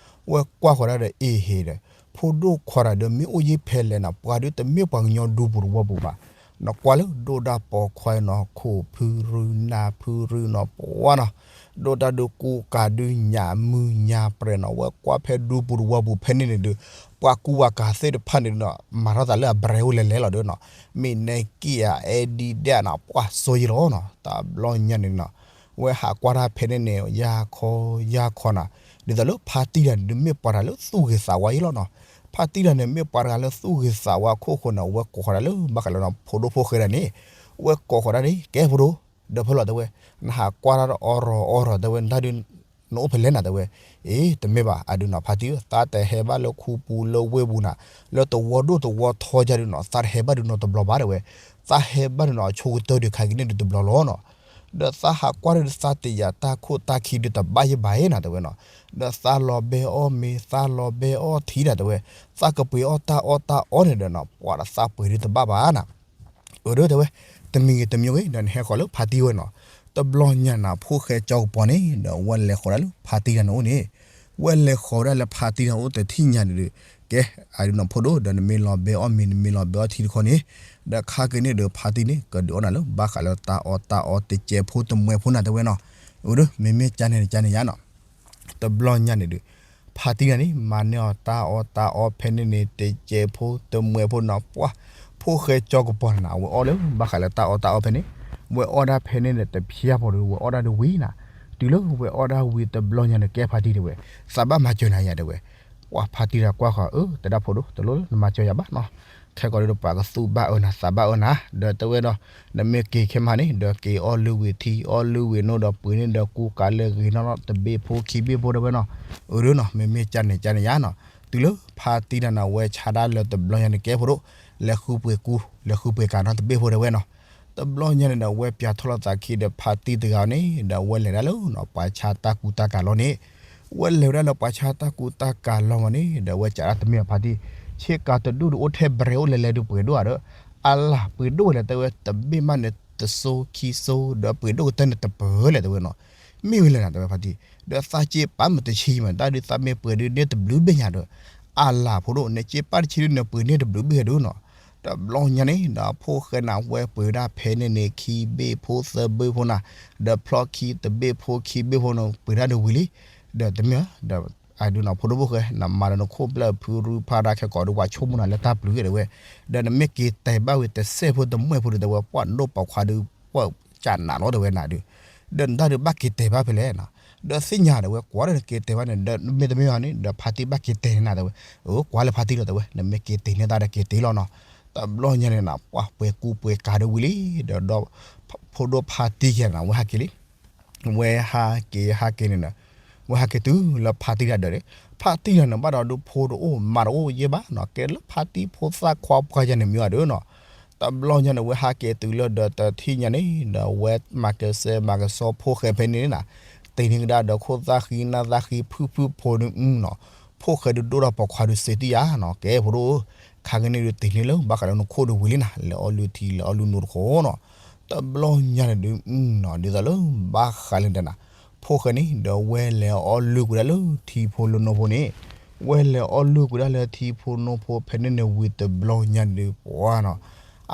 ဝဲကွၢ်ဃီၤဒၣ်ဒီးအ့ဟ့ဒီး ဖိဒိၣ်ခွါတဂၤဒီးမ့ၢ်အိၣ်ယ့ၢ်ဖဲလဲၣ်နီၤ ပှၤဒုးတမ့ၢ်ပှၤကညီဒူပူၤတဝီပူၤဘၣ်, နကွၢ်လၢဒိၣ်ဒၣ်ပိာ်ခွါနီၤ ခိၣ်ဖုရူနၢ်ဖုရူနီၤ ပှၤနီၤ, ဒိၣ်တၢ်ဒုးကူကၤဒုးညၣ်မုၢ်ညၣ်ပြဲၤနီၤ ဝဲကွၢ်ဖဲဒူပူၤတဝီပူၤဖဲန့ၣ်န့ၣ်ဒုး ပှၤကူပှၤကၤသ့ၣ်တဖၣ်န့ၣ်နီၤ မၤထီၣ်သးလၢအ brand အိၣ်လဲၤလဲၤလီၤဒုးနီၤ, မ့ၢ် Nike ဧါ Adidas နီၤ ပှၤစီယ့ၢ်လီၤနီၤ, တဘျီညါန့ၣ်နီၤ ဝဲဟးကွၢ်တၢ်ဖဲန့ၣ်န့ၣ် ယၤခီယၤခီနီၤ, ဒ်သိးလၢဖါတံၢ်တဂၤန့ၣ်ဒုးမ့ၢ်ပှၤတဂၤလၢသူၣ်ဂ့ၤသးဝါယ့ၢ်လီၤနီၤ, ဖါတံၢ်တဂၤန့ၣ် မ့ၢ်ပှၤတဂၤလၢသူၣ်ဂ့ၤသးဝါအခိၣ်ဃိန့ၣ် ဝဲကိးဃီၤဒၣ်လၢဘၣ်ဃးလၢနီၤ ဖိဒိၣ်ဖိၣ်ဃဲဒၣ်န့ၣ်, ဝဲကိးဃီၤဒၣ်န့ၣ် ကဲဖိဒိၣ် ဒီးဖဲလီၤတဲဝဲ, နဟးကွၢ်တၢ်ဒီးအီရီၤအီရီၤတဲဝဲ နတၢ်ဒုး နအိၣ်ဖဲလဲၣ်နၤတဲဝဲ, အ့ တမ့ၢ်ဘၣ် အဒုးနီၤ ဖါတံၢ်ဧၢ သးတဟဲဘၣ်လၢခူပူၤလၢဝ့ၢ်ပူၤနၤ, လၢတဝီဒိၣ်တဝီထီယါဒုးနီၤ သးတဟဲဘၣ်ဒုးနီတဘျီဘၣ်တဲဝဲ, သးဟဲဘၣ်ဒုးနီၤ အဆိကတၢၢ်ဒုးခါက့ၤန့ၣ်ဒုးတဘျီလီၤနီၤ, ဒီးသးဟးကွၢ်ဒုးသးတယာ်တၢ်ခိၣ်တၢ်ခံဒုးတဘၣ်ယဲၢ်ဘၣ်ဧါနၤတဲဝဲနီၤ, ဒီးသးလီၤဘဲအီၣ်မ့ၤ သးလီၤဘဲအီၣ်ထံနၤတဲဝဲ, သးကပှ့ၤအီၣ်တၢ်အီၣ်တၢ်အီန့ၣ်ဒီးနီၤ ပှၤဒီးသးပှ့ၤဒုးတဘၣ်ဘၣ်နၤ အၢ ဒီးတဲဝဲ, တမံၤဂ့ၤတမံၤဂ့ၤ ဒီးနဟဲဃီၤလၢဖါတံၢ်ဝဲနီၤ, တဘျီညါနၤ ဖိၣ်ဃဲကၠီကပီၤန့ၣ် ဒီးဝဲလဲၤဃီၤဒၣ်လၢဖါတံၢ်တဂၤန့ၣ်အိၣ်န့ၣ်, ဝဲလဲၤဃီၤဝဲဒၣ်လၢဖါတံၢ်တဂၤအိၣ်တထံၣ်ညါန့ၣ်ဒီး, ကဲ အဒုးနီၤဖိဒိၣ် ဒီးနမ့ၢ်လီၤဘဲအီၣ်မ့ၤ နမ့ၢ်လီၤဘဲအီၣ်ထံတခီန့ၣ်, ဒီးခါက့ၤန့ၣ်ဒီးဖါတံၢ်န့ၣ် ကဒုးအီၣ်နၤလၢဘၣ်ဃးလၢတၢ်အီၣ်တၢ်အီတစဲးဖိတမှဲဖိနၤတဲဝဲနီၤ, အၢ ဒီး မ့မ့ၢ်ကၠါန့ၣ်န့ၣ်ကၠါန့ၣ်ယါနီၤ တဘျီညါန့ၣ်ဒီး, ဖါတံၢ်တဂၤန့ၣ် မၤန့ၢ်အီၤတၢ်အီၣ်တၢ်အီဖဲန့ၣ်န့ၣ် တစဲးဖိတမှဲဖိနီၤ ပှၤ, ဖိၣ်ဃဲကၠီကပီၤန့ၣ် အဝဲအီၣ်လၢဘၣ်ဃးလၢတၢ်အီၣ်တၢ်အီဖဲန့ၣ်, ဝဲအီၣ်ဒၣ်ဖဲန့ၣ်န့ၣ် တဖျါဖိဒီး ဝဲအီၣ်ဒၣ်ဒုးဝံၤနၤ, တုၤလၢဝဲအီၣ်ဒၣ်ဝံၤတဘျီညါန့ၣ် ကဲဖါတံၢ်တဲဝဲ, သးဘၣ်မၤစၢၤနၤယၤတဲဝဲ, ပှၤဖါတံၢ်တဂၤကွၢ်ဃီၤ အၢ တဲဒၣ်ဖိဒိၣ် တလိၣ်လၢနမၤစၢၤယၤဘၣ်နီၤ ခဲကိာ်ဒုးပှၤကသူၣ်ဘၣ်အၢနၤ သးဘၣ်အၢနၤ ဒီးတဲဝဲဒီး, နမ့ၢ်က့ၤခဲမးန့ၣ် ဒီးက့ၤအီၣ်လုၢ်ဝံၤထံ အီၣ်လုၢ်ဝံၤနိဒီးပှ့ၤန့ၢ်ဒီးကူကၤလၢဂ့ၤနီၢ်နီၢ် တဘ့ၣ်ဖိခံဘ့ၣ်ဖိတဲဝဲနီၤ, အၢ ဒီးနီၤ မ့မ့ၢ်ကၠါန့ၣ်ကၠါန့ၣ်ယါနီၤ, တုၤလၢဖါတံၢ်တဂၤန့ၣ် ဝဲဆါဒၣ်လၢတဘျီညါန့ၣ် ကဲဖိဒိၣ်, လဲၤဃုပှ့ၤကူ လဲၤဃုပှ့ၤကၤနီၤ တဘ့ၣ်ဖိတဲဝဲနီၤ, တဘျီညါန့ၣ်ဒီး ဝဲပၠးထီၣ်လိာ်သးခံဒီးဖါတံၢ်တဂၤန့ၣ် ဒီးဝဲလဲၤဒၣ်လၢနီၤ ပှၤဆါတၢ်ကူတၢ်ကၤလီၢ်န့ၣ် ဝဲလဲၤဝဲဒၣ်လၢပှၤဆါတၢ်ကူတၢ်ကၤလီၢ်မးန့ၣ် ဒီးဝဲကးဒၣ်တမ့ၢ်အဖါတံၢ်, ဆ့ကၤတဒူၣ်ဒုးအိၣ်ထဲ brand အိၣ်လဲၤလဲၤဒုးပှ့ၤဒိၣ်ဧါဒီး, အလၢ်ပှ့ၤဒိၣ်ဝဲလဲၣ်တဲဝဲ တဘ့ၣ်မးန့ၣ်တစိခံစိ ဒီးပှ့ၤဒိၣ်ကတၢၢ်န့ၣ်တပၢၢ်လဲၣ်တဲဝဲနီၤ, မ့ၢ်ဝဲလဲၣ်နၤတဲဝဲဖါတံၢ်, ဒီးသးစ့ပာ်မ့ၢ်တဆံမး တၢ်ဒုးသးမ့ၢ်ပှ့ၤဒုးန့ၢ်တဘျုးဘ့ၣ်ညါဒီး, အလၢ်ဖိဒိၣ် နစ့ပာ်တဆံဒုးန့ၣ်ပှ့ၤန့ၢ်တဘျုးဘ့ၣ်ဒုးနီၤ, တဘျီညါန့ၣ်ဒီး ဖိၣ်ဃဲန့ၣ် ဝဲပှ့ၤဝဲဒၣ်ဖဲန့ၣ်န့ၣ် ခံဘ့ၣ်ဖိသၢဘ့ၣ်ဖိနၤ, ဒီးဖျီၣ်ခံတဘ့ၣ်ဖိခံဘ့ၣ်ဖိန့ၣ် ပှ့ၤဒၣ်ဒုးဝံၤလံ, ဒီးတမ့ၢ်ဧါ, ဒီး အဒုးနီၤ ဖိဒိၣ်ဖိၣ်ဃဲ နမၤဒီးနခိၣ်ဘျၢၣ်ဖုရူဖးဒါခဲကိာ်ဒီး ပှၤဆိကမိၣ်နၤလၢတၢ်ပျုၤတဲဝဲ, ဒီးနမ့ၢ်က့ၤတဲာ်ဘၣ်ဝံၤတစဲးဖိတမှဲၢ်ဖိဒုးတဲဝဲ ပှၤဒိၣ်ပိာ်ခွါဒုး ပှၤကနးလီၤတဲဝဲနၤဒုး, ဒီးနတၢ်ဒုးဘၣ်က့ၤတဲာ်ဘၣ်ဖဲလဲၣ်နီၤ, ဒီးသ့ၣ်ညါတဲဝဲ ကွၢ်ဒီးနက့ၤတဲာ်ဘၣ်န့ၣ် ဒီးမ့ၢ်တမ့ၢ်အီၤန့ၣ် ဒီးဖါတံၢ်ဘၣ်က့ၤတဲာ်န့ၢ်နၤတဲဝဲ, အၢ ကွၢ်လၢဖါတံၢ်လီၤတဲဝဲ နမ့ၢ်က့ၤတဲာ်န့ၢ်တၢ်ဒီးက့ၤတဲာ်လီၤနီၤ, တဘျီညါန့ၣ်နၤ ပှၤပှဲၤကူပှဲၤကၤဒုးဝံၤလံ, ဒီး ဒီးဖိဒိၣ်ဖါတံၢ်ယဲန့ၣ် ဝဲဟးက့ၤလံ ဝဲဟးက့ၤဟးက့ၤန့ၣ်ဒီး, ဝဲဟးက့ၤတုၤလၢဖါတံၢ်တၢ်ဒၢးန့ၣ်, ဖါတံၢ်တၢ်န့ၣ် ဘၣ်ဒီးဒုးဖိတအိၣ်မါတအိၣ်ယဲၢ်ဘၣ်နီၤ, ကဲလၢဖါတံၢ်ဖိသၣ်ခွါပှၢ်ယဲၢ်န့ၣ်မ့ၢ်အီၤဒုးနီၤ, တဘျီညါန့ၣ် ဝဲဟးက့ၤတုၤလၢဒီးတထံၣ်ညါန့ၣ်ဒီး ဝဲမၤကဆှဲမၤကဆှီဖိၣ်ဃဲဖဲန့ၣ်နီၤ, တ့န့ၢ်ကဒါဒီးခိၣ်သၣ်ဃံနၢ်သၣ်ဃံဖုၣ်ဖုၣ်ဖိန့ၣ်နီၤ, ဖိၣ်ဃဲဒုးဒိၣ်ဒီးပိာ်ခွါဒုးစ့တံၢ်ယါနီၤ, ကဲဖိဒိၣ်ဧၢ, ခါက့ၤန့ၣ်ဒုးတ့န့ၢ်လၢဘၣ်ဃးလၢနခိၣ်ဒုးဝံၤလံနီၤ, လဲၤအီၣ်လုၢ်ထံလဲၤအီၣ်လုၢ်နိတဃိနီၤ, တဘျီညါန့ၣ်ဒုးနီၤ ဒ်သိးလၢဘၣ်ဃးလၢနတဲနၤ, ဖိၣ်ဃဲန့ၣ်ဒီးဝဲလဲၤအီၣ်လုၢ်ကွံာ်ဒၣ်လၢထံဖိလၢနိဖိန့ၣ်, ဝဲလဲၤအီၣ်လုၢ်ကွံာ်ဒၣ်လၢထံဖိနိဖိဖဲန့ၣ်န့ၣ်ဝံၤတဘျီညါန့ၣ်ဒုးပှၤနီၤ,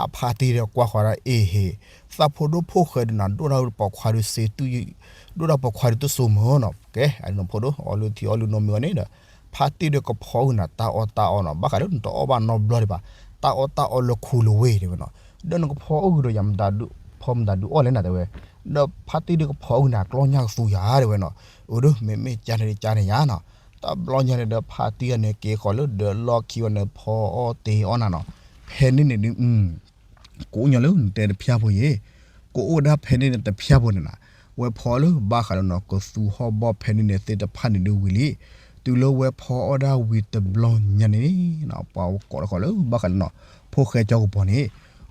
အဖါတံၢ်ဒီးကွၢ်ဃီၤဒၣ်အ့ၣ်ဟ့ၣ်, သးဖိဒိၣ်ဖိၣ်ဃဲဒုးနၤ ဒိၣ်ဒီးပိာ်ခွါဒုးစ့တံၢ်, ဒိၣ်ဒီးပိာ်ခွါဒုးတစိၤမၢ်နီၤ, ကဲ အဒုးနီၤဖိဒိၣ် အီၣ်လုၢ်ထံအီၣ်လုၢ်နိမ့ၢ်ဂ့ၤန့ၣ်ဒီး, ဖါတံၢ်ဒီးကဖီအုၣ်နၤတၢ်အီၣ်တၢ်အီနီၤ, ဘၣ်ဃးလၢနတအီၣ်ဘၣ်နီတဘျီဒံးဘၣ်, တၢ်အီၣ်တၢ်အီလၢခူလၢဝ့ၢ်တဲဝဲနီၤ, ဒီးနကဖီအုၣ်ဒီးယၤမတၤဒုးဖီမတၤဒုးအီၣ်လဲၣ်နၤတဲဝဲ, ဒီးဖါတံၢ်ဒုးကဖီအုၣ်နၤကျီညၣ်ကသူယၤတဲဝဲနီၤ, အၢ ဒီးမ့မ့ၢ်ကၠါန့ၣ်ကၠါန့ၣ်ယါနီၤ, တဘျီညါန့ၣ်ဒီးဖါတံၢ်ယၤန့ၣ်က့ၤဃီၤလၢဒီးလီၢ်ခံဝဲန့ၣ် ဖီအီၣ်တ့ၤအီၣ်နၤနီၤ, ဖဲန့ၣ်န့ၣ်ဒုး ကအိၣ်ညီလၢနတဲတဖျၢၣ်ဖိယဲၢ်, ကအိၣ်ဝဲဒၣ်ဖဲန့ၣ်န့ၣ်တဖျၢၣ်ဖိန့ၣ်နၤ, ဝဲဖီလၢဘၣ်ဃးလၢနီၤ ကသူဟီၣ်ဘီၣ်ဖဲန့ၣ်န့ၣ်သ့ၣ်တဖၣ်န့ၣ်ဒုးဝံၤလံ, တုၤလၢဝဲဖီအီၣ်ဒၣ်ဝံၤတဘျီညါန့ၣ်န့ၣ် ပှၤကိးတခီလၢဘၣ်ဃးလၢနီၤ ဖိၣ်ဃဲကၠီကပီၤန့ၣ်,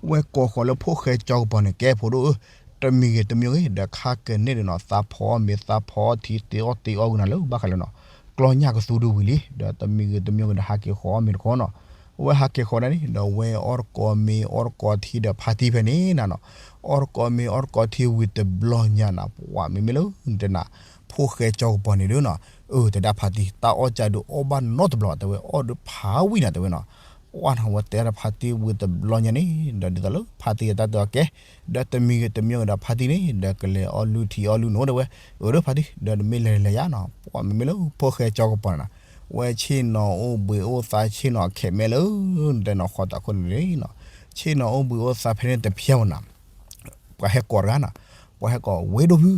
ဝဲကိးဃီၤလၢဖိၣ်ဃဲကၠီကပီၤန့ၣ် ကဲဖိဒိၣ်ဧၢ, တမံၤဂ့ၤတမံၤဂ့ၤ ဒီးခါကန့ၢ်ဒီးနီၤ သးဖီအီၣ်မ့ၤ သးဖီအီၣ်ထံ တ့အီၣ်တ့အီၣ်ဂ့ၤနၤလၢဘၣ်ဃးလၢနီၤ ကျီၢ်ညၣ်ကသူဒုးဝံၤလံ, ဒီးတမံၤဂ့ၤတမံၤဂ့ၤဒီးဟးက့ၤဃီအီၣ်မ့ၤတခီနီၤ, အဝဲဟးက့ၤဃီဒၣ်န့ၣ် ဒီးဝဲအီၣ်တကိးမ့ၤ အီၣ်တကိးထံဒီးဖါတံၢ်ဖဲန့ၣ်နၤနီၤ, အီၣ်တကိးမ့ၤ အီၣ်တကိးထံဝံၤတဘျီညါနၤ ပှၤမ့မ့ၢ်လၢနတဲနၤ ဖိၣ်ဃဲကၠီကပီၤန့ၣ်ဒုးနီၤ, အၢ တဲဒၣ်ဖါတံၢ် တၢ်အီၣ်ကၢဒုးအီၣ်ဘၣ်နီတဘျီ တဲဝဲ အီၣ်ဒုးဖးဝံၤနၤ တဲဝဲနီၤ, ပှၤနီၤ ဝဲတဲဒၣ်ဖါတံၢ်ဝံၤတဘျီညါန့ၣ် ဒီးဒ်သိးလၢဖါတံၢ်အတၢ်တဲအီၤကဲ, ဒီးတမံၤဂ့ၤတမံၤဂ့ၤဒီးဖါတံၢ်န့ၣ် ဒီးကလဲၤအီၣ်လုၢ်ထံအီၣ်လုၢ်နိတဲဝဲ, အၢ ဒီးဖါတံၢ် ဒီးနမ့ၢ်လဲၤလဲၤယါနီၤ ပှၤမ့မ့ၢ်လၢဖိၣ်ဃဲကၠီကပီၤန့ၣ်နၤ, ဝဲဆ့ၣ်နီၤအိၣ်ဘှံးအိၣ်သါဆ့ၣ်နီၤခဲမဲလၢ နတဲနီၤဃီတၢ်ခိၣ်န့ၣ်န့ၣ်နီၤ, ဆ့ၣ်နီၤအိၣ်ဘှံးအိၣ်သါဖဲန့ၣ်တဖျၢၣ်ဝဲနၤ, ပှၤဟဲကိးတဂၤနီၤ, ပှၤဟဲကိးဝဲဒိၣ်ဖု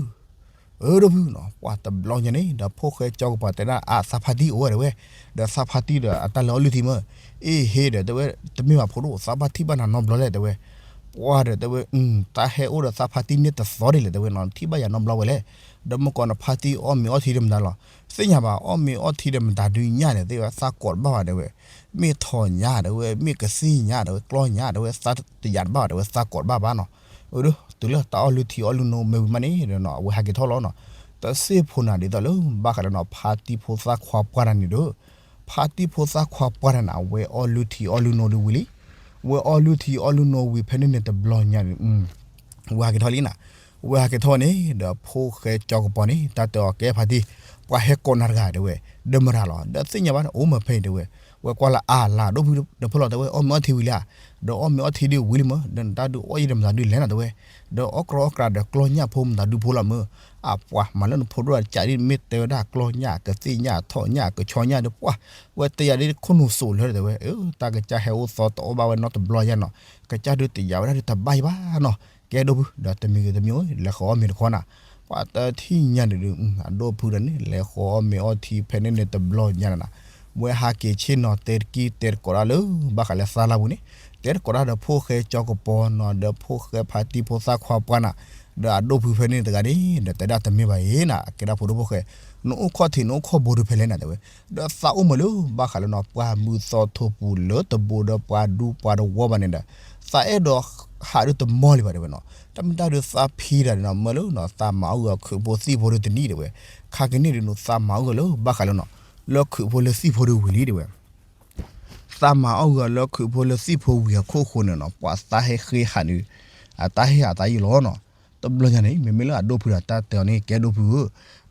အၢ ဒိၣ်ဖုနီၤ, ပှၤတဘျီညါန့ၣ် ဒီးဖိၣ်ဃဲကၠီကပီၤတဲဒၣ် အါ သးဖါတံၢ်အိၣ်ဝဲတဲဝဲ, ဒီးသးဖါတံၢ်ဒီးအတၢ်လဲၤအီၣ်လုၢ်ထံမ့ၢ်, အ့ၣ်ဟ့ဒီးတဲဝဲ တမ့ၢ်ဘၣ်ဖိဒိၣ် သးဘၣ်ထံၣ်ဘၣ်နၤနီတဘျီလဲၣ်တဲဝဲ, ပှၤဒီးတဲဝဲ တၢ်ဟဲအိၣ်ဒီးသးဖါတံၢ်န့ၣ်တသီဒ်လဲၣ်တဲဝဲနီၤ ထံၣ်ဘၣ်ယၤနီတဘျီဝဲလဲၣ်, ဒီးမ့ၢ်ကီးနဖါတံၢ်အီၣ်မ့ၤအီၣ်ထံဒီးမတၤလီၤ, သ့ၣ်ညါဘၣ် အီၣ်မ့ၤအီၣ်ထံဒီးမတၤဒုးညၣ်န့ၣ် သ့ၣ်ဝဲသးကိးတဘၣ်ဘၣ်တဲဝဲ, မ့ၢ်ထိးညၣ်တဲဝဲ မ့ၢ်ကသ့ၣ်ညၣ်တဲဝဲ ကျီၢ်ညၣ်တဲဝဲ သးတယာ်တဘၣ်ဘၣ်တဲဝဲ သးကိးတဘၣ်ဘၣ်နီၤ, အၢ ဒီးတုၤလၢတၢ်အီၣ်လုၢ်ထံအီၣ်လုၢ်နိမ့ၢ်ဝံၤမးန့ၣ်ဒီးနီၤ အဝဲဟးက့ၤထီၣ်လီၤနီၤ, တစ့ၢ်ဖိနၤဒ်သိးလၢဘၣ်ဃးဒီးနီၤ ဖါတံၢ်ဖိသၣ်ခွါပှၢ်တၢ်န့ၣ်ဒီး, ဖါတံၢ်ဖိသၣ်ခွါပှၢ်တၢ်န့ၣ် အဝဲအီၣ်လုၢ်ထံအီၣ်လုၢ်နိဒုးဝံၤလံ, ဝဲအီၣ်လုၢ်ထံအီၣ်လုၢ်နိဝံၤဖဲန့ၣ်န့ၣ်တဘျီညါန့ၣ် ဝဲဟးက့ၤထီၣ်လံနၤ, ဝဲဟးက့ၤထီၣ်န့ၣ် ဒီးဖိၣ်ဃဲကၠီကပီၤန့ၣ် တၢ်တဲအီၤကဲဖါတံၢ်, ပှၤဟဲကိးနၤတဂၤတဲဝဲ, ဒီးမတၤလီၤ ဒီးသ့ၣ်ညါဘၣ် အိၣ်မ့ၢ်ဖဲအံၤတဲဝဲ, ဝဲကွၢ်လၢအါလါဒိၣ်ဖုဒီးဖဲလီၤတဲဝဲ အီၣ်မ့ၤအီၣ်ထံဝံၤလံဧါ, ဒီးအီၣ်မ့ၤအီၣ်ထံဒုးဝံၤလံမ့ၢ် ဒီးနတၢ်ဒုးအီၣ်ယံၤဒီးမတၤဒုးလဲၣ်နၤတဲဝဲ, ဒီးအီၣ်ကြီအီၣ်ကြီဒီးကျီၢ်ညၣ်ဖိမတၤဒုးဖိလီၤမ့ၢ်, အပှၤမၤလၢနဖိဒိၣ်အကးဒ်မ့ၢ်တဲဝဲဒၣ်ကျီၢ်ညၣ် ကသ့ၣ်ညၣ် ထိးညၣ် ကဆီညၣ်ဒီးပှၤ, ဝဲတဲယၤဒ်ခိၣ်နူာ်စိးလၢတဲဝဲ, တၢ်ကစၢ်ဟဲအိၣ်သီတအီၣ်ဘၣ်ဝဲနီတဘျီယါနီၤ, ကစၢ်ဒုးတယာ်ဝဲဒၣ်ဒုးတဘၣ်ယံၤဘၣ်နီၤ, ကဲဒိၣ်ဖု ဒီးတမံၤဂ့ၤတမံၤ လဲၤဃီအီၣ်မ့ၤတခီနၤ, ပှၤတထံၣ်ညါန့ၣ်ဒုး အဒိၣ်ဖုဒီးန့ၣ် လဲၤဃီအီၣ်မ့ၤအီၣ်ထံဖဲန့ၣ်န့ၣ်တဘျီညါနၤ, ဝဲဟးက့ၤဆ့ၣ်နီၤတဲတကံတဲတကိးဒၣ်လၢ ဘၣ်ဃးလၢသါလါပူၤန့ၣ် တဲတကိးဒၣ်ဒီးဖိၣ်ဃဲကၠီကပီၤနီၤ ဒီးဖိၣ်ဃဲဖါတံၢ်ဖိသၣ်ခွါပှၢ်နၤ, ဒီးအဒိၣ်ဖုဖဲန့ၣ်တဂၤန့ၣ် ဒီးတဲဒၣ်တမ့ၢ်ဘၣ်အံၤနၤ ကဲဒၣ်ဖိဒိၣ်ဖိၣ်ဃဲ, နအိၣ်ခီၣ်ထံးနအိၣ်ခီၣ်ဘိဒုးဖဲလဲၣ်နၤတဲဝဲ, ဒီးသးအိၣ်မးလၢ ဘၣ်ဃးလၢနီၤ ပှၢ်မုၢ်သီထိပူၤလၢတဘိဒီးပှၤဒူပှၤတဝီဘၣ်န့ၣ်ဒီး, သးအဲၣ်ဒိးဟးဒုးတမီလံဘၣ်တဲဝဲနီၤ, တၢ်မ့ၢ်တၢ်ဒုးသးဖံဒၣ်န့ၣ်နီၤ မၢလၢနီၤ သးမၤအီၣ်ဂၢၢ်ခုးဖိသံၣ်ဖိဒုးတနံၣ်တဲဝဲ, ခါကန့ၢ်ဒုးနီၤ သးမၤအီၣ်ဂၢၢ်လၢဘၣ်ဃးလၢနီၤ လၢခုးဖိလၢသံၣ်ဖိဒုးဝံၤလံတဲဝဲ သးမၤအီၣ်ဂၢၢ်လၢခုးဖိလၢသံၣ်ဖိဝံၤအခိၣ်ဃိန့ၣ်နီၤ ပှၤသးဟဲဃ့ဟးန့ၣ်, အတၢ်ဟ့ၣ်ဟးသးယံာ်လီၤနီၤ, တဘျီညါန့ၣ် မ့မ့ၢ်လၢအဒိၣ်ဖုဒီးတၢ်တဲအီၤန့ၣ် ကဲဒိၣ်ဖုဧၢ,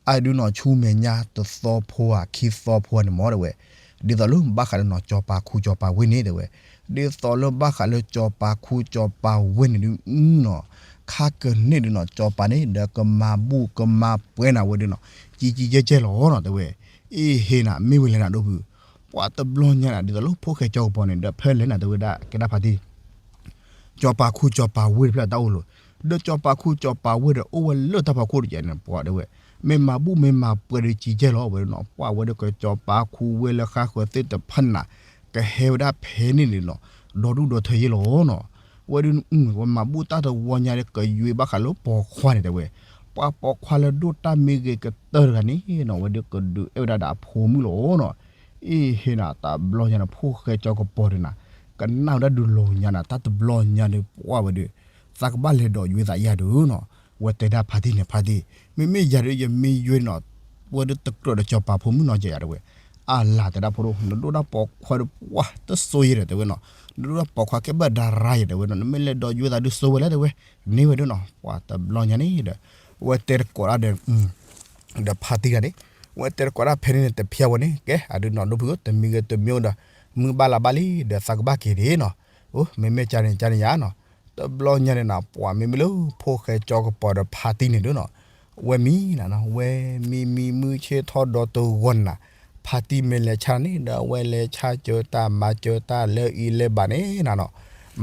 အဒုးနီၤဆူမဲာ်ညါတသီဖိဧါခံသီဖိဧါန့ၣ်မ့ၢ်တဲဝဲ, ဒ်သိးလၢဘၣ်ဃးလၢနီၤ ကၠီၤပၤခူကၠီၤပၤဝ့ၢ်န့ၣ်တဲဝဲ, ဒ်သိးလၢဘၣ်ဃးလၢကၠီၤပၤခူကၠီၤပၤဝ့ၢ်န့ၣ်ဒုးနီၤ, ခါကန့ၢ်ဒုးနီၤ ကၠီၤပၤန့ၣ် ဒီးကမၤဘူၣ်ကမၤပှဲၤနၤဝဲဒုးနီၤ, ကံကံကဲကဲလီၤနီၤတဲဝဲ, အ့ဟ့နၤ မ့ၢ်ဝဲလဲၣ်နၤဒိၣ်ဖု ပှၤတဘျီညါနၤ ဒ်သိးလၢဖိၣ်ဃဲကၠီၤကပီၤန့ၣ် ဒီးဖဲလဲၣ်နၤတဲဝဲဒၣ်ကဲဒၣ်ဖါတံၢ် ကၠီၤပၤခူကၠီၤပၤဝ့ၢ်တဖျၢၣ်တၢ်အိၣ်လီၤ, ဒီးကၠီၤပၤခူကၠီၤပၤဝ့ၢ်ဒီးအိၣ်ဝဲလၢတၢ်ဖီခိၣ်တကဲန့ၣ် ပှၤတဲဝဲ, မ့ၢ်မၤဘူၣ်မ့ၢ်မၤပှဲၤဒီးကံကဲလီၤဝဲဒုးနီၤ, ပှၤဝဲဒုးကၠီၤပၤခူဝ့ၢ်လၢဃါဃၢၤသ့ၣ်တဖၣ်နၤ, ကဟဲဝဲဒၣ်ဖဲန့ၣ်န့ၣ်နီၤ, ဒီဒူၣ်ဒီထၢယဲလီၤနီၤ, ဝဲဒုး ဝဲမၤဘူၣ်တၢ်တဝီညါဒီးကယွ့ဘၣ်ဃးလၢပိာ်ခွါန့ၣ်တဲဝဲ, ပှၤပိာ်ခွါလၢဒိၣ်တၢ်မ့ၢ်ဂ့ၤကတၢၢ်တဂၤန့ၣ်နီၤ ဝဲဒုးကဒုးအဲၣ်ဝဲဒၣ်ဒီးအဖိမုၣ်လီၤနီၤ, အ့ဟ့နၤ တဘျီညါန့ၣ် ဖိၣ်ဃဲကၠီၤကပီၤဒုးနၤ, ကနၣ်ဝဲဒၣ်ဒုးလိာ်ညါနၤ တၢ်တဘျီညါဒီးပှၤဝဲဒုး, သးကဘၣ်လဲၤဒိးယွ့သးယါဒုးနီၤ, ဝဲတဲဒၣ်ဖါတံၢ်န့ၣ် ဖါတံၢ်, မ့မ့ၢ်ယၤဒုးယမ့ၢ်ယွ့နီၤ, ဝဲဒုးတကြၢးဒီးကၠီၤပၤဖိမုၣ်နီၤကဲယၤတဲဝဲ, အလၤတဲဒၣ်ဖိဒိၣ် နဒိၣ်ဒၣ်ပိာ်ခွါဒီးပှၤတစိၤယဲဒီးတဲဝဲနီၤ, နဒိၣ်ဒၣ်ပိာ်ခွါကဲဘၣ်ဒၤရါယဲတဲဝဲနီၤ နမ့ၢ်လဲၤဒိးယွ့သးဒုးစိဝဲလဲၣ်တဲဝဲ, န့ၢ်ဝဲဒုးနီၤ ပှၤတဘျီညါန့ၣ်ဒီး, ဝဲတဲတကိးဒၣ်ဒီး ဒီးဖါတံၢ်တဂၤန့ၣ်, ဝဲတဲတကိးဒၣ်ဖဲန့ၣ်န့ၣ် တဖျါဝဲန့ၣ် ကဲ အဒုးနီၤ ဒိၣ်ဖုဧၢ တမံၤဂ့ၤတမံၤဒီး မုၢ်ဘၣ်လါဘၣ်လံ ဒီးသးကဘၣ်က့ၤဒၣ်နီၤ, အိ မ့မ့ၢ်ကန့ၣ်ကန့ၣ်ယါနီၤ, တဘျီညါန့ၣ်နၤ ပှၤမ့မ့ၢ်လၢ ဖိၣ်ဃဲကၠီကပီၤဒီးဖါတံၢ်န့ၣ်ဒုးနီၤ, ဝဲမံနၤနီၤ ဝဲမံမံမုၢ်ဆ့ၣ်ထီၣ်ဒီတဂီၤန့ၣ်နၤ, ဖါတံၢ်မ့ၢ်လဲၤဆါန့ၣ် ဒီးအဝဲလဲၤဆါစၢၤတၢ်မၤစၢၤတၢ်လၢအံၤလၢဘၣ်န့ၣ်နၤနီၤ,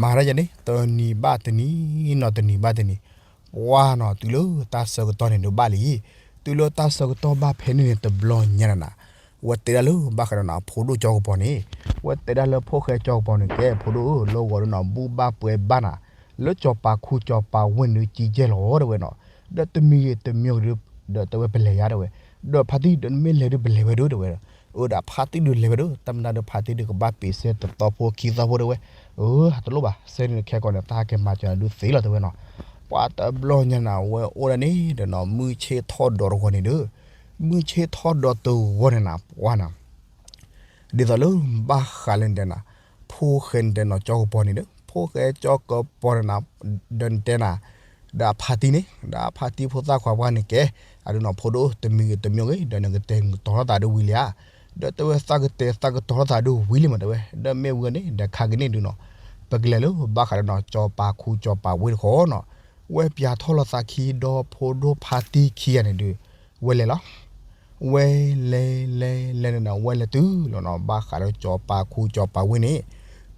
မၤတၢ်ယၤန့ၣ် တနံၤဘၣ်တနံၤနီၤ တနံၤဘၣ်တနံၤ ပှၤနီၤ တုၤလၢတၢ်ဆၢကတီၢ်န့ၣ်ဒုးဘၣ်လံ, တုၤလၢတၢ်ဆၢကတီၢ်ဘၣ်ဖဲန့ၣ်န့ၣ် တဘျီညါနၤနၤ, ဝဲတဲဒၣ်လၢဘၣ်ဃးဒီးနၤ ဖိဒိၣ်ကၠီကပီၤန့ၣ်, ဝဲတဲဒၣ်လၢဖိၣ်ဃဲကၠီကပီၤန့ၣ် ကဲဖိဒိၣ်ဧၢ လၢဂီၤဒီးနၤ ဘူၣ်ဘၣ်ပှဲၤဘၣ်နၤ, လၢကၠီၤပၤခူကၠီၤပၤဝ့ၢ်န့ၣ်ဒုး ကံကဲလီၤတဲဝဲနီၤ, ဒီးတမံၤဂ့ၤတမံၤဂ့ၤဒီး ဒီးတဲဝဲပလဲၤယါတဲဝဲ, ဒီးဖါတံၢ်ဒီးနမ့ၢ်လဲၤဒုးပလဲၤဝဲဒုးတဲဝဲ, အဒီးဖါတံၢ်ဒုးလဲၤဝဲဒုး တၢ်မနုၤဒီးဖါတံၢ်ဒုးကဘၣ်ပ့ၤစဲတသီဖိခံသီဖိတဲဝဲ, အၢ ဟးတလိၣ်ဘၣ် စဲန့ၣ်ခဲကိာ်န့ၣ် တၢ်ဟဲက့ၤမၤစၢၤနၤဒုးသ့လီၤတဲဝဲနီၤ, ပှၤတဘျီညါနၤ ဝဲအိၣ်ဒၣ်န့ၣ်ဒီးနီၤ မုၢ်ဆ့ၣ်ထီၣ်ဒီးတဂီၤန့ၣ်ဒီး မုၢ်ဆ့ၣ်ထီၣ်ဒီးတဂီၤန့ၣ်နၤ ပှၤနၤ ဒ်သိးလၢဘၣ်ဃးလၢနတဲနၤ, ဖိၣ်ဃဲနတဲနီၤ ကၠီကပီၤန့ၣ်ဒီး ဖိၣ်ဃဲကၠီကပီၤန့ၣ်နၤ, ဒီးနတဲနၤ, ဒီးအဖါတံၢ်န့ၣ် ဒီးအဖါတံၢ်ဖိသၣ်ခွါပှၢ်န့ၣ်ကဲ, အဒုးနီၤ ဖိဒိၣ်တမံၤဂ့ၤတမံၤဂ့ၤ ဒီးနကတဲာ်ကတီၤထီၣ်သးဒုးဝံၤလံဧါ, ဒီးတဲဝဲသးကတဲာ်သးကတီၤထီၣ်သးဒုးဝံၤလံမးတဲဝဲ, ဒီးမ့ၢ်ဝံၤန့ၣ် ဒီးခါကန့ၣ်ဒုးနီၤ, ပကလဲၤလၢဘၣ်ဃးဒီးနီၤ ကၠီၤပၤခူကၠီၤပၤဝ့ၢ်တခီနီၤ, ဝဲပၠးထီၣ်လီၤသးခံဒီးဖိဒိၣ်ဖါတံၢ်ခံဂၤန့ၣ်ဒုး, ဝဲလဲၤလီၤ ဝဲလဲၤလဲၤလဲၤန့ၣ် ဝဲလဲၤတုၤလီၤနီၤ ဘၣ်ဃးလၢကၠီၤပၤခူကၠီၤပၤဝ့ၢ်န့ၣ်,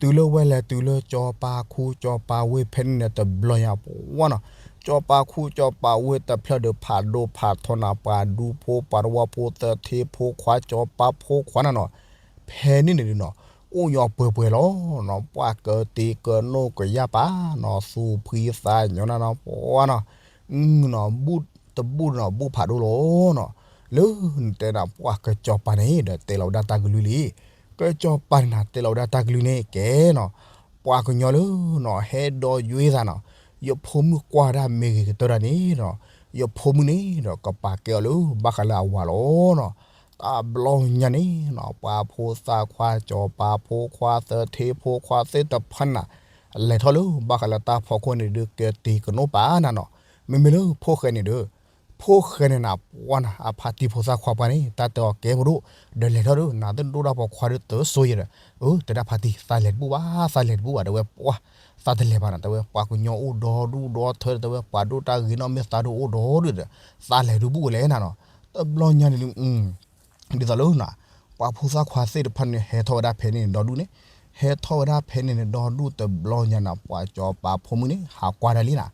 တုၤလၢဝဲလဲၤတုၤလၢကၠီၤပၤခူကၠီၤပၤဝ့ၢ်ဖဲန့ၣ်န့ၣ် တဘျီညါပှၤနီၤ, ကၠီၤပၤခူကၠီၤပၤဝ့ၢ်တဖျၢၣ်ဒီး ဖးဒိၣ်ဖးထီနၤ ပှၤဒူဖိပှၤတဝီဖိ သထ့ဖိခွါ ကၠီၤပၤဖိခွါနၤနီၤ, ဖဲန့ၣ်န့ၣ်ဒုးနီၤ, အိၣ်ညီပှဲၤပှဲၤလီၤနီၤ, ပှၤကတ့ၤကနိၣ်ကယၢ်ပာ်နီၤ သူၣ်ဖှံသးညီနၤနီၤ ပှၤနီၤ, နီၤ ဘူၣ်တဘူၣ်နီၤ ဘူၣ်ဖးဒိၣ်လီၤနီၤ, လၢနတဲနၤ ပှၤကၠီၤပၤန့ၣ်ဒီး တဲလီၤဝဲဒၣ်တၢ်ကလုၢ်လံ, ကၠီၤပၤန့ၣ်နၤ တဲလီၤဝဲဒၣ်တၢ်ကလုၢ်န့ၣ်ကဲနီၤ, ပှၤကညီလၢနီၤ ဟဲဒီးယွ့သးနီၤ, ယဖိမုၣ်ကွၢ်ဝဲဒၣ်မ့ၢ်ဂ့ၤကတၢၢ်ဒၣ်န့ၣ်နီၤ, ယဖိမုၣ်န့ၣ်ဒီး ကပာ်ကဲအီၤလၢဘၣ်ဃးလၢအဝၤလီၤနီၤ, တဘျီညါန့ၣ်နီၤ ပှၤဖိသၣ်ခွါ ကၠီၤပၤဖိခွါ သထ့ဖိခွါသ့ၣ်တဖၣ်န့ၣ်နၤ, လဲၤထီၣ်လၢဘၣ်ဃးလၢတၢ်ဖီခိၣ်န့ၣ်ဒီး ကတ့ၤကနိၣ်ပာ်နၤနီၤ, မ့မ့ၢ်လၢဖိၣ်ဃဲန့ၣ်ဒီး ဖိၣ်ဃဲန့ၣ်နၤ ပှၤနၤ အဖါတံၢ်ဖိသၣ်ခွါပှၢ်န့ၣ် တၢ်တဲအီၤကဲဖိဒိၣ်, ဒီးလဲၤထီၣ်ဒီး နၤတဒိၣ်တၢ်ပိာ်ခွါဒီးတစိၤယဲဒီး, အၢ တဲဒၣ်ဖါတံၢ် သးလဲၤတဘူၣ်ဘၣ် သးလဲၤတဘူၣ်ဘၣ် တဲဝဲပှၤ, သးတလဲၤဘၣ်နီၤ တဲဝဲ ပှၤကညီအိၣ်ဒီဒူၣ်ဒီထၢ တဲဝဲ ပှၤဒိၣ်တၢ်ဂ့ၤနီၢ်မ့ၢ်သးဒိၣ်အိၣ်ဒီဒူၣ်ဒီး, သးလဲၤတဘူၣ်ဝဲလဲၣ်နၤနီၤ, တဘျီညါန့ၣ်ဒုး ဒ်သိးလၢနၤ, ပှၤဖိသၣ်ခွါသ့ၣ်တဖၣ်န့ၣ် ဟဲထီၣ်ဝဲဒၣ်ဖဲန့ၣ်န့ၣ်ဒီဒူၣ်န့ၣ်, ဟဲထီၣ်ဝဲဒၣ်ဖဲန့ၣ်န့ၣ်ဒီဒူၣ်တဘျီညါနၤ ပှၤကၠီၤပၤဖိမုၣ်န့ၣ် ဟးကွၢ်ဒၣ်လံနၤ,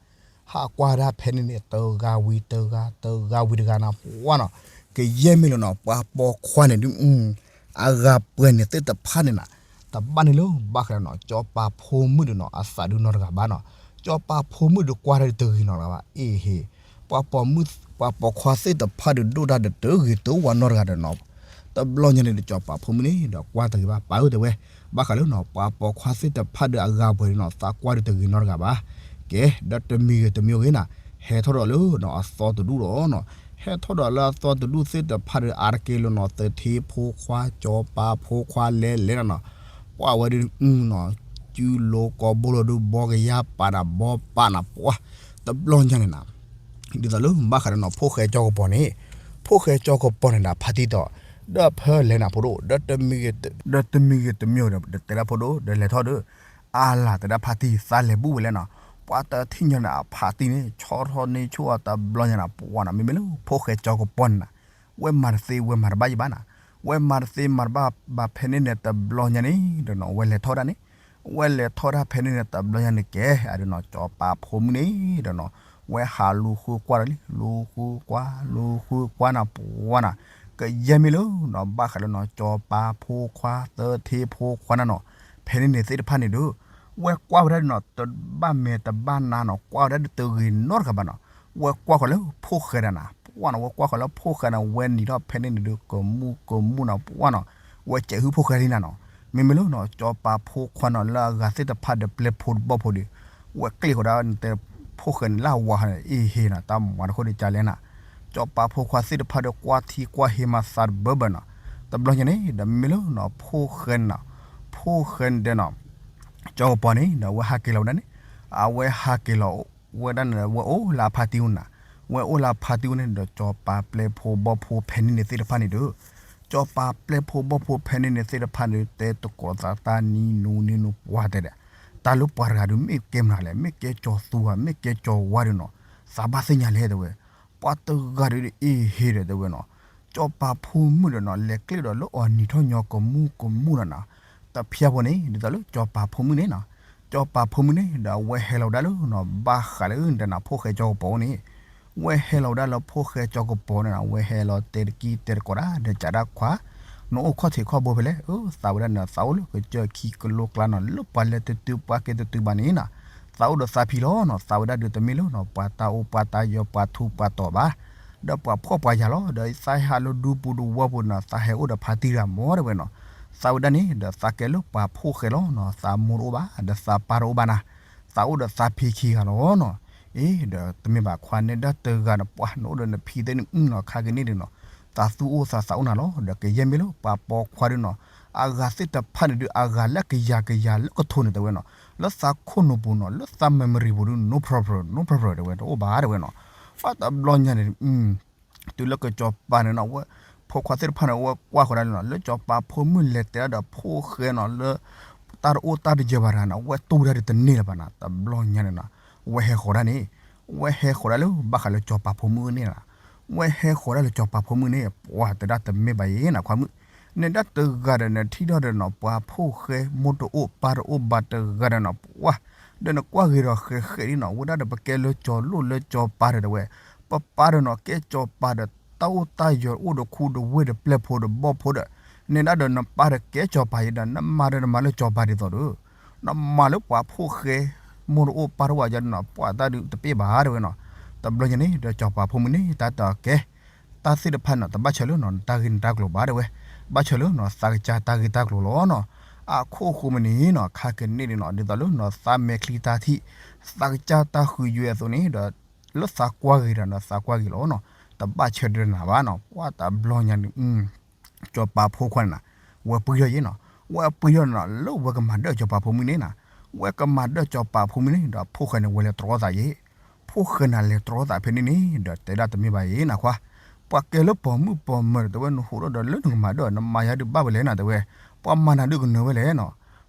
ဟးကွၢ်ဒၣ်ဖဲန့ၣ်န့ၣ် တဂၤဝံၤတဂၤ တဂၤဝံၤတဂၤနၤ ပှၤနီၤ, ကယဲၢ်မ့ၢ်လီၤနီၤ ပှၤပိာ်ခွါန့ၣ်ဒုး အဂၤပှဲၤန့ၣ်သ့ၣ်တဖၣ်န့ၣ်နၤ, တဘၣ်န့ၣ်လၢဘၣ်ဃးနီၤ ကၠီၤပၤဖိမုၣ်ဒီးနီၤ အသးဒုးနီတဂၤဘၣ်နီၤ, ကၠီၤပၤဖိမုၣ်ဒီးကွၢ်ဒၣ်တဂ့ၤနီတဂၤဘၣ် အ့ဟ့, ပှၤပိာ်ခွါသ့ၣ်တဖၣ်ဒီးဒိၣ်တၢ်ဒီးတဂ့ၤတဝါနီတဂၤဒီးနီၤ, တဘျီညါန့ၣ်ဒီးကၠီၤပၤဖိမုၣ်န့ၣ်ဒီးကွၢ်တဂ့ၤဘၣ် ပၢ်ဧၢတဲဝဲ, ဘၣ်ဃးလၢနီၤ ပှၤပိာ်ခွါသ့ၣ်တဖၣ်ဒီးအဂၤပှဲၤန့ၣ်နီၤ သးကွၢ်ဒီးတဂ့ၤနီတဂၤဘၣ်, ကဲ ဒီးတမံၤဂ့ၤတမံၤဂ့ၤနၤ, ဟဲထီၣ်ဒီးလၢနီၤ အသီတဒူၣ်ဒီးနီၤ, ဟဲထီၣ်ဒီးလၢအသီတဒူၣ်သ့ၣ်တဖၣ်ဒီး အါတက့ၢ်လၢနီၤ သထ့ဖိခွါ ကၠီၤပၤဖိခွါလဲၤလဲၤနၤနီၤ, ပှၤဝဲဒုးနီၤ, စုလိၤကိာ်ဘိလိၤဒုး ဘီကယၢ်ပာ်နၤ ဘီပာ်နၤ ပှၤ, တဘျီညါန့ၣ်နၤ ဒ်သိးလၢဘၣ်ဃးဒီးနီၤ ဖိၣ်ဃဲကၠီကပီၤန့ၣ်, ဖိၣ်ဃဲကၠီကပီၤန့ၣ်ဒီးဖါတံၢ်တီၤ, ဒီးဖဲလဲၣ်နၤဖိဒိၣ်, ဒီးတမံၤဂ့ၤတမံၤဒီး တဲဒၣ်ဖိဒိၣ် ဒီးလဲၤထီၣ်ဒီး, အါလၢ်တဲဒၣ်ဖါတံၢ် သးလဲၤဘူၣ်ဝဲလဲၣ်နီၤ, ပှၤတထံၣ်ညါန့ၣ် အဖါတံၢ်န့ၣ် ဆီၣ်ထီၣ်န့ၢ်ဆိၣ်အီၤတဘျီညါနၤ ပှၤနီၤ မ့မ့ၢ်လၢဖိၣ်ဃဲကၠီကပီၤန့ၣ်နၤ, ဝဲမၤတသ့ ဝဲမၤတဘၣ်ယဘၣ်နၤ, ဝဲမၤတသ့မၤတဘၣ်ဘၣ်ဖဲန့ၣ်န့ၣ် တဘျီညါန့ၣ်ဒီးနီၤ ဝဲလဲၤထီၣ်ဒၣ်န့ၣ် ဝဲလဲၤထီၣ်ဒၣ်ဖဲန့ၣ်န့ၣ် တဘျီညါန့ၣ်ကဲ အဒုးနီၤ ကၠီၤပၤဖိမုၣ်န့ၣ်ဒီးနီၤ, ဝဲဟးလူၤဃုကွၢ်တၢ်လံ လူၤဃုကွၢ် လူၤဃုကွၢ်နၤ ပှၤနၤ, ကယဲၢ်မ့ၢ်လၢနီၤ ဘၣ်ဃးလၢနီၤ ကၠီၤပၤဖိခွါ သထ့ဖိခွါနၤနီၤ, ဖဲန့ၣ်န့ၣ်သ့ၣ်တဖၣ်န့ၣ်ဒီး, ဝဲကွၢ်ဝဲဒၣ်နီၤ တဘၣ်မဲာ်တဘၣ်နါနီၤ ကွၢ်ဝဲဒၣ်ဒီးတဂ့ၤနီတဂၤဘၣ်နီၤ, ဝဲကွၢ်ဃီၤလၢဖိၣ်ဃဲဒၣ်နၤ ပှၤနီၤ ဝဲကွၢ်ဃီၤလၢဖိၣ်ဃဲန့ၣ် ဝဲနံၤထီၣ်ဖဲန့ၣ်န့ၣ်ဒီးကမူကမူနၤ ပှၤနီၤ, ဝဲစဲးဟုၣ်ဖိၣ်ဃဲလံနၤနီၤ, မ့မ့ၢ်လၢနီၤ ကၠီၤပၤဖိခွါနီၤ လၢအဂၤသ့ၣ်တဖၣ်ဒီးပျဲၢ်ဖိတဘီၣ်ဖိဒီး, ဝဲကျ့ၣ်ဃီၤဒၣ်နတဲ ဖိၣ်ဃဲန့ၣ် လၢအဝၤဟီန့ၣ် အ့ဟ့နၤ တၢ်မၤတခိၣ်ဒီးကလဲၣ်နၤ, ကၠီၤပၤဖိခွါသ့ၣ်တဖၣ်ဒီးကွၢ်ထံကွၢ်ဟ့မၤသးတဘၢဘၢနီၤ, တဘျီညါန့ၣ် ဒီးမ့မ့ၢ်လၢနီၤ ဖိၣ်ဃဲန့ၣ်နီၤ, ဖိၣ်ဃဲန့ၣ်ဒီးနီၤ, ကၠီၤကပီၤန့ၣ်ဒီး အဝဲဟးက့ၤလီၤဝဲဒၣ်န့ၣ်, အဝဲဟးက့ၤလီၤဝဲဒၣ်န့ၣ် ဝဲအိၣ်လၢအဖါတံၢ်အိၣ်နၤ, ဝဲအိၣ်လၢအဖါတံၢ်အိၣ်န့ၣ်ဒီး ကၠီၤပၤပျဲၢ်ဖိဘီၣ်ဖိဖဲန့ၣ်န့ၣ်သ့ၣ်တဖၣ်န့ၣ်ဒီး, ကၠီၤပၤပျဲၢ်ဖိဘီၣ်ဖိဖဲန့ၣ်န့ၣ်သ့ၣ်တဖၣ်န့ၣ် တဲတကိးသးတၢ်နံၤနူနံၤနူပှၤတဲဒီး, တၢ်လၢပှၤတဂၤဒီးမ့ၢ်ကဲမနုၤလဲၣ် မ့ၢ်ကဲကၠီၤသူဧါ မ့ၢ်ကဲကၠီၤဝါဒီးနီၤ, သးဘၣ်သ့ၣ်ညါလဲၣ်တဲဝဲ, ပှၤတဂၤဒီးအ့ဟ့ဒီးတဲဝဲနီၤ, ကၠီၤပၤဖိမုၣ်ဒီးနီၤ လဲၤကျ့ၣ်ဒီးလၢအီၤနံၤထီၣ်ညီကမူကမူနၤနီၤ, တဖျၢၣ်ဖိန့ၣ် ဒ်သိးလၢကၠီၤပၤဖိမုၣ်န့ၣ်နီၤ, ကၠီၤပၤဖိမုၣ်န့ၣ်ဒီး အဝဲဟဲလီၤဝဲဒၣ်လၢနီၤ ဘၣ်ဃးလၢနတဲနၤ ဖိၣ်ဃဲကၠီၤကပီၤန့ၣ်, ဝဲဟဲလီၤဝဲဒၣ်လၢဖိၣ်ဃဲကၠီၤကပီၤန့ၣ်နီၤ ဝဲဟဲလီၤတဲတကံတဲတကိးဒၣ်ဒီးကးဒၣ်ခွါ, နအိၣ်ခီၣ်ထံးခီၣ်ဘိဖဲလဲၣ်, အၢ သးဝဲဒၣ်န့ၣ် သးအိၣ်လၢကစၢၢ်ခံကလိကျါနီၤ, လၢပှၤလဲၤတတုၤပှၤက့ၤတတုၤဘၣ်န့ၣ်နီၤ, သးအိၣ်ဒီးသးဖံလီၤနီၤ, သးဝဲဒၣ်ဒုးတမ့ၢ်လၢနီၤ ပှၤတၢ်အိၣ်ပှၤတၢ်ယၢၤပှၤထူးပှၤတီၤဘၣ်, ဒီးပှၤဖှီၣ်ပှၤယာ်လီၤ, ဒီးသးဟဲဟးလၢဒူပူၤတဝီပူၤနီၤ, သးဟဲအိၣ်ဒီးဖါတံၢ်ရၤမီၤတဲဝဲနီၤ, သးဝဲဒၣ်န့ၣ် ဒီးသးကဲလၢပှၤဖိၣ်ဃဲလီၤနီၤ, သးမိၢ်တအိၣ်ဘၣ်, ဒီးသးပၢ်တအိၣ်ဘၣ်နၤ, သးအိၣ်ဒီးသးဖံခံဂၤလီၤနီၤ, အ့ ဒီးတမ့ၢ်ဘၣ်ခွါန့ၣ်ဒၣ်တဂၤန့ၣ် ပှၤနအိၣ်ဒီးနဖံသ့ၣ်န့ၣ်နီၤ, ခါကန့ၣ်ဒုးနီၤ, သးသူၣ်အိၣ်သးသးအိၣ်နၤလီၤ, ဒီးကယဲၢ်မ့ၢ်လၢပှၤပိာ်ခွါဒုးနီၤ, အဂၤသ့ၣ်တဖၣ်န့ၣ်ဒုး အဂၤလၢကယၤကယၤလၢကထိန့ၣ်တဲဝဲနီၤ, လၢသးခိၣ်နူာ်ပူၤနီၤ, လၢသး memory ပူၤဒုး no problem, no problem တဲဝဲ တအိၣ်ဘၣ်တဲဝဲနီၤ, ပှၤတဘျီညါန့ၣ် တုၤလၢကစီၤပၤန့ၣ်နီၤ, ဝဲ ဖိခွါသ့ၣ်တဖၣ်န့ၣ် အဝဲကွၢ်ဃီၤဒၣ်န့ၣ်နီၤ, လၢစီၤပၤဖိမုၣ်လဲၤတဲဒၣ်ဒီးဖိၣ်ဃဲနီၤ, လၢတၢ်တအိၣ်တၢ်တယၢၤဘၣ်တဂၤန့ၣ် အဝဲတူၢ်ဝဲဒၣ်ဒုးတန့ၢ်လၢၤဘၣ်နီၤ, တဘျီညါန့ၣ်နီၤ, ဝဲဟဲဃီၤဒၣ်န့ၣ်, ဝဲဟဲဃီၤဒၣ်လၢဘၣ်ဃးလၢစီၤပၤဖိမုၣ်န့ၣ်နီၤ, ဝဲဟဲဃီၤဒၣ်လၢစီၤပၤဖိမုၣ်န့ၣ် ပှၤတဲဒၣ်တမ့ၢ်ဘၣ်ယဲနီၤ ခွါမုၣ်, နဒၣ်တဂၤဒီးနထံၣ်ထီၣ်ဒီးနီၤ, ပှၤဖိၣ်ဃဲမိၢ်တအိၣ်ပၢ်တအိၣ်ဘၣ်တဂၤဒီးနီၤ, ပှၤ ဒီးနကွၢ်ဂ့ၤဒီးဃဲးဃဲးဒ်နီၤ, ဝဲဒၣ်ဒီးပကဲလၢစီၤလိၣ်လၢစီၤပၤဒီးတဲဝဲ, ပပၢ်ဒီးနီၤ ကဲစီၤပၤဒီး တၢ်အိၣ်တၢ်ယၢၤအိၣ်ဒီးခူဒီးဝ့ၢ်ဒီးပျဲၢ်ဖိဒီးဘီၣ်ဖိဒီး, နဒၣ်ဒီးနပၢ်ဒီးကဲစီၤပၤယဲဒီး နမၤဒီးနမၤလၢစီၤပၤဒ်သိးဒီး, နမၤလၢပှၤဖိၣ်ဃဲ မိၢ်တအိၣ်ပၢ်တအိၣ်ယဲဒီးနီၤ, ပှၤတၢ်ဒုးတပ့ၢ်ဘၣ်တဲဝဲနီၤ, တဘျီညါန့ၣ် ဒီးစီၤပၤဖိမုၣ်န့ၣ် တၢ်တဲအီၤကဲ တၢ်သ့ၣ်တဖၣ်န့ၣ် တဘၣ်ဆၢလၢနီၤ နတၢ်ဂ့ၢ်နတၢ်ကျိၤဘၣ်တဲဝဲ, ဘၣ်ဆၢလၢနီၤ သးကစၢ်တၢ်ဂ့ၢ်တၢ်ကျိၤလီၤနီၤ, အခိၣ်ဃိမ့ၢ်န့ၣ်နီၤ ခါကန့ၣ်ဒ်နီၤ ဒ်သိးလၢနီၤ သးမဲာ်ချံတၢ်ထံၣ် သးကစၢ်တၢ်ဃုယွဲအသိးန့ၣ်ဒီး လၢသးကွၢ်ဂ့ၤဒီးနီၤ သးကွၢ်ဂ့ၤလီၤနီၤ, တဘၣ်ဆၢဒၣ်နၤဘၣ်နီၤ, ပှၤတဘျီညါန့ၣ် စီၤပၤဖိခွါန့ၣ်နီၤ, ဝဲပှ့ၤထီၣ်ယဲနီၤ, ဝဲပှ့ၤထီၣ်နီၤ လၢဝဲကမၤဒၢၣ်စီၤပၤဖိမုၣ်န့ၣ်နီၤ, ဝဲကမၤဒၢၣ်စီၤပၤဖိမုၣ်န့ၣ်ဒီး ဖိၣ်ဃဲန့ၣ် ဝဲလဲၤတြီသးယဲ, ဖိၣ်ဃဲန့ၣ်လဲၤတြီသးဖဲန့ၣ်န့ၣ် ဒီးတဲဒၣ်တမ့ၢ်ဘၣ်ယဲနီၤခွါ, ပှၤကဲလၢပိာ်မုၣ်ပိာ်မၢၤဒီး တဲဝဲနဟူးထီၣ်ဒီးလၢနကမၤဒၢၣ် နမၤယၤဒုးဘၣ်ဝဲလဲၣ်နီၤ တဲဝဲ, ပှၤမၤနၤဒုးကနၢၤဝဲလဲၣ်နီၤ,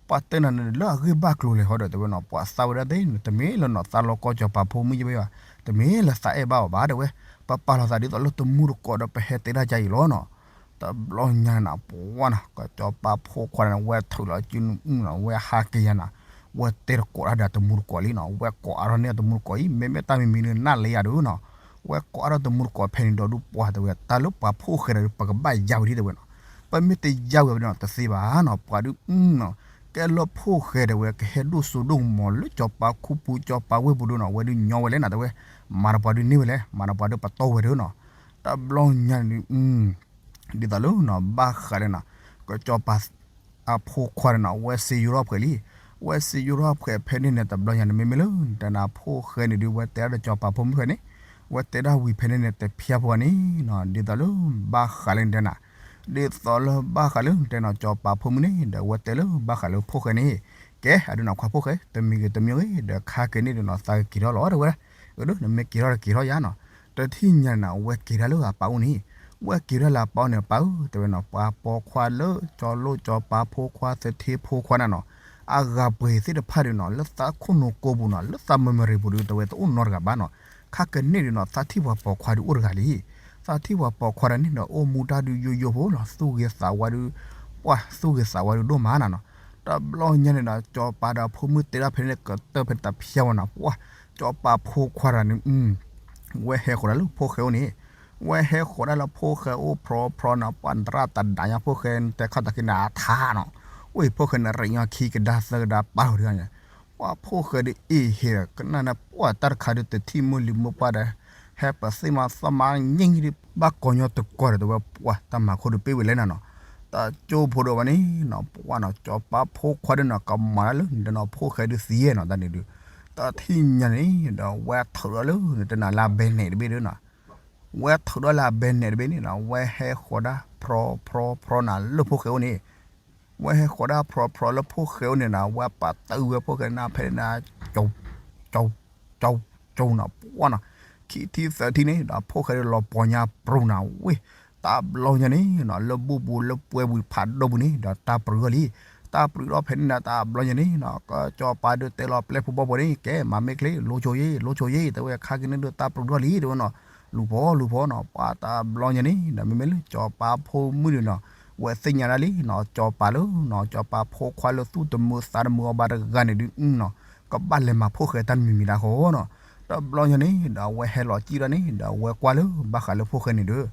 ပှၤတဲနၤလၢအဂ့ၢ်ဘၣ်ကျိၤလဲၣ်ဟီဒီး တဲဝဲနီၤ, ပှၤသးဝဲဒၣ်သ့ၣ်န့ၣ် တမ့ၢ်လၢနီၤ သးလီၤကီစီၤပၤဖိမုၣ်ယဲဘၣ်, တမ့ၢ်လၢသးအဲၣ်ဘၣ်အီၤဘၣ်တဲဝဲ, ပပာ်လီၤသးဒ်သိးလၢတမူတကိးဒီး ပဟဲတဲဒၣ်ကါအံၤလီၤနီၤ, တဘျီညါန့ၣ်နီၤ ပှၤနီၤ ကစီၤပၤဖိခွါန့ၣ် ဝဲထုးလီၤစုနုၢ်နီၤ ဝဲဟးက့ၤယၤနီၤ, ဝဲတဲတကိးတၢ်ဒီးတမူတကိးလံနီၤ, ဝဲကိးအါထီၣ်န့ၢ်တမူတကိးအံၤ မ့မ့ၢ်တၢ်မံၤမံၤန့ၣ် နၢ်လၢယၤဒုးနီၤ, ဝဲကိးအါထီၣ်တမူတကိးဖဲန့ၣ်ဒီးဒုး ပှၤတဲဝဲ တၢ်လၢပှၤဖိၣ်ဃဲဒီး ပကဘၣ်ယါဝဲဒ်တဲဝဲနီၤ, ပမ့ၢ်တယါဝဲဒၣ်နီၤ တသ့ဘၣ်နီၤ, ပှၤဒုးနီၤ ကဲလၢဖိၣ်ဃဲတဲဝဲ ကဟဲဒိၣ်စိဒိၣ်ကမီၤလၢစီၤပၤခူပူၤ စီၤပၤဝ့ၢ်ပူၤဒုးနီၤ, ဝဲဒုးညီဝဲလဲၣ်နီၤ တဲဝဲ, မၤဒီးပှၤဒုးန့ၢ်ဝဲလဲၣ်, မၤဒီးပှၤဒုးပတီၢ်ဝဲဒုးနီၤ, တဘျီညါန့ၣ် ဒ်သိးလၢနီၤ ဘၣ်ဃးလၢနီၤ ကစီၤပၤ အဖိခွါန့ၣ်နီၤ ဝဲစံးယိထီၣ်ဖှဲးလံ, ဝဲစံးယိထီၣ်ဖှဲးဖဲန့ၣ်န့ၣ် တဘျီညါန့ၣ် မ့မ့ၢ်လၢ တဲနၤဖိၣ်ဃဲန့ၣ်ဒုး ဝဲတဲဒၣ်ဒီးစီၤပၤဖိမုၣ်ဖဲန့ၣ်, ဝဲတဲဒၣ်ဝံၤဖဲန့ၣ်န့ၣ် တဖျါဖိန့ၣ်နီၤ ဒ်သိးလၢ ဘၣ်ဃးလၢတဲနၤ ဒ်သိးလၢဘၣ်ဃးလၢတဲနၤ စီၤပၤဖိမုၣ်န့ၣ် ဒီးဝဲတဲလၢဘၣ်ဃးလၢဖိၣ်ဃဲန့ၣ်, ကဲ အဒုးနီၤ ခွါဖိၣ်ဃဲ တမံၤဂ့ၤတမံၤဂ့ၤ ဒီးခါက့ၤန့ၣ်ဒုးနီၤ သးကက့ၤထီၣ်လီၤတဲဝဲ, အဒုး နမ့ၢ်က့ၤထီၣ်ဒီးက့ၤထီၣ်ယါနီၤ, တထံၣ်ညါန့ၣ်နီၤ ဝဲက့ၤဒၣ်လၢအပၢ်အိၣ်န့ၣ်, ဝဲက့ၤဒၣ်လၢအပၢ်အိၣ်န့ၣ် ပၢ်ဧၢ တဲဝဲနီၤ ပှၤပိာ်ခွါလၢ ကၠီလိၣ် ကၠီပၤဖိခွါ သထ့ဖိခွါန့ၣ်နီၤ, အဂၤပှဲၤသ့ၣ်တဖၣ်ဒုးနီၤ လၢသးခိၣ်နူာ်ကိးပူၤနီၤ လၢသး memory ပူၤဒုး တဲဝဲတအိၣ်နီတဂၤဘၣ်နီၤ, ခါကန့ၣ်ဒုးနီၤ သးထံၣ်ပှၤပိာ်ခွါဒုးအိၣ်တဂၤလံ, သးထံၣ်ပှၤပိာ်ခွါတဂၤန့ၣ်ဒီး အိၣ်မူတၢ်ဒုးယိယိဖိနီၤ သူၣ်ဂ့ၤသးဝါဒုး, ပှၤသူၣ်ဂ့ၤသးဝါဒုးဒိၣ်မးနီၤနီၤ, တဘျီညါန့ၣ်ဒီး စီၤပၤဒီးဖိမုၣ်တဲဒၣ်ဖဲန့ၣ် ကတၢၢ်ဖဲန့ၣ်တဖျါဝဲနီၤ ပှၤ စီၤပၤဖိခွါတဂၤန့ၣ် ဝဲဟဲဃီၤဒၣ်လၢဖိၣ်ဃဲအိၣ်န့ၣ်, ဝဲဟဲဃီၤဒၣ်လၢဖိၣ်ဃဲအိၣ်ဖြီဖြီနီၤ ပှၤနတရၣ်တဒါညါ ဖိၣ်ဃဲတဲခီၣ်တၢ်ခံန့ၣ် အထါနီၤ, ဝဲဖိၣ်ဃဲန့ၣ် ရ့ၣ်ညီခံကဒါသၢကဒါပာ်လီၤတဂၤန့ၣ်, ပှၤဖိၣ်ဃဲဒုးအ့ၣ်ဟ့ၣ်ဒီး ကနၣ်န့ၣ် ပှၤတၢ်တခါဒုးတထံၣ်မိၢ်လံၤမိၢ်ပှၢ်ဒီး ဟဲပသ့ၣ်မၤသီမၤညါဒုး ဘၣ်ကိးညီတကိးဒီး တဲဝဲပှၤတၢ်မၤခိၣ်ဒုးပ့ၢ်ဝဲလဲၣ်နီၤနီၤ, တၢ်ကၠိဖိဒီးဝဲန့ၣ်နီၤ ပှၤနီၤ စီၤပၤဖိခွါဒုးနီၤ ကမၤတၢ်လၢနတဲနီၤ ဖိၣ်ဃဲဒုးသံယဲၢ်နီၤ တၢ်န့ၣ်ဒုး, တထံၣ်ညါန့ၣ်ဒီး ဝဲထုးဒီးလၢ နတဲနၤလၢအဘဲနဲၣ်တဘ့ၣ်ဒုးနီၤ, ဝဲထုးဒီးလၢအဘဲနဲၣ်တဘ့ၣ်န့ၣ်နီၤ ဝဲဟဲဃီၤဒၣ်ဖြီဖြီဖြီနၤလၢဖိၣ်ဃဲအိၣ်န့ၣ် ဝဲဟဲဃီၤဒၣ်ဖြီဖြီလၢဖိၣ်ဃဲအိၣ်န့ၣ်နီၤ ဝဲပာ်တၢ်အုးဝဲဖိၣ်ဃဲန့ၣ် ဖဲန့ၣ် ကၠီ ကၠီ ကၠီ ကၠီနီၤ ပှၤနီၤ, ခံထံၣ်သၢထံၣ်န့ၣ်ဒီး ဖိၣ်ဃဲဒုးလီၤပှီၤညါပြူၤနၤဝ့ၢ်, တဘျီညါန့ၣ်နီၤ လၢဘူၣ်ပူၤလၢပှဲၤပူၤဖးဒိၣ်ပူၤန့ၣ်ဒီး တၢ်ပြူၤထီၣ်လံ, တၢ်ပြူၤထီၣ်ဖဲန့ၣ်ဒီး တဘျီညါန့ၣ်နီၤ ကစီၤပၤဒုးတဲလီၤပျဲၢ်ဖိဘီၣ်ဖိန့ၣ် ကဲမၤမ့ၢ်ချ့ လိဆိယ့ လိဆိယ့ တဲဝဲခါက့ၤန့ၣ်ဒုး တၢ်ပြူၤထီၣ်လံတဲဝဲနီၤ, လူၤဖီလူၤဖီနီၤ ပှၤတဘျီညါန့ၣ်ဒီး မ့မ့ၢ်လၢစီၤပၤဖိမုၣ်ဒုးနီၤ ဝဲသ့ၣ်ညါဒၣ်လံနီၤ စီၤပၤလၢနီၤ စီၤပၤဖိခွါလၢသူၣ်တမုာ်သးတမုာ်အီၤဘၣ်တဂၤန့ၣ်ဒုးနီၤ ကဘၣ်လဲၤမၤဖိၣ်ဃဲတၢ်တမံၤမံၤဒၣ်ဃီနီၤ, တဘျီညါန့ၣ်ဒီး အဝဲဟဲလီၤစံၣ်ဒီးန့ၣ်ဒီး အဝဲကွၢ်လၢဘၣ်ဃးလၢဖိၣ်ဃဲန့ၣ်ဒီး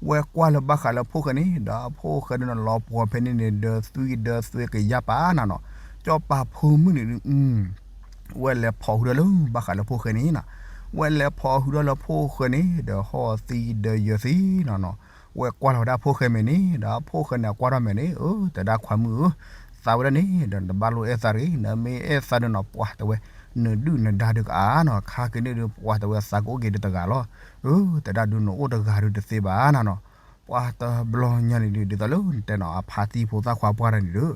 ဝဲကွၢ်လၢဘၣ်ဃးလၢဖိၣ်ဃဲန့ၣ် ဒီးဖိၣ်ဃဲဒုးနီၤ လီၤပှီၤဖဲန့ၣ်န့ၣ် ဒီးသွံဒီးသွဲကယၢ်ပာ်နၤနီၤ, ကၠီၤပၤဖိမုၣ်န့ၣ်ဒုး ဝဲလဲၤဖီၣ်ဟုဒီးလၢဘၣ်ဃးလၢဖိၣ်ဃဲန့ၣ်နီၤ, ဝဲလဲၤဖီၣ်ဟုဒီးလၢဖိၣ်ဃဲန့ၣ် ဒီးဟီၣ်သံဒီးယၢၤသံနီၤနီၤ, ဝဲကွၢ်လီၤဝဲဒၣ်ဖိၣ်ဃဲမဲာ်န့ၣ် ဒီးဖိၣ်ဃဲန့ၣ်အကွၢ်ထီၣ်မဲာ်န့ၣ် အၢ တဲဒၣ်ခွါမုၣ်ဧၢ, သးဝဲဒၣ်န့ၣ် ဒီးနတဘၣ်လိၣ်အဲၣ်သးတဂ့ၤ, နမ့ၢ်အဲၣ်သးဒုးနီၤ ပှၤတဲဝဲ နဒုၣ်နဒါဒုးကအါနီၤ, ခါက့ၤန့ၣ်ဒုး ပှၤတဲဝဲသးကအိၣ်က့ၤဒုးတဂၤလီၤ, အၢ တဲဒၣ်ဒုးနအိၣ်တဂၤဒုးတသ့ဘၣ်နၤနီၤ, ပှၤတဘျီညါန့ၣ်ဒုး ဒ်သိးလၢနတဲနီၤ အဖါတံၢ်ဖိသၣ်ခွါပှၢ်တၢ်န့ၣ်ဒုး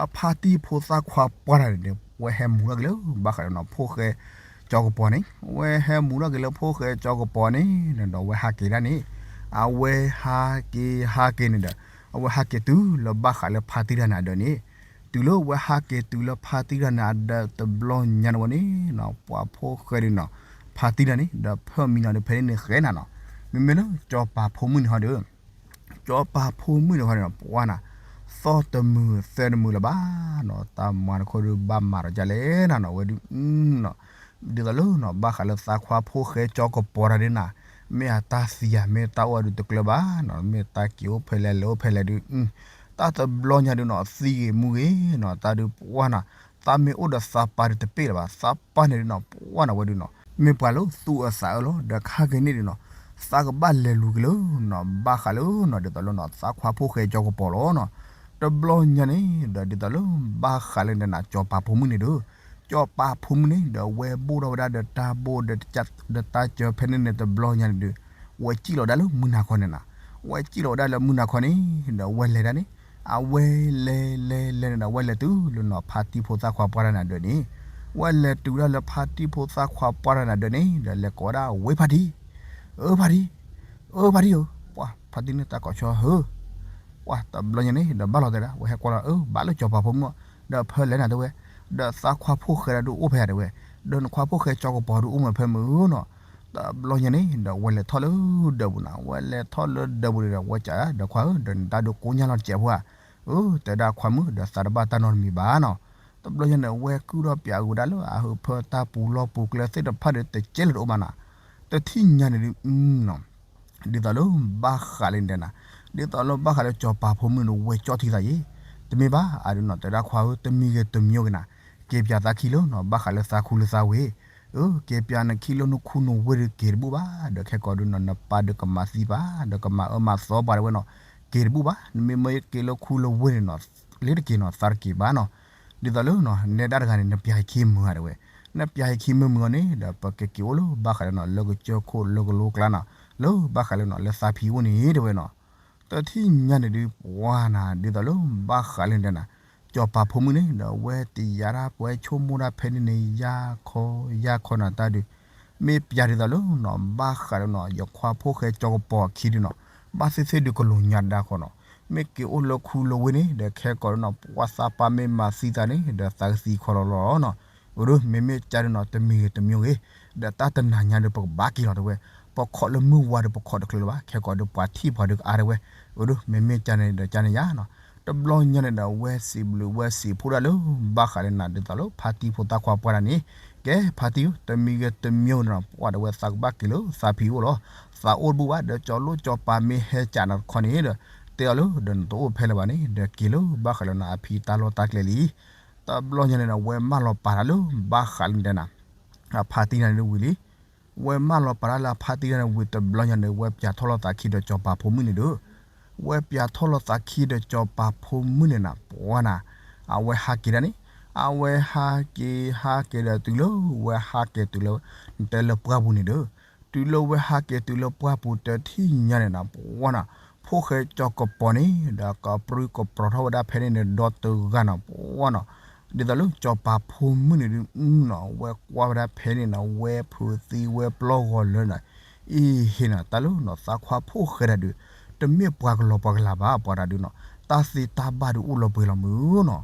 အဖါတံၢ်ဖိသၣ်ခွါပှၢ်တၢ်န့ၣ်ဒုး ဝဲဟဲမူထီၣ်က့ၤလၢ ဘၣ်ဃးလၢနီၤ ဖိၣ်ဃဲကၠီၤကပီၤန့ၣ်, ဝဲဟဲမူထီၣ်က့ၤလၢဖိၣ်ဃဲကၠီၤကပီၤန့ၣ် ဒီးဝဲဟးက့ၤဒၣ်န့ၣ်, အဝဲဟးက့ၤဟးက့ၤန့ၣ်ဒီး အဝဲဟးက့ၤတုၤလၢဘၣ်ဃးလၢဖါတံၢ်တၢ်န့ၣ်အဒၢးန့ၣ်, တုၤလၢဝဲဟးက့ၤတုၤလၢဖါတံၢ်တၢ်န့ၣ်အဒၢးတဘျီညါန့ၣ်ဝဲန့ၣ်နီၤ ပှၤဖိၣ်ဃဲဒုးနီၤ ဖါတံၢ်တၢ်န့ၣ် ဒီးဖၢမံၤနီၤဒုးဖဲန့ၣ်န့ၣ်ဃဲနၤနီၤ, မ့မ့ၢ်လၢကၠီၤပၤဖိမုၣ်န့ၣ်ဟီဒီး ကၠီၤပၤဖိမုၣ်န့ၣ်ဟီန့ၣ်နီၤ ပှၤနၤ သီၣ်တမုာ်သဲတမုာ်လၢၤဘၣ်နီၤ, တၢ်မၤတခီဒုးဘၣ်မၤဒီးဒ်လဲၣ်နၤနီၤ, ဝဲဒုးနီၤ ဒ်သိးလၢနီၤ ဘၣ်ဃးလၢသးခွါဖိၣ်ဃဲကၠီၤကပီၤတၢ်ဒ်နၤ, မ့ၢ်အတၢ်သံဧါ မ့ၢ်တၢ်အိၣ်အဒုးတကျၢၤဘၣ်နီၤ, မ့ၢ်တၢ်က့ၤအိၣ်ဖဲလဲၣ်လဲၤအိၣ်ဖဲလဲၣ်ဒုး, တၢ်တဘျီညါဒုးနီၤ သံဂ့ၤမူဂ့ၤနီၤ, တၢ်ဒုးပှၤနၤ သးမ့ၢ်အိၣ်ဒီးသးပၢ်ဒုးတပ့ၢ်လၢၤဘၣ်, သးပၢ်န့ၣ်ဒုးနီၤ ပှၤနၤဝဲဒုးနီၤ မ့ၢ်ပှၤလၢသူၣ်အသးအၢလီၤ, ဒီးခါက့ၤန့ၣ်ဒုးနီၤ သးကဘၣ်လဲၤလူၤက့ၤလၢနီၤ ဘၣ်ဃးလၢနီၤ ဒ်သိးလၢနီၤ သးခွါဖိၣ်ဃဲကၠီၤကပီၤလီၤနီၤ, တဘျီညါန့ၣ်ဒီး ဒ်သိးလၢဘၣ်ဃးလၢနတဲနၤ ကၠီၤပၤဖိမုၣ်န့ၣ်ဒီး, ကၠီၤပၤဖိမုၣ်န့ၣ်ဒီး ဝဲဘိၣ်ထီၣ်ဝဲဒၣ်ဒီးတၢ်ဘိၣ် ဒီးတၢ်စၢၤဖဲန့ၣ်န့ၣ် တဘျီညါန့ၣ်ဒီး ဝဲစံၣ်လီၤဝဲဒၣ်လၢမုၢ်နၤခီန့ၣ်နၤ, ဝဲစံၣ်လီၤဝဲဒၣ်လၢမုၢ်နၤခီန့ၣ်ဒီး ဝဲလဲၤဒၣ်န့ၣ်, အဝဲလဲၤလဲၤလဲၤန့ၣ်ဒီး ဝဲလဲၤတုၤလၢနီၤ ဖါတံၢ်ဖိသၣ်ခွါပှၢ်တၢ်န့ၣ်အဒၢးန့ၣ်, ဝဲလဲၤတုၤဝဲဒၣ်လၢဖါတံၢ်ဖိသၣ်ခွါပှၢ်တၢ်န့ၣ်အဒၢးန့ၣ်ဒီး လဲၤကိးဝဲဒၣ် ဝ့ဖါတံၢ်, အၢဖါတံၢ်, အၢဖါတံၢ်ဧၢ, ပှၤဖါတံၢ်န့ၣ်တၢ်ကိးဆီဟၢ ပှၤတဘျီညါန့ၣ်ဒီး ဘၣ်လီၤတဲဒၣ် ဝဲဟဲကွၢ်လီၤ အၢ ဘၣ်လၢကၠီၤပၤဖိမုၣ်, ဒီးဖဲလဲၣ်နၤတဲဝဲ, ဒီးသးခွါဖိၣ်ဃဲဒၣ်ဒုးအိၣ်ဖဲယၤတဲဝဲ, ဒီးနခွါဖိၣ်ဃဲကၠီၤကပီၤဒုးအိၣ်မးဖဲမုၢ်နီၤ, တဘျီညါန့ၣ်ဒီး ဝဲလဲၤထီၣ်လၢဒၢးပူၤနၤ, ဝဲလဲၤထီၣ်လၢဒၢးပူၤန့ၣ်ဒီး ဝဲစံးဒီးခွါဧၢ ဒီးနတၢ်ဒုးကိညၢ်လီၤတစဲးဖိဧါ, အၢ တဲဒၣ်ခွါမုၣ် ဒီးသးတဘၣ်တၢ်နီတမံၤဘၣ်နီၤ, တဘျီညါန့ၣ် ဝဲကုၢ်ထီၣ်ပၠးဂုာ်ဒၣ်လၢအဟၢဖၢတၢ်ပူၤလီၢ်ပူၤကျဲသ့ၣ်တဖၣ်ဒီး တကဲလၢၤတအိၣ်မးနၤ, တထံၣ်ညါန့ၣ်ဒုး ဒ်သိးလၢဘၣ်ဃးလၢနတဲနၤ, ဒ်သိးလၢဘၣ်ဃးလၢကၠီၤပၤဖိမုၣ်န့ၣ် ဝဲကၠီၣ်ထံသးယ့, တမ့ၢ်ဘၣ် အဒုးနီၤ တဲဒၣ်ခွါဧၢ တမံၤဂ့ၤတမံၤဂ့ၤနၤ, က့ၤပၠးသးခံလၢနီၤ ဘၣ်ဃးလၢသးခူလၢသးဝ့ၤ, အၢ က့ၤပၠးနခံလၢနခူနဝ့ၤဒုးက့ၤတဘူၣ်ဘၣ်, ဒီးခဲကိးဒုးနီၤ နပၢ်ဒုးကမၤသံပှၤ ဒီးကမၤအၢမၤသီပှၤတဲဝဲနီၤ, က့ၤတဘူၣ်ဘၣ်, နမ့ၢ်မ့ၢ်က့ၤလၢခူလၢဝ့ၤန့ၣ်နီၤ, လ့တက့ၤနီၤ သးတက့ၤဘၣ်နီၤ, ဒ်သိးလၢနီၤ နဲဒၣ်တဂၤန့ၣ် နပၠးဟံၣ်ခံမုၢ်ဧါတဲဝဲ, နပၠးဟံၣ်ခံမုၢ်မုၢ်အီၤန့ၣ် ဒီးပကက့ၤအိၣ်လၢဘၣ်ဃးလၢနီၤ လၢကစၢၢ်ခိၣ်လၢကလိကျါနီၤ, လၢဘၣ်ဃးလၢနီၤ လၢသးဖံးအိၣ်န့ၣ်တဲဝဲနီၤ, တထံၣ်ညါန့ၣ်ဒုး ပှၤနၤ ဒ်သိးလၢဘၣ်ဃးလၢနတဲနၤ, ကၠီၤပၤဖိမုၣ်န့ၣ်ဒီး ဝဲတယာ်ဒၣ် ပဝဲဆိကမိၣ်ဒၣ်ဖဲန့ၣ်န့ၣ် ယါခီယါခီနၤတၢ်ဒုး, မ့ၢ်ပၠးဒ်သိးလၢနီၤ ဘၣ်ဃးလၢနီၤ ယခွါဖိၣ်ဃဲကၠီၤကပီၤအခံဒုးနီၤ, ဘၣ်သ့ၣ်သ့ၣ်ဒုးကလိာ်ညါဒၣ်ဃီနီၤ, မ့ၢ်က့ၤအိၣ်လၢခူလၢဝ့ၤန့ၣ် ဒီးခဲကိးဒုးနီၤ ပှၤသးပၢ်မ့ၢ်မၤသံသးန့ၣ် ဒီးသးကသံခီလီၤလီၤနီၤ, အဒိ မ့မ့ၢ်ကၠီဒုးနီၤ တမံၤဂ့ၤတမံၤဂ့ၤ, ဒီးတၢ်တနၤညါဒုး ပကဘၣ်က့ၤလီၤတဲဝဲ, ပခိးလၢမုၢ်ဝါဒီး ပခိးတချုးလၢၤဘၣ်, ခဲကိးဒုး ပှၤထံၣ်ပှၤဒုးကအါတဲဝဲ, အဒိ မ့မ့ၢ်ကၠီန့ၣ်ဒီး ကၠီန့ၣ်ယါနီၤ, တဘျီညါန့ၣ်ဒီး ဝဲစံးဘျုးဝဲစံးဖှိၣ်ဒၣ်လၢ ဘၣ်ဃးလၢနၤ ဒ်သိးလၢ ဖါတံၢ်ဖိသၣ်ခွါပှၢ်တၢ်န့ၣ်, ကဲ ဖါတံၢ်ဧၢ တမံၤဂ့ၤတမံၤဂ့ၤနီၤ ပှၤတဲဝဲ သးကဘၣ်က့ၤလၢသးဖံးအိၣ်လီၤ, သးအိၣ်တဘူၣ်ဘၣ်, ဒီးကၠီၤလိၣ်ကၠီၤပၤမ့ၢ်ဟဲကးနၤတခီန့ၣ်ဒီး တဲအီၤလၢ ဒီးနတအိၣ်ဖဲလၢၤဘၣ်န့ၣ် ဒီးက့ၤလၢဘၣ်ဃးလၢနၤ အဖံးတၢ်လီၢ်တၢ်ကျဲလံ, တဘျီညါန့ၣ်ဒီး ဝဲမၢလီၤပာ်တၢ်လၢ ဘၣ်ဃးလၢနတဲနၤ အဖါတံၢ်တၢ်န့ၣ်ဝံၤလံ, ဝဲမၢလီၤပာ်တၢ်လၢအဖါတံၢ်တၢ်န့ၣ်ဝံၤတဘျီညါန့ၣ် ဝဲပၠးထီၣ်လီၤသးခံဒီးကၠီၤပၤဖိမုၣ်န့ၣ်ဒီး, ဝဲပၠးထီၣ်လီၤသးခံဒီးကၠီၤပၤဖိမုၣ်န့ၣ်နၤ ပှၤနၤ, အဝဲဟးက့ၤဒၣ်န့ၣ်, အဝဲဟးက့ၤဟးက့ၤဒီးတုၤလၢ ဝဲဟးက့ၤတုၤလၢ နတဲလၢပှၢ်ပူၤန့ၣ်ဒီး, တုၤလၢဝဲဟးက့ၤတုၤလၢပှၢ်ပူၤတထံၣ်ညါန့ၣ်နၤ ပှၤနၤ, ဖိၣ်ဃဲကၠီၤကပီၤန့ၣ် ဒီးကပြုၢ်ကပြီၤထီၣ်ဝဲဒၣ်ဖဲန့ၣ်န့ၣ် ဒီတဂၤနီၤ ပှၤနီၤ, ဒ်သိးလၢကၠီၤပၤဖိမုၣ်န့ၣ်ဒုးနီၤ ဝဲကွၢ်ဝဲဒၣ်ဖဲန့ၣ်နီၤ ဝဲဖုးသံဝဲပျီၢ်ဂီၤလၢနီၤ, အံၤဟ့ၣ်နီၤ တၢ်လၢနီၤ သးခွါဖိၣ်ဃဲဒၣ်ဒုး, တမ့ၢ်ပှၤကလီၤပှၤကလၤဘၣ် ပှၤဒၣ်ဒုးနီၤ, တၢ်သ့တၢ်ဘၣ်ဒုးအိၣ်လီၤပှဲၤလီၤမုၢ်နီၤ,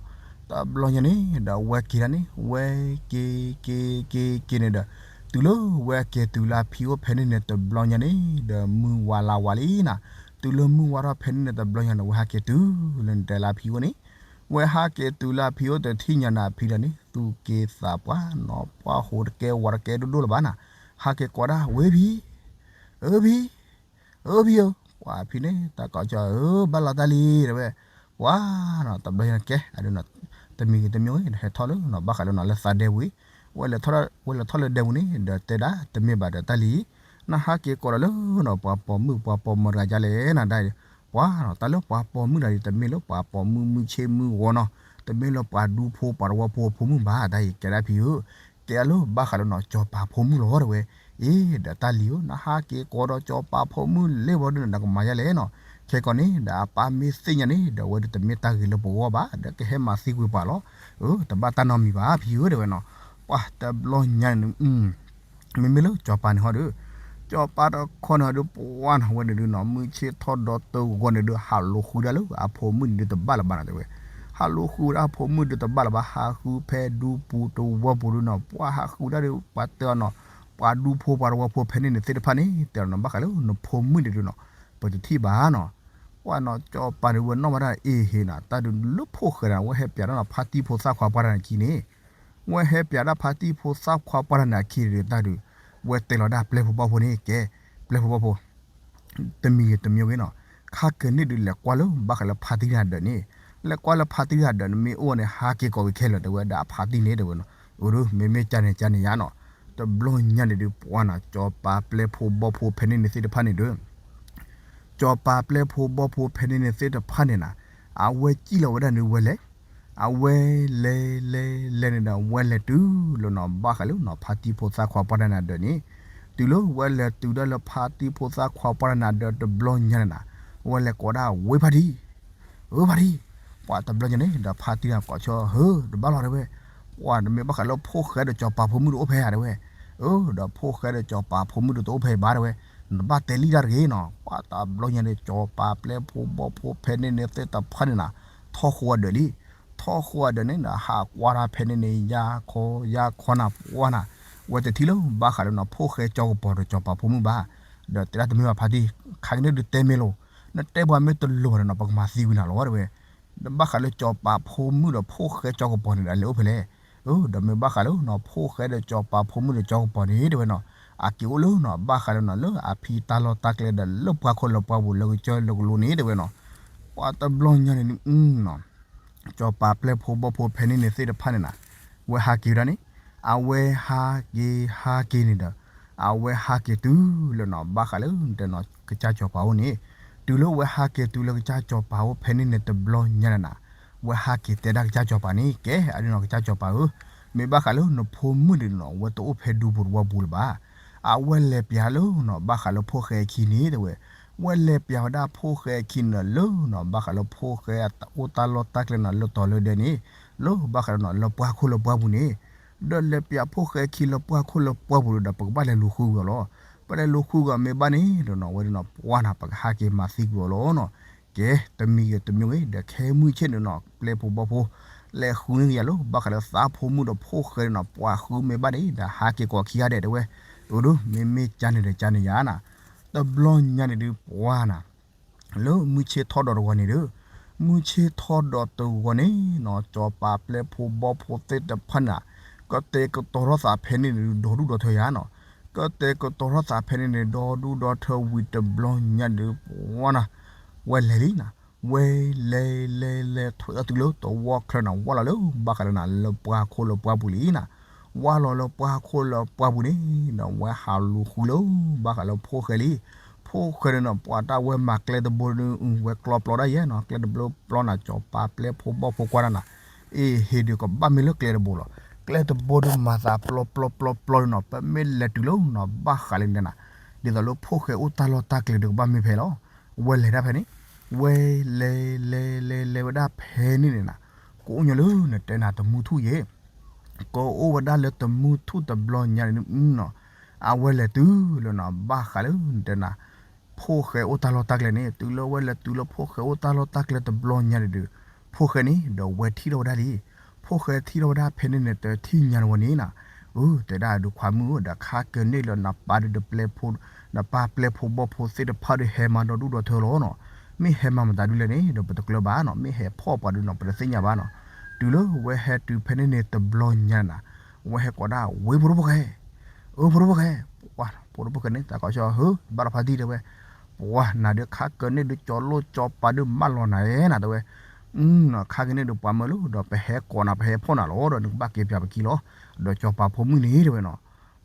တဘျီညါန့ၣ်ဒီး ဝဲက့ၤဒၣ်န့ၣ် ဝဲက့ၤက့ၤက့ၤက့ၤန့ၣ်ဒီး, တုၤလၢဝဲက့ၤတုၤလၢအဖံအိၣ်ဖဲန့ၣ်န့ၣ် တဘျီညါန့ၣ်ဒီး မုၢ်ဝါလါဝါလံနီၤ, တုၤလၢမုၢ်ဝါထီၣ်ဖဲန့ၣ်န့ၣ် တဘျီညါန့ၣ် ဝဲဟးက့ၤတုၤလၢနတဲလၢအဖံအိၣ်န့ၣ်, ဝဲဟးက့ၤတုၤလၢအဖံအိၣ်တထံၣ်ညါန့ၣ် အဖံဒၣ်န့ၣ် သူၣ်က့သးပှၢ်နီၤ ပှၢ်ဟိတကဲဝးတကဲဒိၣ်ဒိၣ်လၢၤဘၣ်နီၤ, ဟးက့ၤကိးဒၣ် ဝ့ဖံ, အၢဖံ, အၢဖံဧၢ, ပှၤဖံန့ၣ် တၢ်ကိးကၠီ ဧၢ ဘၣ်လီၤတၢ်လံ တဲဝဲ, ပှၤနီၤ တဘျီညါကဲ အဒုနီၤ တမံၤဂ့ၤတမံၤဂ့ၤ ဟဲထီၣ်လၢနီၤ ဘၣ်ဃးလၢနီၤ လၢသးဒဲပူၤအံၤ, ဝဲလဲၤထီၣ် ဝဲလဲၤထီၣ်လၢဒဲပူၤန့ၣ် ဒီးတဲဒၣ် တမ့ၢ်ဘၣ်ဒီးတၢ်လံ, နဟးက့ၤကိးဒီးလၢနီၤ ပှၤပိာ်မုၣ်ပှၤပိာ်မၢၤတဂၤဒ်လဲၣ်နီၤ ဒ်အံၤ, ပှၤနီၤ တၢ်လၢပှၤပိာ်မုၣ်တဂၤအံၤ တမ့ၢ်လၢပှၤပိာ်မုၣ်မုၢ်ဆ့ၣ်မုၢ်ဂီၤနီၤ, တမ့ၢ်လၢပှၤဒူဖိပှၤတဝီဖိအဖိမုၣ်ဘၣ် ဒ်အံၤ ကဲဒၣ်ဖံဧၢ, ကဲဒၣ်လၢဘၣ်ဃးလၢနီၤ ကၠီၤပၤဖိမုၣ်လီၤ တဲဝဲ, အ့ ဒီးတၢ်လံဧၢ နဟးက့ၤကိးဒီးကၠီၤပၤဖိမုၣ်လဲၤဝဲဒၣ်န့ၣ် နကမၤယါလဲၣ်နီၤ, ခဲကီးန့ၣ် ဒီးအပၢ်မ့ၢ်သ့ၣ်ညါန့ၣ် ဒီးအဝဲဒၣ်တမ့ၢ်တၢ်ဂ့ၤလၢပဂီၢ်ဘၣ် ဒီးကဟဲမၤသံကွံာ်ပှၤလီၤ, အၢ တဘၣ်တၢ်နီတမံၤဘၣ် ဖံဧၢ တဲဝဲနီၤ, ပှၤတဘျီညါန့ၣ် မ့မ့ၢ်လၢကၠီၤပၤန့ၣ်ဟီဒီး, ကၠီၤပၤတခီန့ၣ်ဟီဒီး ပှၤနီၤ ဝဲန့ၣ်ဒုးနီၤ မုၢ်ဆ့ၣ်ထီၣ်ဒီးတဂီၤန့ၣ်ဒုး ဟးလိာ်ဃုဒၣ်လၢအဖိမုၣ်န့ၣ်ဒုးတဘၣ်လၢၤဘၣ်နီၤ တဲဝဲ, ဟးလိာ်ဃုဝဲဒၣ်အဖိမုၣ်ဒုးတဘၣ်လၢၤဘၣ် ဟးဃုဖဲဒူပူၤတဝီပူၤဒုးနီၤ ပှၤဟးဃုဒၣ်ဒီး ပှၤတဲအီၤနီၤ, ပှၤဒူဖိပှၤတဝီဖိဖဲန့ၣ်န့ၣ်သ့ၣ်တဖၣ်န့ၣ် တဲအီၤနီၤ ဘၣ်ဃးလၢနဖိမုၣ်န့ၣ်ဒုးနီၤ ပတထံၣ်ဘၣ်နီၤ, ပှၤနီၤ ကၠီၤပၤန့ၣ် ဝဲနီၣ်ဘၣ်ဒၣ်အ့ဟ့နီၤ တၢ်ဒုးလၢဖိၣ်ဃဲဒီး ဝဲဟဲပၠးဒၣ်နီၤ ဖါတံၢ်ဖိသၣ်ခွါပှၢ်တၢ်န့ၣ်အခံန့ၣ် ဝဲဟဲပၠးဒၣ်ဖါတံၢ်ဖိသၣ်ခွါပှၢ်တၢ်န့ၣ်အခံဒီး တၢ်ဒုး ဝဲတဲလီၤဒၣ်ပျဲၢ်ဖိဘီၣ်ဖိန့ၣ် ကဲ ပျဲၢ်ဖိဘီၣ်ဖိ တမံၤဂ့ၤတမံၤဂ့ၤနီၤ, ခါကဲန့ၣ်ဒုး လဲၤကွၢ်လၢဘၣ်ဃးလၢဖါတံၢ်တၢ်ဒၢးန့ၣ်, လဲၤကွၢ်လၢဖါတံၢ်တၢ်ဒၢးန့ၣ် မ့ၢ်အိၣ်န့ၣ် ဟးက့ၤကိးက့ၤခဲလၢာ် တဲဝဲဒၣ်အဖါတံၢ်န့ၣ် တဲဝဲနီၤ, အၢ မ့မ့ၢ်ကန့ၣ်ကန့ၣ်ယါနီၤ, တဘျီညါန့ၣ်ဒုး ပှၤနီၤ ကၠီၤပၤပျဲၢ်ဖိဘီၣ်ဖိဖဲန့ၣ်န့ၣ်သ့ၣ်တဖၣ်န့ၣ်ဒီး ကၠီၤပၤပျဲၢ်ဖိဘီၣ်ဖိဖဲန့ၣ်န့ၣ်သ့ၣ်တဖၣ်န့ၣ်နီၤ, အဝဲစံၣ်လီၤဝဲဒၣ်န့ၣ်ဝဲလဲၤ, အဝဲလဲၤလဲၤလဲၤန့ၣ်ဒီး ဝဲလဲၤတုၤလၢနီၤ ဘၣ်ဃးလၢနီၤ ဖါတံၢ်ဖိသၣ်ခွါပှၢ်တၢ်န့ၣ်အဒၢးန့ၣ်, တုၤလၢဝဲလဲၤတုၤဒၣ်လၢဖါတံၢ်ဖိသၣ်ခွါပှၢ်တၢ်န့ၣ်အဒၢးတဘျီညါန့ၣ်နီၤ, ဝဲလဲၤကိးဒၣ်ဝ့ၢ်ဖါတံၢ် ဧၢ ဖါတံၢ်, ပှၤတဘျီညါန့ၣ် ဒီးဖါတံၢ်န့ၣ်ကိးဆၢ ဧၢ တဘၣ်လီၤ တဲဝဲ, ပှၤတမ့ၢ်ဘၣ်ဃးလၢဖိၣ်ဃဲဒီးကၠီၤပၤဖိမုၣ်တအိၣ်ဖဲဧါ တဲဝဲ, အၢ ဒီးဖိၣ်ဃဲဒီးကၠီၤပၤဖိမုၣ်ဒီးတအိၣ်ဖဲဘၣ် တဲဝဲ, နတဘၣ်တဲလံတၢ်တဂ့ၤနီၤ, ပှၤတဘျီညါန့ၣ် ကၠီၤပၤပျဲၢ်ဖိဘီၣ်ဖိဖဲန့ၣ်န့ၣ်သ့ၣ်တဖၣ်န့ၣ်နီၤ, ထီၣ်ဃိအဒၢးလံ, ထီၣ်ဃိအဒၢးန့ၣ်ဒီး ဟးကွၢ်တၢ်ဖဲန့ၣ်န့ၣ် ယါခီယါခီနၤ ပှၤနီၤ, ဝဲတထံၣ်လၢဘၣ်ဃးလၢနီၤ ဖိၣ်ဃဲကၠီၤကပီၤဒီးကၠီၤပၤဖိမုၣ်ဘၣ်, ဒီးတဲဒၣ်တမ့ၢ်ဘၣ်ဖါတံၢ်, ခါကန့ၣ်ဒုးတဲမ့ၢ်လိာ်, နတဲပှၤမ့ၢ်တလိၤဘၣ်ဒီးနီၤ ပကမၤသံကွံာ်နၤလီၤ တဲဝဲ, ဒီးဘၣ်ဃးလၢကၠီၤပၤဖိမုၣ်ဒီးဖိၣ်ဃဲကၠီၤကပီၤန့ၣ်ဒီး လဲၤအိၣ်ဖဲလဲၣ်, အၢ ဒီးမ့ၢ်ဘၣ်ဃးလၢနီၤ ဖိၣ်ဃဲဒီးကၠီၤပၤဖိမုၣ်ဒီးကၠီၤကပီၤန့ၣ် တဲဝဲနီၤ, အက့ၤအိၣ်လၢနီၤ ဘၣ်ဃးလၢနီၤလၢအဖံတၢ်လီၢ်တၢ်ကျဲဒီးလၢပှၢ်ခိၣ်လၢပှၢ်ပူၤလၢကစၢၢ်လၢကလိန့ၣ် တဲဝဲနီၤ, ပှၤတဘျီညါန့ၣ် ကၠီၤပၤပျဲၢ်ဖိဘီၣ်ဖိဖဲန့ၣ်န့ၣ်သ့ၣ်တဖၣ်န့ၣ်နီၤ, ဝဲဟးက့ၤဝဲဒၣ်န့ၣ်, အဝဲဟးက့ၤဟးက့ၤဟးက့ၤန့ၣ်ဒီး, အဝဲဟးက့ၤတုၤလၢနီၤ ဘၣ်ဃးလၢတဲနီၤ ကစၢ်ကၠီၤပၤအိၣ်န့ၣ်, တုၤလၢဝဲဟးက့ၤတုၤလၢကစၢ်ကၠီၤပၤအိၣ်ဖဲန့ၣ်န့ၣ်တဘျီညါန့ၣ်နီၤ, ဝဲဟးက့ၤတဲဒၣ်ကစၢ်ကၠီၤပၤန့ၣ် ကဲ အဒုနီၤ ကစၢ်ကၠီၤပၤဧၢ, မ့ၢ်ဘၣ်ဃးလၢနဖိမုၣ်န့ၣ်နီၤ ဝဲတအိၣ်ဖဲဒူပူၤတဝီပူၤလၢၤဘၣ် အဝဲလဲၤပျးလၢနီၤ ဘၣ်ဃးလၢဖိၣ်ဃဲအခံန့ၣ် တဲဝဲ, ဝဲလဲၤပျးဝဲဒၣ်ဖိၣ်ဃဲအခံန့ၣ်လၢနီၤ ဘၣ်ဃးလၢဖိၣ်ဃဲအိၣ်တၢ်လီၢ်တၢ်ကျဲနီၤ လၢတီၤလၢဒဲန့ၣ်, လၢဘၣ်ဃးလၢနီၤ လၢပှၢ်ခိၣ်လၢပှၢ်ပူၤန့ၣ်, ဒီးလဲၤပျးဖိၣ်ဃဲအခံလၢပှၢ်ခိၣ်လၢပှၢ်ပူၤဒီး ပကဘၣ်လဲၤလူၤဃုကွံာ်အီၤလီၤ. ပလဲၤလူၤဃုကွံာ်အီၤမ့ၢ်ဘၣ်န့ၣ်ဒီးနီၤ ဝဲဒၣ်နီၤ ပှၤနီၤ ပကဟးက့ၤမၤသံကွံာ်အီၤလီၤနီၤ. ကဲ တမံၤဂ့ၤတမံၤဂ့ၤ ဒီးခဲမုၢ်ဆ့ၣ်န့ၣ်နီၤ ပျဲၢ်ဖိဘီၣ်ဖိ လဲၤဃုန့ၢ်ကယၤလၢ ဘၣ်ဃးလၢသးဖိမုၣ်ဒီးဖိၣ်ဃဲန့ၣ်နီၤ ပှၤဃုမ့ၢ်ဘၣ်န့ၣ် ဒီးဟးက့ၤကိးခံဂၤဒဲးတဲဝဲ, အၢ ဒိ မ့မ့ၢ်ကန့ၣ်ဒီးကန့ၣ်ယါနီၤ. တဘျီညါန့ၣ်ဒုးပှၤနီၤ လၢမုၢ်ဆ့ၣ်ထီၣ်ဒီးတဂီၤန့ၣ်ဒီး, မုၢ်ဆ့ၣ်ထီၣ်ဒီးတဂီၤန့ၣ်နီၤ ကၠီၤပၤပျဲၢ်ဖိဘီၣ်ဖိသ့ၣ်တဖၣ်န့ၣ်နီၤ ကတဲာ်ကတီၤထီၣ်သးဖဲန့ၣ်န့ၣ်ဒုး ဒီဒူၣ်ဒီထၢယါနီၤ. ကတဲာ်ကတီၤထီၣ်သးဖဲန့ၣ်န့ၣ် ဒီဒူၣ်ဒီထၢဝံၤတဘျီညါန့ၣ်ဒုး ပှၤနီၤ ဝဲလဲၤလံနီၤ. ဝဲလဲၤလဲၤလဲၤ ထွဲအီၤတုၤလၢတဝီချၢနီၤ ဝါလီၤလၢဘၣ်ဃးလၢနီၤ လၢပှၢ်ခိၣ်လၢပှၢ်ပူၤလံနီၤ. ဝါလီၤလၢပှၢ်ခိၣ်လၢပှၢ်ပူၤန့ၣ်ဒီး ဝဲဟးလူၤဃုလၢ ဘၣ်ဃးလၢဖိၣ်ဃဲလံ. ဖိၣ်ဃဲန့ၣ်နီၤ ပှၤတၢ်ဝဲမၤကျဲတဘိဒုး ဝဲကျီပျီဒၣ်ယဲနီၤ ကျဲတဘိပျီနီၤ ကၠီၤပၤပျဲၢ်ဖိဘီၣ်ဖိကွၢ်တၢ်နီၤ. အ့ၣ် ဟ့ၣ်ဒုးကဘၣ်မ့ၢ်လၢကျဲတဘိလီၤ. ကျဲတဘိဒုးမၤသးပျီပျီပျီပျီဒုးနီၤ ပမ့ၢ်လဲၤတုၤလၢနီၤ ဘၣ်ဃးလၢန့ၣ်နီၤ ဒ်သိးလၢဖိၣ်ဃဲအိၣ်တၢ်လီၢ်တၢ်ကျဲဒုးကဘၣ်မ့ၢ်ဖဲလီၤ. ဝဲလဲၤဒၣ်ဖဲန့ၣ် ဝဲလဲၤလဲၤလဲၤလဲၤဝဲဒၣ်ဖဲန့ၣ်န့ၣ်နီၤ ကအိၣ်ညီလၢနတဲနၤတမူထူၣ်ယဲ ကအိၣ်ဝဲဒၣ်လၢတမူထူၣ်တဘျီညါန့ၣ်နီၤ အဝဲလဲၤတုၤလၢနီၤ ဘၣ်ဃးလၢနတဲနၤ ဖိၣ်ဃဲအိၣ်တၢ်လီၢ်တၢ်ကျဲန့ၣ် တုၤလၢဝဲလဲၤတုၤလၢဖိၣ်ဃဲအိၣ်တၢ်လီၢ်တၢ်ကျဲတဘျီညါန့ၣ်ဒီး ဖိၣ်ဃဲန့ၣ်ဒီးဝဲထံၣ်ထီၣ်ဝဲဒၣ်လံ. ဖိၣ်ဃဲထံၣ်ထီၣ်ဝဲဒၣ်ဖဲန့ၣ်န့ၣ် တထံၣ်ညါန့ၣ်ဝဲန့ၣ်နီၤ အၢ တဲဒၣ်ဒုးခွါမုၣ်ဧၢ ဒီးခါကဲန့ၣ်လၢနပၢ်ဒုး နပၢ်ပျဲၢ်ဖိဘီၣ်ဖိသ့ၣ်တဖၣ်ဒီးဟဲမၤဒီဒူၣ်ဒီထၢလီၤနီၤ. မ့ၢ်ဟဲမၤမတၤဒုလဲၣ်န့ၣ်ဒီးပတကျၢၤဘၣ်နီၤ မ့ၢ်ဟဲဖီၣ်ပှၤဒုးနီၤ ပတသ့ၣ်ညါဘၣ်နီၤ. တုၤလၢဝဲဟဲတုၤဖဲန့ၣ်န့ၣ်တဘျီညါန့ၣ်နီၤ ဝဲဟဲကိးဒၣ်ဝ့ၢ်ဖိဒိၣ်ဖိၣ်ဃဲ အၢ ဖိဒိၣ်ဖိၣ်ဃဲန့ၣ် တၢ်ကိးဆၢ ဧၢ ဘၣ်လီၤဖါတံၢ်တဲဝဲ, ပှၤနၤဒုးခါကန့ၢ်ဒုးကၠီလိၣ်ကၠီပၤဒုးမၢလီၤနၤဧါနၤ တဲဝဲ, ခါကန့ၢ်ဒုးပှၤမၢလီၤ ဒီးပဟဲကိးနၤ ပဟဲဖီၣ်နၤလီၤ ဒီးနကဘၣ်က့ၤပၠးပခံလီၤ, ဒီးကၠီပၤဖိမုၣ်န့ၣ် တဲဝဲနီၤ,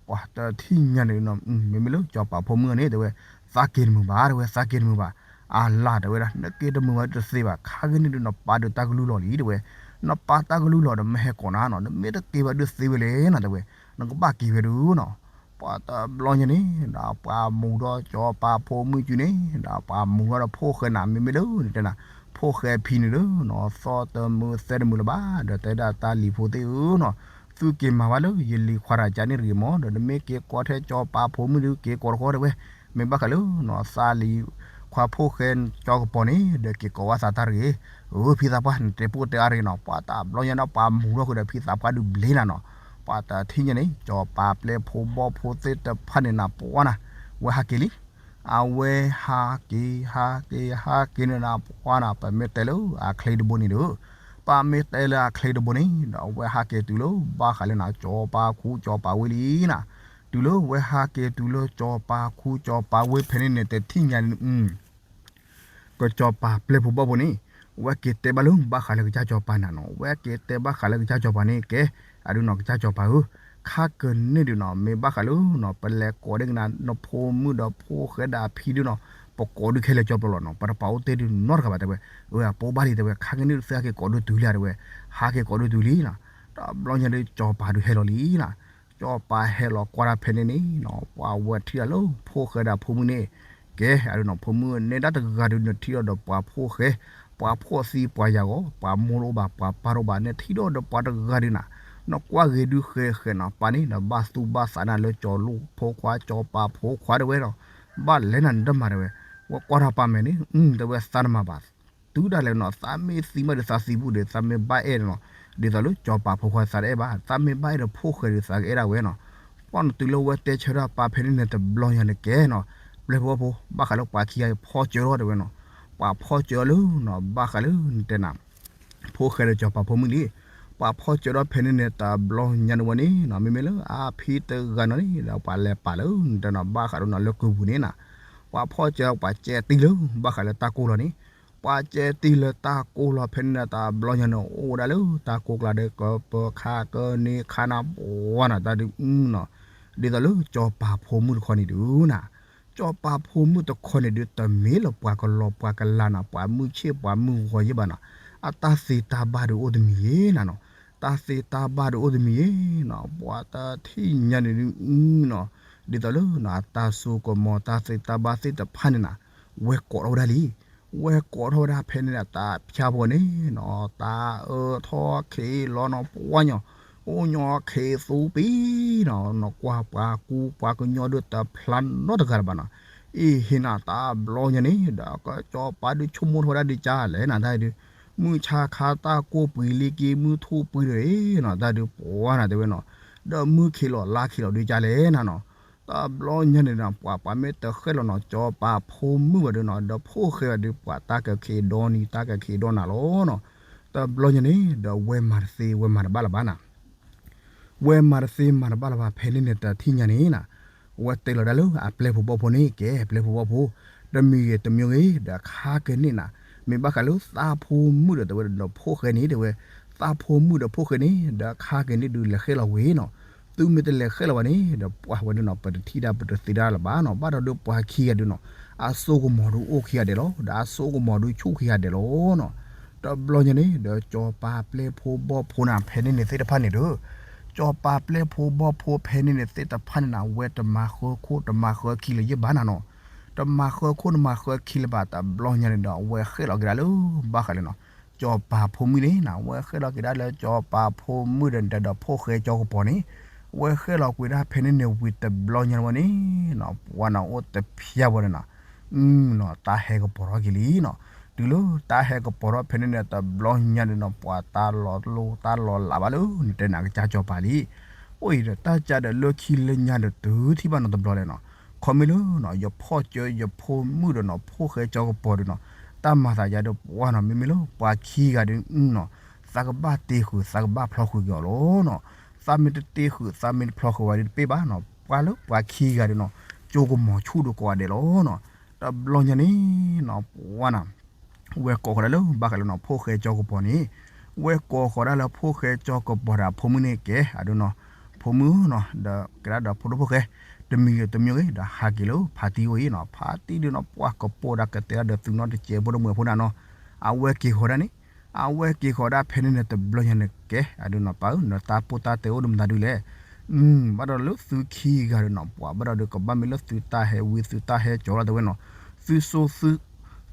ပှၤတထံၣ်ညါန့ၣ် မ့မ့ၢ်လၢကၠီပၤဖိမုၣ်န့ၣ် တဲဝဲ, သးက့ၤတမုာ်ဘၣ် တဲဝဲ သးက့ၤတမုာ်ဘၣ်, အလၢ် တဲဝဲဒၣ် နက့ၤတမုာ်ဘၣ်တသ့ဘၣ် ခါကန့ၢ်ဒုးနီၤ ပာ်ဒုးတၢ်ကလုၢ်လီၤလံ တဲဝဲ, နပာ်တၢ်ကလုၢ်လီၤဒီးမ့ၢ်ဟဲကိးနၤနီၤ နမ့ၢ်တက့ၤဘၣ်ဒုးသ့ဝဲလဲၣ်နီၤ တဲဝဲ, နကဘၣ်က့ၤဝဲဒုးနီၤ ပှၤတဘျီညါန့ၣ် ဒီးပှၤမူၤဒီးကၠီပၤဖိမုၣ်စုန့ၣ် ဒီးပှၤမူၤထီၣ်ဒီးဖိၣ်ဃဲနၤ မ့မ့ၢ်လၢနတဲနၤ ဖိၣ်ဃဲဖံန့ၣ်ဒီးနီၤ သီတမုာ်သဲတမုာ်လၢၤဘၣ် ဒီးတဲဒၣ်တၢ်လံၤဖိသ့ၣ်ဧၢနီၤ, သုက့ၤမၤဝဲလၢယလံၤခွါတၢ်ကန့ၣ်တဂ့ၤမး ဒီးနမ့ၢ်က့ၤကိးထဲကၠီပၤဖိမုၣ်ဒုးက့ၤကိးတဃီတဲဝဲ, မ့ၢ်ဘၣ်ဃးလၢနီၤ သးလံၤခွါဖိၣ်ဃဲကၠီကပီၤန့ၣ် ဒီးက့ၤကိးဝဲသးတၢ်တဂ့ၤ, အၢ ဖံသးပှၢ် နတဲပိၢ်တဲအါတဂ့ၤနီၤ ပှၤတဘျီညါဒီးပှၤမူၤထီၣ်ဃုာ်ဒီးဖံသးပှၢ်ဒုးဘျ့နၤနီၤ, ပှၤတထံၣ်ညါန့ၣ် ကၠီပၤပျဲၢ်ဖိဘီၣ်ဖိသ့ၣ်တဖၣ်န့ၣ်နၤ ပှၤနၤ ဝဲဟးက့ၤလံ အဝဲဟးက့ၤ ဟးက့ၤ ဟးက့ၤန့ၣ်နၤ ပှၤနၤ ပမ့ၢ်တဲလၢအချ့တဘိန့ၣ်ဒီး, ပမ့ၢ်တဲလၢအချ့တဘိန့ၣ် ဒီးအဝဲဟးက့ၤတုၤလၢ ဘၣ်ဃးလၢနၤ ကၠီပၤခူကၠီပၤဝ့ၢ်လံနၤ, တုၤလၢဝဲဟးက့ၤတုၤလၢကၠီပၤခူကၠီပၤဝ့ၢ်ဖဲန့ၣ်န့ၣ် တထံၣ်ညါန့ၣ် ကၠီပၤပျဲၢ်ဖိဘီၣ်ဖိန့ၣ် ဝဲက့ၤတဲဘၣ်လၢဘၣ်ဃးလၢကစၢ်ကၠီပၤနၤနီၤ ဝဲက့ၤတဲဘၣ်ဃးလၢကစၢ်ကၠီပၤန့ၣ် ကဲ အဒုးနီၤ ကစၢ်ကၠီပၤဧၢ, ခါကန့ၢ်ဒုးနီၤ မ့ၢ်ဘၣ်ဃးလၢနီၤ ပလဲၤကိးဒ်ကနၤ နဖိမုၣ်ဒီးဖိၣ်ဃဲဒီးအဖံဒုးနီၤ ပကိးဒုးခဲလၢာ်ကၠီပျီလီၤနီၤ ပတပာ်အိၣ်တ့ၢ်ဒုးနီတဂၤဘၣ်တဲဝဲ, အဝဲအပိဘၣ်လံတဲဝဲ ခါကန့ၢ်ဒုးသုဟးက့ၤကိးဒုးတုၤလံတဲဝဲ, ဟးက့ၤကိးဒုးတုၤလံနီၤ, တဘျီညါဒုးကၠီပၤဒုးဟဲလီၤလံနီၤ ကၠီပၤဟဲလီၤကွၢ်တၢ်ဖဲန့ၣ်န့ၣ်နီၤ ပှၤဝဲထံၣ်အလၢဖိၣ်ဃဲဒီးဖိမုၣ်န့ၣ်, ကဲ အဒုးနီၤ ဖိမုၣ်န့ၣ်ဒၣ်တဂၤဒုးနထံၣ်ဒီးဒီးပှၤဖိၣ်ဃဲ, ပှၤဖှီၣ်သံပှၤယာ်ဂီၤ ပှၤမိၢ်တအိၣ်ဘၣ် ပှၤပၢ်တအိၣ်ဘၣ် နထံၣ်ဒီးဒီးပှၤတဂၤဒုးနၤ, နကွၢ်ဂ့ၤဒုးဃဲဃဲနီၤ ပၢ်န့ၣ်ဒီးဘၣ်သူၣ်ဘၣ်သးနၤလၢကၠီလိၣ်ဖိခွါကၠီပၤဖိခွါတဲဝဲနီၤ, ဘၣ်လဲၤနၤနတမၤတဲဝဲ, ဝဲကွၢ်ထီၣ်ပၢ်မဲာ်န့ၣ် တဲဝဲသးနမၤဘၣ် တုၤဒၣ်လဲာ်နီၤ သးမ့ၢ်သံမးဒီးသးသံဘူးဒီး သးမ့ၢ်ဘၣ်အဲၣ်နီၤ, ဒ်သိးလၢကၠီပၤဖိခွါသးတအဲၣ်ဘၣ် သးမ့ၢ်ဘၣ်အဲၣ်ဒီးဖိၣ်ဃဲဒီးသးကအဲၣ်ဒၣ်ဝဲနီၤ, ပှၢ်နီၤတုၤလၢဝဲတဲဆၢထၢၣ်ပၢ်ဖဲန့ၣ်န့ၣ်တဘျီညါန့ၣ်ကဲနီၤ, ပျဲၢ်ဖိဘီၣ်ဖိ ဘၣ်ဃးလၢပှၤခံဂၤဖီၣ်စၢၤထီၣ်တဲဝဲနီၤ, ပှၤဖီၣ်စၢၤလၢနီၤ ဘၣ်ဃးလၢနတဲနၤ ဖိၣ်ဃဲဒီးကၠီပၤဖိမုၣ်လံ, ပှၤဖီၣ်စၢၤထီၣ်ဖဲန့ၣ်န့ၣ်တဘျီညါန့ၣ်ဝဲန့ၣ်နီၤ မ့မ့ၢ်လၢအဖံတဂၤနီၤန့ၣ် ဒီးပှၤလဲၤပာ်လၢနတဲနၤ ဘၣ်ဃးဒီးနီၤလၢကုၢ်ပူၤန့ၣ်နၤ, ပှၤဖီၣ်စၢၤပှၤကဲတံၢ်လၢ ဘၣ်ဃးလၢတၢ်ကိၢ်လီၤန့ၣ်, ပှၤကဲတံၢ်လၢတၢ်ကိၢ်လီၤဖဲန့ၣ်န့ၣ်တဘျီညါန့ၣ် အိၣ်ဝဲဒၣ်လၢတၢ်ကိၢ်ကျါဒီး ကပၢခါကန့ၢ်ခါနၤ ပှၢ်နၤတၢ်ဒုးနီၤ, ဒ်သိးလၢကၠီပၤဖိမုၣ်တခီန့ၣ်ဒုးနၤ ကၠီပၤဖိမုၣ်တခီန့ၣ်ဒုး တမ့ၢ်လၢပှၤကလီၤပှၤကလၤနၤ ပှၤမုၢ်ဆ့ၣ်ပှၤမုၢ်ဂီၤယဲၢ်ဘၣ်နီၤ, အတၢ်သ့တၢ်ဘၣ်ဒုးအိၣ်တမံၤယဲၢ်နၤနီၤ, တၢ်သ့တၢ်ဘၣ်ဒုးအိၣ်တမံၤယဲၢ်နီၤ ပှၤတထံၣ်ညါန့ၣ်ဒုးနီၤ, ဒ်သိးလၢနီၤ အတၢ်စိကမီၤ တၢ်သ့တၢ်ဘၣ်သ့ၣ်တဖၣ်န့ၣ်နၤ, ဝဲကိးထီၣ်ဝဲဒၣ်လံ ဝဲကိးထီၣ်ဝဲဒၣ်ဖဲန့ၣ်ဒီး တၢ်ဖၠါဖိန့ၣ်နီၤ တၢ်အၢထီၣ်ခံးလီၤနီၤ ပှၢ်ညီ အိၣ်ညီခံးသူပံနီၤ နကွၢ်ပှၤကူပှၤကညီဒုးတဖျါနီတဂၤလၢၤဘၣ်နီၤ, အ့ၣ်ဟ့ၣ်နၤတဘျီညါန့ၣ်ဒီး ကၠီပၤဒုးဆိကမိၣ်ထီၣ်ဝဲဒၣ်ဒ်ကၢ်လဲၣ်နၤ တၢ်ဒုး မုၢ်ဆါခါတၢ်ကိၢ်ပှံၤလံက့ မုၢ်ထူၣ်ပှံၤဒီးအ့ၣ်နီၤ တၢ်ဒုးပှၢ်နၤတဲဝဲနီၤ, ဒီးမုၢ်ခံးလီၤလါခံးလီၤဒုးကၢ်လဲၣ်နၤနီၤ, တဘျီညါန့ၣ်ဒီး ပှၤပှၤမ့ၢ်တဃဲၣ်လီၤနီၤ ကၠီပၤဖိမုၣ်ဘၣ်ဒုးနီၤ ဒီးဖိၣ်ဃဲဘၣ်ဒုး ပှၤတၢ်ကခံးဒီနံၤ တၢ်ကခံးဒီနၤလီၤနီၤ, တဘျီညါန့ၣ်ဒီး ဝဲမၤတသ့ ဝဲမၤတဘၣ်လၢၤဘၣ်နၤ ဝဲမၤတသ့မၤတဘၣ်လၢၤဘၣ် ဖဲန့ၣ်န့ၣ် တထံၣ်ညါန့ၣ်နၤ, ဝဲတဲလီၤဒၣ်လၢအပျဲၢ်ဖိဘီၣ်ဖိန့ၣ် ကဲပျဲၢ်ဖိဘီၣ်ဖိ, တမံၤဂ့ၤတမံၤဂ့ၤ ဒီးခါကန့ၣ်နၤ, မ့ၢ်ဘၣ်ဃးလၢသးဖိမုၣ်ဒီးတဲဝဲဒၣ် ဒီးဖိၣ်ဃဲန့ၣ်တဲဝဲ, သးဖိမုၣ်ဒီးဖိၣ်ဃဲန့ၣ် ဒီးခါကန့ၣ်ဒုးလဲၤဃဲၣ်လီၤဝဲနီၤ, သုမ့ၢ်တလဲၤဃဲၣ်လီၤဝဲန့ၣ် ဒီးပှၤဝဲဒုးနီၤ ပတထံၣ်ဒၣ်ပတသ့ဒၣ်လၢၤဘၣ်နီၤ, ဘၣ်ဒီးဒုးပှၤခံဂၤဒုးနီၤ အစိကမီၤဒုးအိၣ်ခံဂၤဒဲးလီၤ, ဒီးအစိကမီၤဒုးဆူၣ်ခံဂၤဒဲးလီၤနီၤ, တဘျီညါန့ၣ် ဒီးကၠီပၤပျဲၢ်ဖိဘီၣ်ဖိနၤ ဖဲန့ၣ်န့ၣ်သ့ၣ်တဖၣ်န့ၣ်ဒီး, ကၠီပၤပျဲၢ်ဖိဘီၣ်ဖိဖဲန့ၣ်န့ၣ်သ့ၣ်တဖၣ်န့ၣ်နၤ ဝဲတမၤဃၢခိၣ်တမၤဃၢခံလၢၤယဲၢ်ဘၣ်နၤနီၤ, တမၤဃၢခိၣ်တမၤဃၢခံလၢၤဘၣ် တဘျီညါန့ၣ်ဒီး အဝဲဃဲၣ်လီၤက့ၤဒၣ်လၢ ဘၣ်ဃးလၢနီၤ, ကၠီပၤဖိမုၣ်န့ၣ်နၤ အဝဲဃဲၣ်လီၤက့ၤဒၣ်လၢကၠီပၤဖိမုၣ်ဒီး ဒီးဖိၣ်ဃဲကၠီကပီၤန့ၣ်, အဝဲဃဲၣ်လီၤကွံာ်ဒၣ်ဖဲန့ၣ်န့ၣ်ဝံၤတဘျီညါဝဲန့ၣ်နီၤ ပှၤနၤအိၣ်တဖျါဝဲန့ၣ်နၤ အနီၤ တၢ်ဟဲကပီၤထီၣ်က့ၤလံနီၤ, တုၤလၢတၢ်ဟဲကပီၤထီၣ်ဖဲန့ၣ်န့ၣ် တဘျီညါန့ၣ်နီၤ ပှၤတၢ်လီၤလိၣ်တၢ်လီၤလးဘၣ်လၢ နတဲနၤကစၢ်ကၠီပၤလံ, အိၣ်အံၤဒီးတၢ်ကါဒီးလၢခံလၢညါဒီးတုၤထံၣ်ဘၣ်နီၤတဘျီလဲၣ်နီၤ, ခီမ့ၢ်လၢနီၤ ယဖီၣ်စၢၤယဖိမုၣ်ဒီးနီၤ ဖိၣ်ဃဲကၠီကပီၤဒီးနီၤ, တၢ်မၤသးယၤဒီးပှၤနီၤ မ့မ့ၢ်လၢပှၤခံဂၤဒုးနီၤ သးကဘၣ်တ့ဃုာ် သးကဘၣ်ဖျီဃုာ်က့ၤအီၤလီၤနီၤ, သးမ့ၢ်တတ့ဃုာ် သးမ့ၢ်တဖျီဃုာ်ဝဲဒုးတပ့ၢ်ဘၣ်နီၤ, ပှၤလၢပှၤခံဂၤဒုးနီၤ ကၠိကမီၤဆူၣ်ဒုးကိးဂၤဒဲးလီၤနီၤ, တ တဘျီညါန့ၣ်နီၤ ပှၤနီၤ ဝဲကိးဃီၤဒၣ်လၢဘၣ်ဃးလၢနီၤ ဖိၣ်ဃဲကၠီကပီၤန့ၣ်, ဝဲကိးဃီၤဒၣ်လၢဖိၣ်ဃဲကၠီကပီၤဒီးအဖိမုၣ်န့ၣ်ကဲ အဒိနီၤ, ဖိမုၣ်နီၤ ဒီးကဲဒၣ်ဒီးဖိဒိၣ်ဖိၣ်ဃဲ တမံၤဂ့ၤတမံၤဂ့ၤ ဒီးဟးက့ၤလၢဖါတံၢ်အအိၣ်အံၤနီၤ, ဖါတံၢ်ဒုးနီၤ ပှၤကပိာ်ဒၣ်ကတဲဒၣ်ဒီးသုးနီတစဲးဖိဒိၣ်မုၣ်ဖိနၤနီၤ, အဝဲက့ၤဃီၤဒၣ်န့ၣ်, အဝဲက့ၤဃီၤဒၣ်ဖဲန့ၣ်န့ၣ် တဘျီညါန့ၣ်ကဲ အဒိနီၤ ပၢ်ဧၢ နတၢ်ပိၢ်တၢ်တဲအိၣ်ဒီးမတၤဒုလဲၣ် ဘၣ်ဒီးလၢသုခံဂၤဒီးနီၤ ပှၤဘၣ်ဒီးဒုးကဘၣ်မ့ၢ်လၢသုတၢ်ဟဲဝံ သုတၢ်ဟဲကၠီလီၤတဲဝဲနီၤ, သုစိသု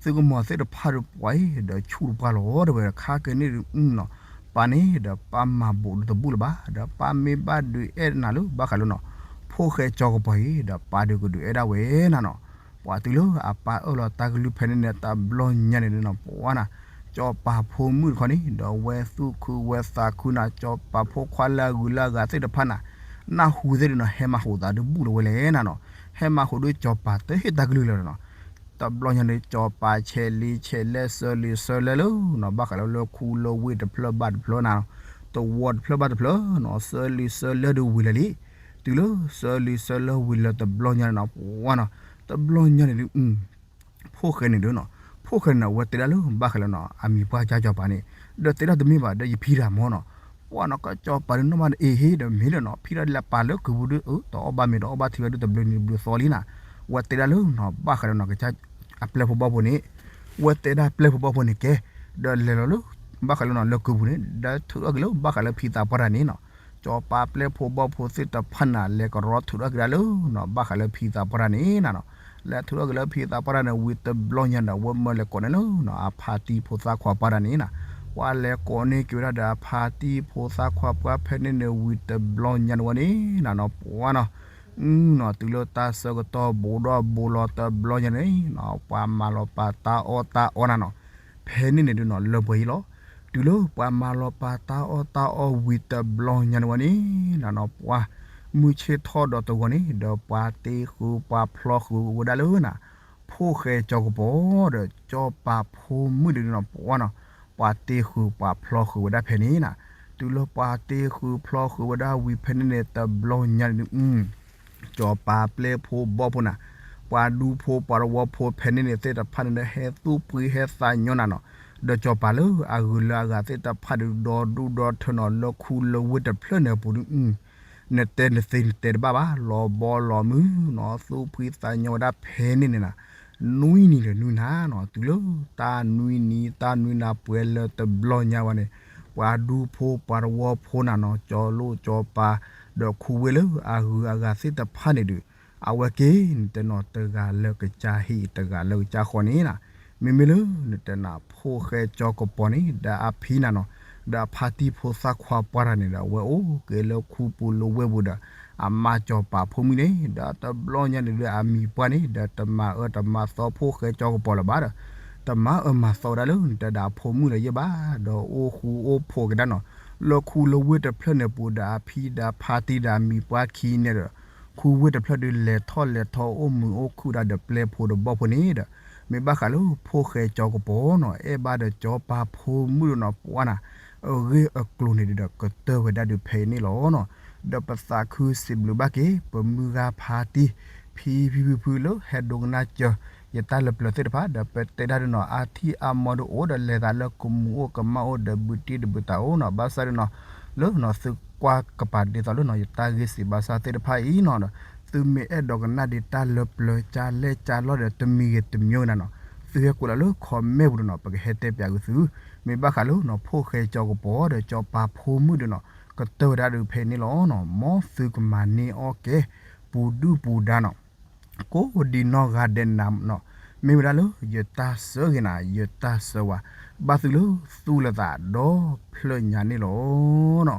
သုကမီၤသ့ၣ်တဖၣ်ဒီးပှၤအံၤ ဒီးဆူၣ်တပှၢ်လီၤတဲဝဲ ခါက့ၤန့ၣ်ဒုးနီၤ, ပၢ်န့ၣ်ဒီးပၢ်မၤဘူးဒုးတဘူၣ်လၢၤဘၣ် ဒီးပၢ်မ့ၢ်ဘၣ်ဒုးအဲၣ်နၤလၢဘၣ်ဃးလၢနီၤ, ဖိၣ်ဃဲကၠီကပီၤအံၤ ဒီးပၢ်ဒုးကဒုးအဲၣ်ဒၣ်ဝဲနၤနီၤ, ပှၤတုၤလၢအပၢ်အၢၣ်လီၤတၢ်ကလုၢ်ဖဲန့ၣ်န့ၣ် တဘျီညါန့ၣ်ဒုးနီၤ ပှၤနီၤ ကၠီၤပၤဖိမုၣ်တခီန့ၣ် ဒီးဝဲသူၣ်ခုဝဲသးခုနၤ ကၠီၤပၤဖိခွါလၢအဂုၤလၢအဂၤသ့ၣ်တဖၣ်နၤ, နၢ်ဟူသ့ၣ်ဒုးနီၤ ဟဲမၤဟူးသးဒုးဘူၣ်လၢၤဝဲလဲၣ်နၤနီၤ, ဟဲမၤဟူးဒုးကၠီၤပၤတဟ့ၣ်တၢ်ကလုၢ်လၢၤနီၤ, တဘျီညါန့ၣ် ကၠီၤပၤဆဲးလံဆဲးလဲၢ် ဆၢလံဆၢလၢလၢနီၤ ဘၣ်ဃးလၢလၢခူလၢဝ့ၢ်တဖျၢၣ်ဘၣ်တဖျၢၣ်နၤနီၤ, တဝီတဖျၢၣ်ဘၣ်တဖျၢၣ်နီၤ ဆၢလံဆၢလၢဒုးဝံၤလၢာ်လံ, တုၤလၢဆၢလံဆၢလၢဝံၤလၢာ်တဘျီညါန့ၣ်နီၤ ပှၤနီၤ, တဘျီညါန့ၣ်ဒုး ဖိၣ်ဃဲန့ၣ်ဒုးနီၤ, ဖိၣ်ဃဲန့ၣ် အဝဲတဲဒၣ်လၢဘၣ်ဃးလၢနီၤ အမံၤပှၢ်ကၠါကၠီၤပၤန့ၣ်, ဒီးတဲဒၣ်တမ့ၢ်ဘၣ် ဒီးယဖံတၢ်မီၤနီၤ, ပှၤနီၤ ကၠီၤပၤဒုးနီၢ်မးန့ၣ် အ့ဟ့ၣ်ဒီးမ့ၢ်ဒီးနီၤ ဖံဒီးလၢပာ်လၢကုာ်ပူၤဒုး အၢ တအီၣ်ဘၣ်မ့ၤတအီၣ်ဘၣ်ထံဝဲဒုးတဘျုးနံၤတဘျုးသီလံနၤ, ဝဲတဲဒၣ်လၢနီၤ ဘၣ်ဃးလၢနီၤ ကစၢ်အပျဲၢ်ဖိဘီၣ်ဖိန့ၣ်, ဝဲတဲဒၣ်ပျဲၢ်ဖိဘီၣ်ဖိန့ၣ်ကဲ, ဒီးလဲၤလီၤလၢ ဘၣ်ဃးလၢနီၤ လၢကုာ်ပူၤန့ၣ် ဒီးထုးထီၣ်က့ၤလၢဘၣ်ဃးလၢဖံသးပှၢ်တၢ်န့ၣ်နီၤ, ကၠီၤပၤပျဲၢ်ဖိဘီၣ်ဖိသ့ၣ်တဖၣ်နၤ လဲၤကရီထုးထီၣ်က့ၤဒၣ်လၢနီၤ ဘၣ်ဃးလၢဖံသးပှၢ်တၢ်န့ၣ်နၤနီၤ, လဲၤထုးထီၣ်က့ၤလၢဖံသးပှၢ်တၢ်န့ၣ် ဝံၤတဘျီညါဒီး အဝဲမၢလဲၤကိးန့ၣ်လၢနီၤ အဖါတံၢ်ဖိသၣ်ခွါပှၢ်တၢ်န့ၣ်နၤ, ပှၤလဲၤကိးန့ၢ်က့ၤဝဲဒၣ်ဒီးအဖါတံၢ်ဖိသၣ်ခွါပှၢ်ဖဲန့ၣ်န့ၣ် ဝံၤတဘျီညါန့ၣ်ဝဲန့ၣ်နၤနီၤ ပှၤနီၤ နီၤ တုၤလၢတၢ်ဆၢကတီၢ်ဘူးဒီးဘူးလီၤတဘျီညါန့ၣ်နီၤ ပှၤမၤလီၤပာ်တၢ်အီၣ်တၢ်အီနၤနီၤ, ဖဲန့ၣ်န့ၣ်ဒုးနီၤ လၢပှဲၤအံၤလီၤ, တုၤလၢပှၤမၤလီၤပာ်တၢ်အီၣ်တၢ်အီဝံၤတဘျီညါန့ၣ်ဝဲန့ၣ်နၤနီၤ ပှၤ မုၢ်ဆ့ၣ်ထီၣ်ဒီးတဂီၤန့ၣ် ဒီးပှၤတ့ဃုာ်ပှၤဖျီဃုာ်ဝဲဒၣ်လၢနၤ ဖိၣ်ဃဲကၠီၤကပီၤဒီးကၠီၤပၤဖိမုၣ်ဒုးနီၤ ပှၤနီၤ ပှၤတ့ဃုာ်ပှၤဖျီဃုာ်ဝဲဒၣ်ဖဲန့ၣ်နၤ, တုၤလၢပှၤတ့ဃုာ်ဖျီဃုာ်ဝဲဒၣ်ဝံၤဖဲန့ၣ်န့ၣ် တဘျီညါန့ၣ်ဒုး ကၠီၤပၤပျဲၢ်ဖိဘီၣ်ဖိနၤ, ပှၤဒူဖိပှၤတဝီဖိဖဲန့ၣ်န့ၣ်သ့ၣ်တဖၣ်န့ၣ်ဒီး ဟဲသူၣ်ဖှံဟဲသးညီနၤနီၤ, ဒီးကၠီၤပၤလၢအဂုၤလၢအဂၤသ့ၣ်တဖၣ်ဒုး ဒီဒူၣ်ဒီထၢနီၤ လၢခူလၢဝ့ၢ်တဖျၢၣ်န့ၣ်အပူၤဒုး နတဲနသ့နတဲတဘၣ်ဘၣ် လီၤဘီလီၤမုၢ်နီၤ သူၣ်ဖှံသးညီဝဲဒၣ်ဖဲန့ၣ်န့ၣ်နၤ, နွံနံၤဒီးနွံနၤနီၤ တုၤလၢတၢ်နွံနံၤ တၢ်နွံနၤပှဲၤလၢတဘျီညါဝဲန့ၣ်, ပှၤဒူဖိပှၤတဝီဖိနၤနီၤ ကၠီၤလိၣ်ကၠီၤပၤ ဒီးခူဝ့ၢ်လၢအဂုၤအဂၤသ့ၣ်တဖၣ်န့ၣ်ဒုး အဝဲက့ၤနတဲနီၤတဂၤလၢကစၢ်ဟံၣ်တဂၤလၢကစၢ်ဃီန့ၣ်နၤ, မ့မ့ၢ်လၢနတဲနၤဖိၣ်ဃဲကၠီၤကပီၤန့ၣ် ဒီးအဖံနၤနီၤ ဒီးအဖါတံၢ်ဖိသၣ်ခွါပှၢ်တၢ်န့ၣ်ဒီး အဝဲအိၣ်က့ၤလၢခူပူၤလၢဝ့ၢ်ပူၤဒီး အမါကၠီၤပၤဖိမုၣ်န့ၣ် ဒီးတဘျီညါန့ၣ်ဒီးအမံၤပှၢ်န့ၣ် ဒီးတမၤအၢတမၤသီဖိၣ်ဃဲကၠီၤကပီၤလၢၤဘၣ်ဒီး တမၤအၢမၤသီဝဲဒၣ်လၢနတဲဒၣ်အဖိမုၣ်လၢၤယဲၢ်ဘၣ်, ဒီးအိၣ်ဃူအိၣ်ဖိးက့ၤဒၣ်နီၤ လၢခူလၢဝ့ၢ်တဖျၢၣ်န့ၣ်ပူၤဒီးအဖံဒီးအဖါတံၢ်ဒီးအမံၤပှၢ်ခံန့ၣ်ဒီး ခူဝ့ၢ်တဖျၢၣ်ဒုးလဲၤထီၣ်လဲၤထီအိၣ်မုာ်အိၣ်ခုၣ်ဒၣ်ဒီးပျဲၢ်ဖိဒီးဘီၣ်ဖိန့ၣ်ဒီး မ့ၢ်ဘၣ်ဃးလၢဖိၣ်ဃဲကၠီၤကပီၤနီၤ အဲၣ်ဘၣ်ဒီးကၠီၤပၤဖိမုၣ်ဒီးနီၤ ပှၤနီၤ အဂ့ၢ်အကျိၤန့ၣ်ဒီးကတၢၢ်ဝဲဒၣ်ဒုးဖဲအံၤန့ၣ်လီၤနီၤ, ဒီးပသးခုစံးဘျုးဘၣ်က့ၤ ပမုၢ်ဂၤဖါတံၢ် ဖံဖံဖုဖုလၢဟဲဒိကနၣ်စၢၤ ယတၢ်လၢပျၢၤသ့ၣ်တဖၣ် ဒီးပတဲဒၣ်ဒုးနီၤ အါထံၣ်အါမီဒုးအိၣ်ဒီးလဲၤသးလၢကမူးအိၣ်ကမၣ်အိၣ်ဒီးဘုတံၢ်တဘုတၢ်အိၣ်နီၤ ဘၣ်ဆၣ်ဒုးနီၤ လၢနီၤသုကွၢ်ကပၤဒ်သိးလၢနီၤ ယတၢ်ဂ့ၢ်စံးဘၣ်ဆၣ်သ့ၣ်တဖၣ်အံၤနီၤဒီး သုမ့ၢ်အဲၣ်ဒိးကနၣ်ဒံးတၢ်လၢပျၢၤကၢ်လဲၢ်ကၢ်လီၢ်ဒီးတမံၤဂ့ၤတမံၤဂ့ၤနၤနီၤ သုဟဲကွဲးလီၤလၢ comment ပူၤဒီးနီၤ ပကဟဲတဲပၠးကွံာ်သု မ့ၢ်ဘၣ်ဃးလၢနီၤ ဖိၣ်ဃဲကၠီၤကပီၤဒီးကၠီၤပၤဖိမုၣ်ဒီးနီၤ ကတၢၢ်ဝဲဒၣ်ဒုးဖဲအံၤန့ၣ်လီၤနီၤ မ်သုကမၤန့ၢ်အီၣ်ကဲ ပူၤဒုၣ်ပူၤဒါနီၤ ကိးဒံနီၢ်ဂၤဒဲးနၤနီၤ မ့ၢ်ဝဲဒၣ်လၢယတၢ်ဆၢဂ့ၤနၤ ယတၢ်ဆၢဝါ ဘၣ်သုလၢသူၣ်လၢသးဒီဖျၢၣ်ညါန့ၣ်လီၤနီၤ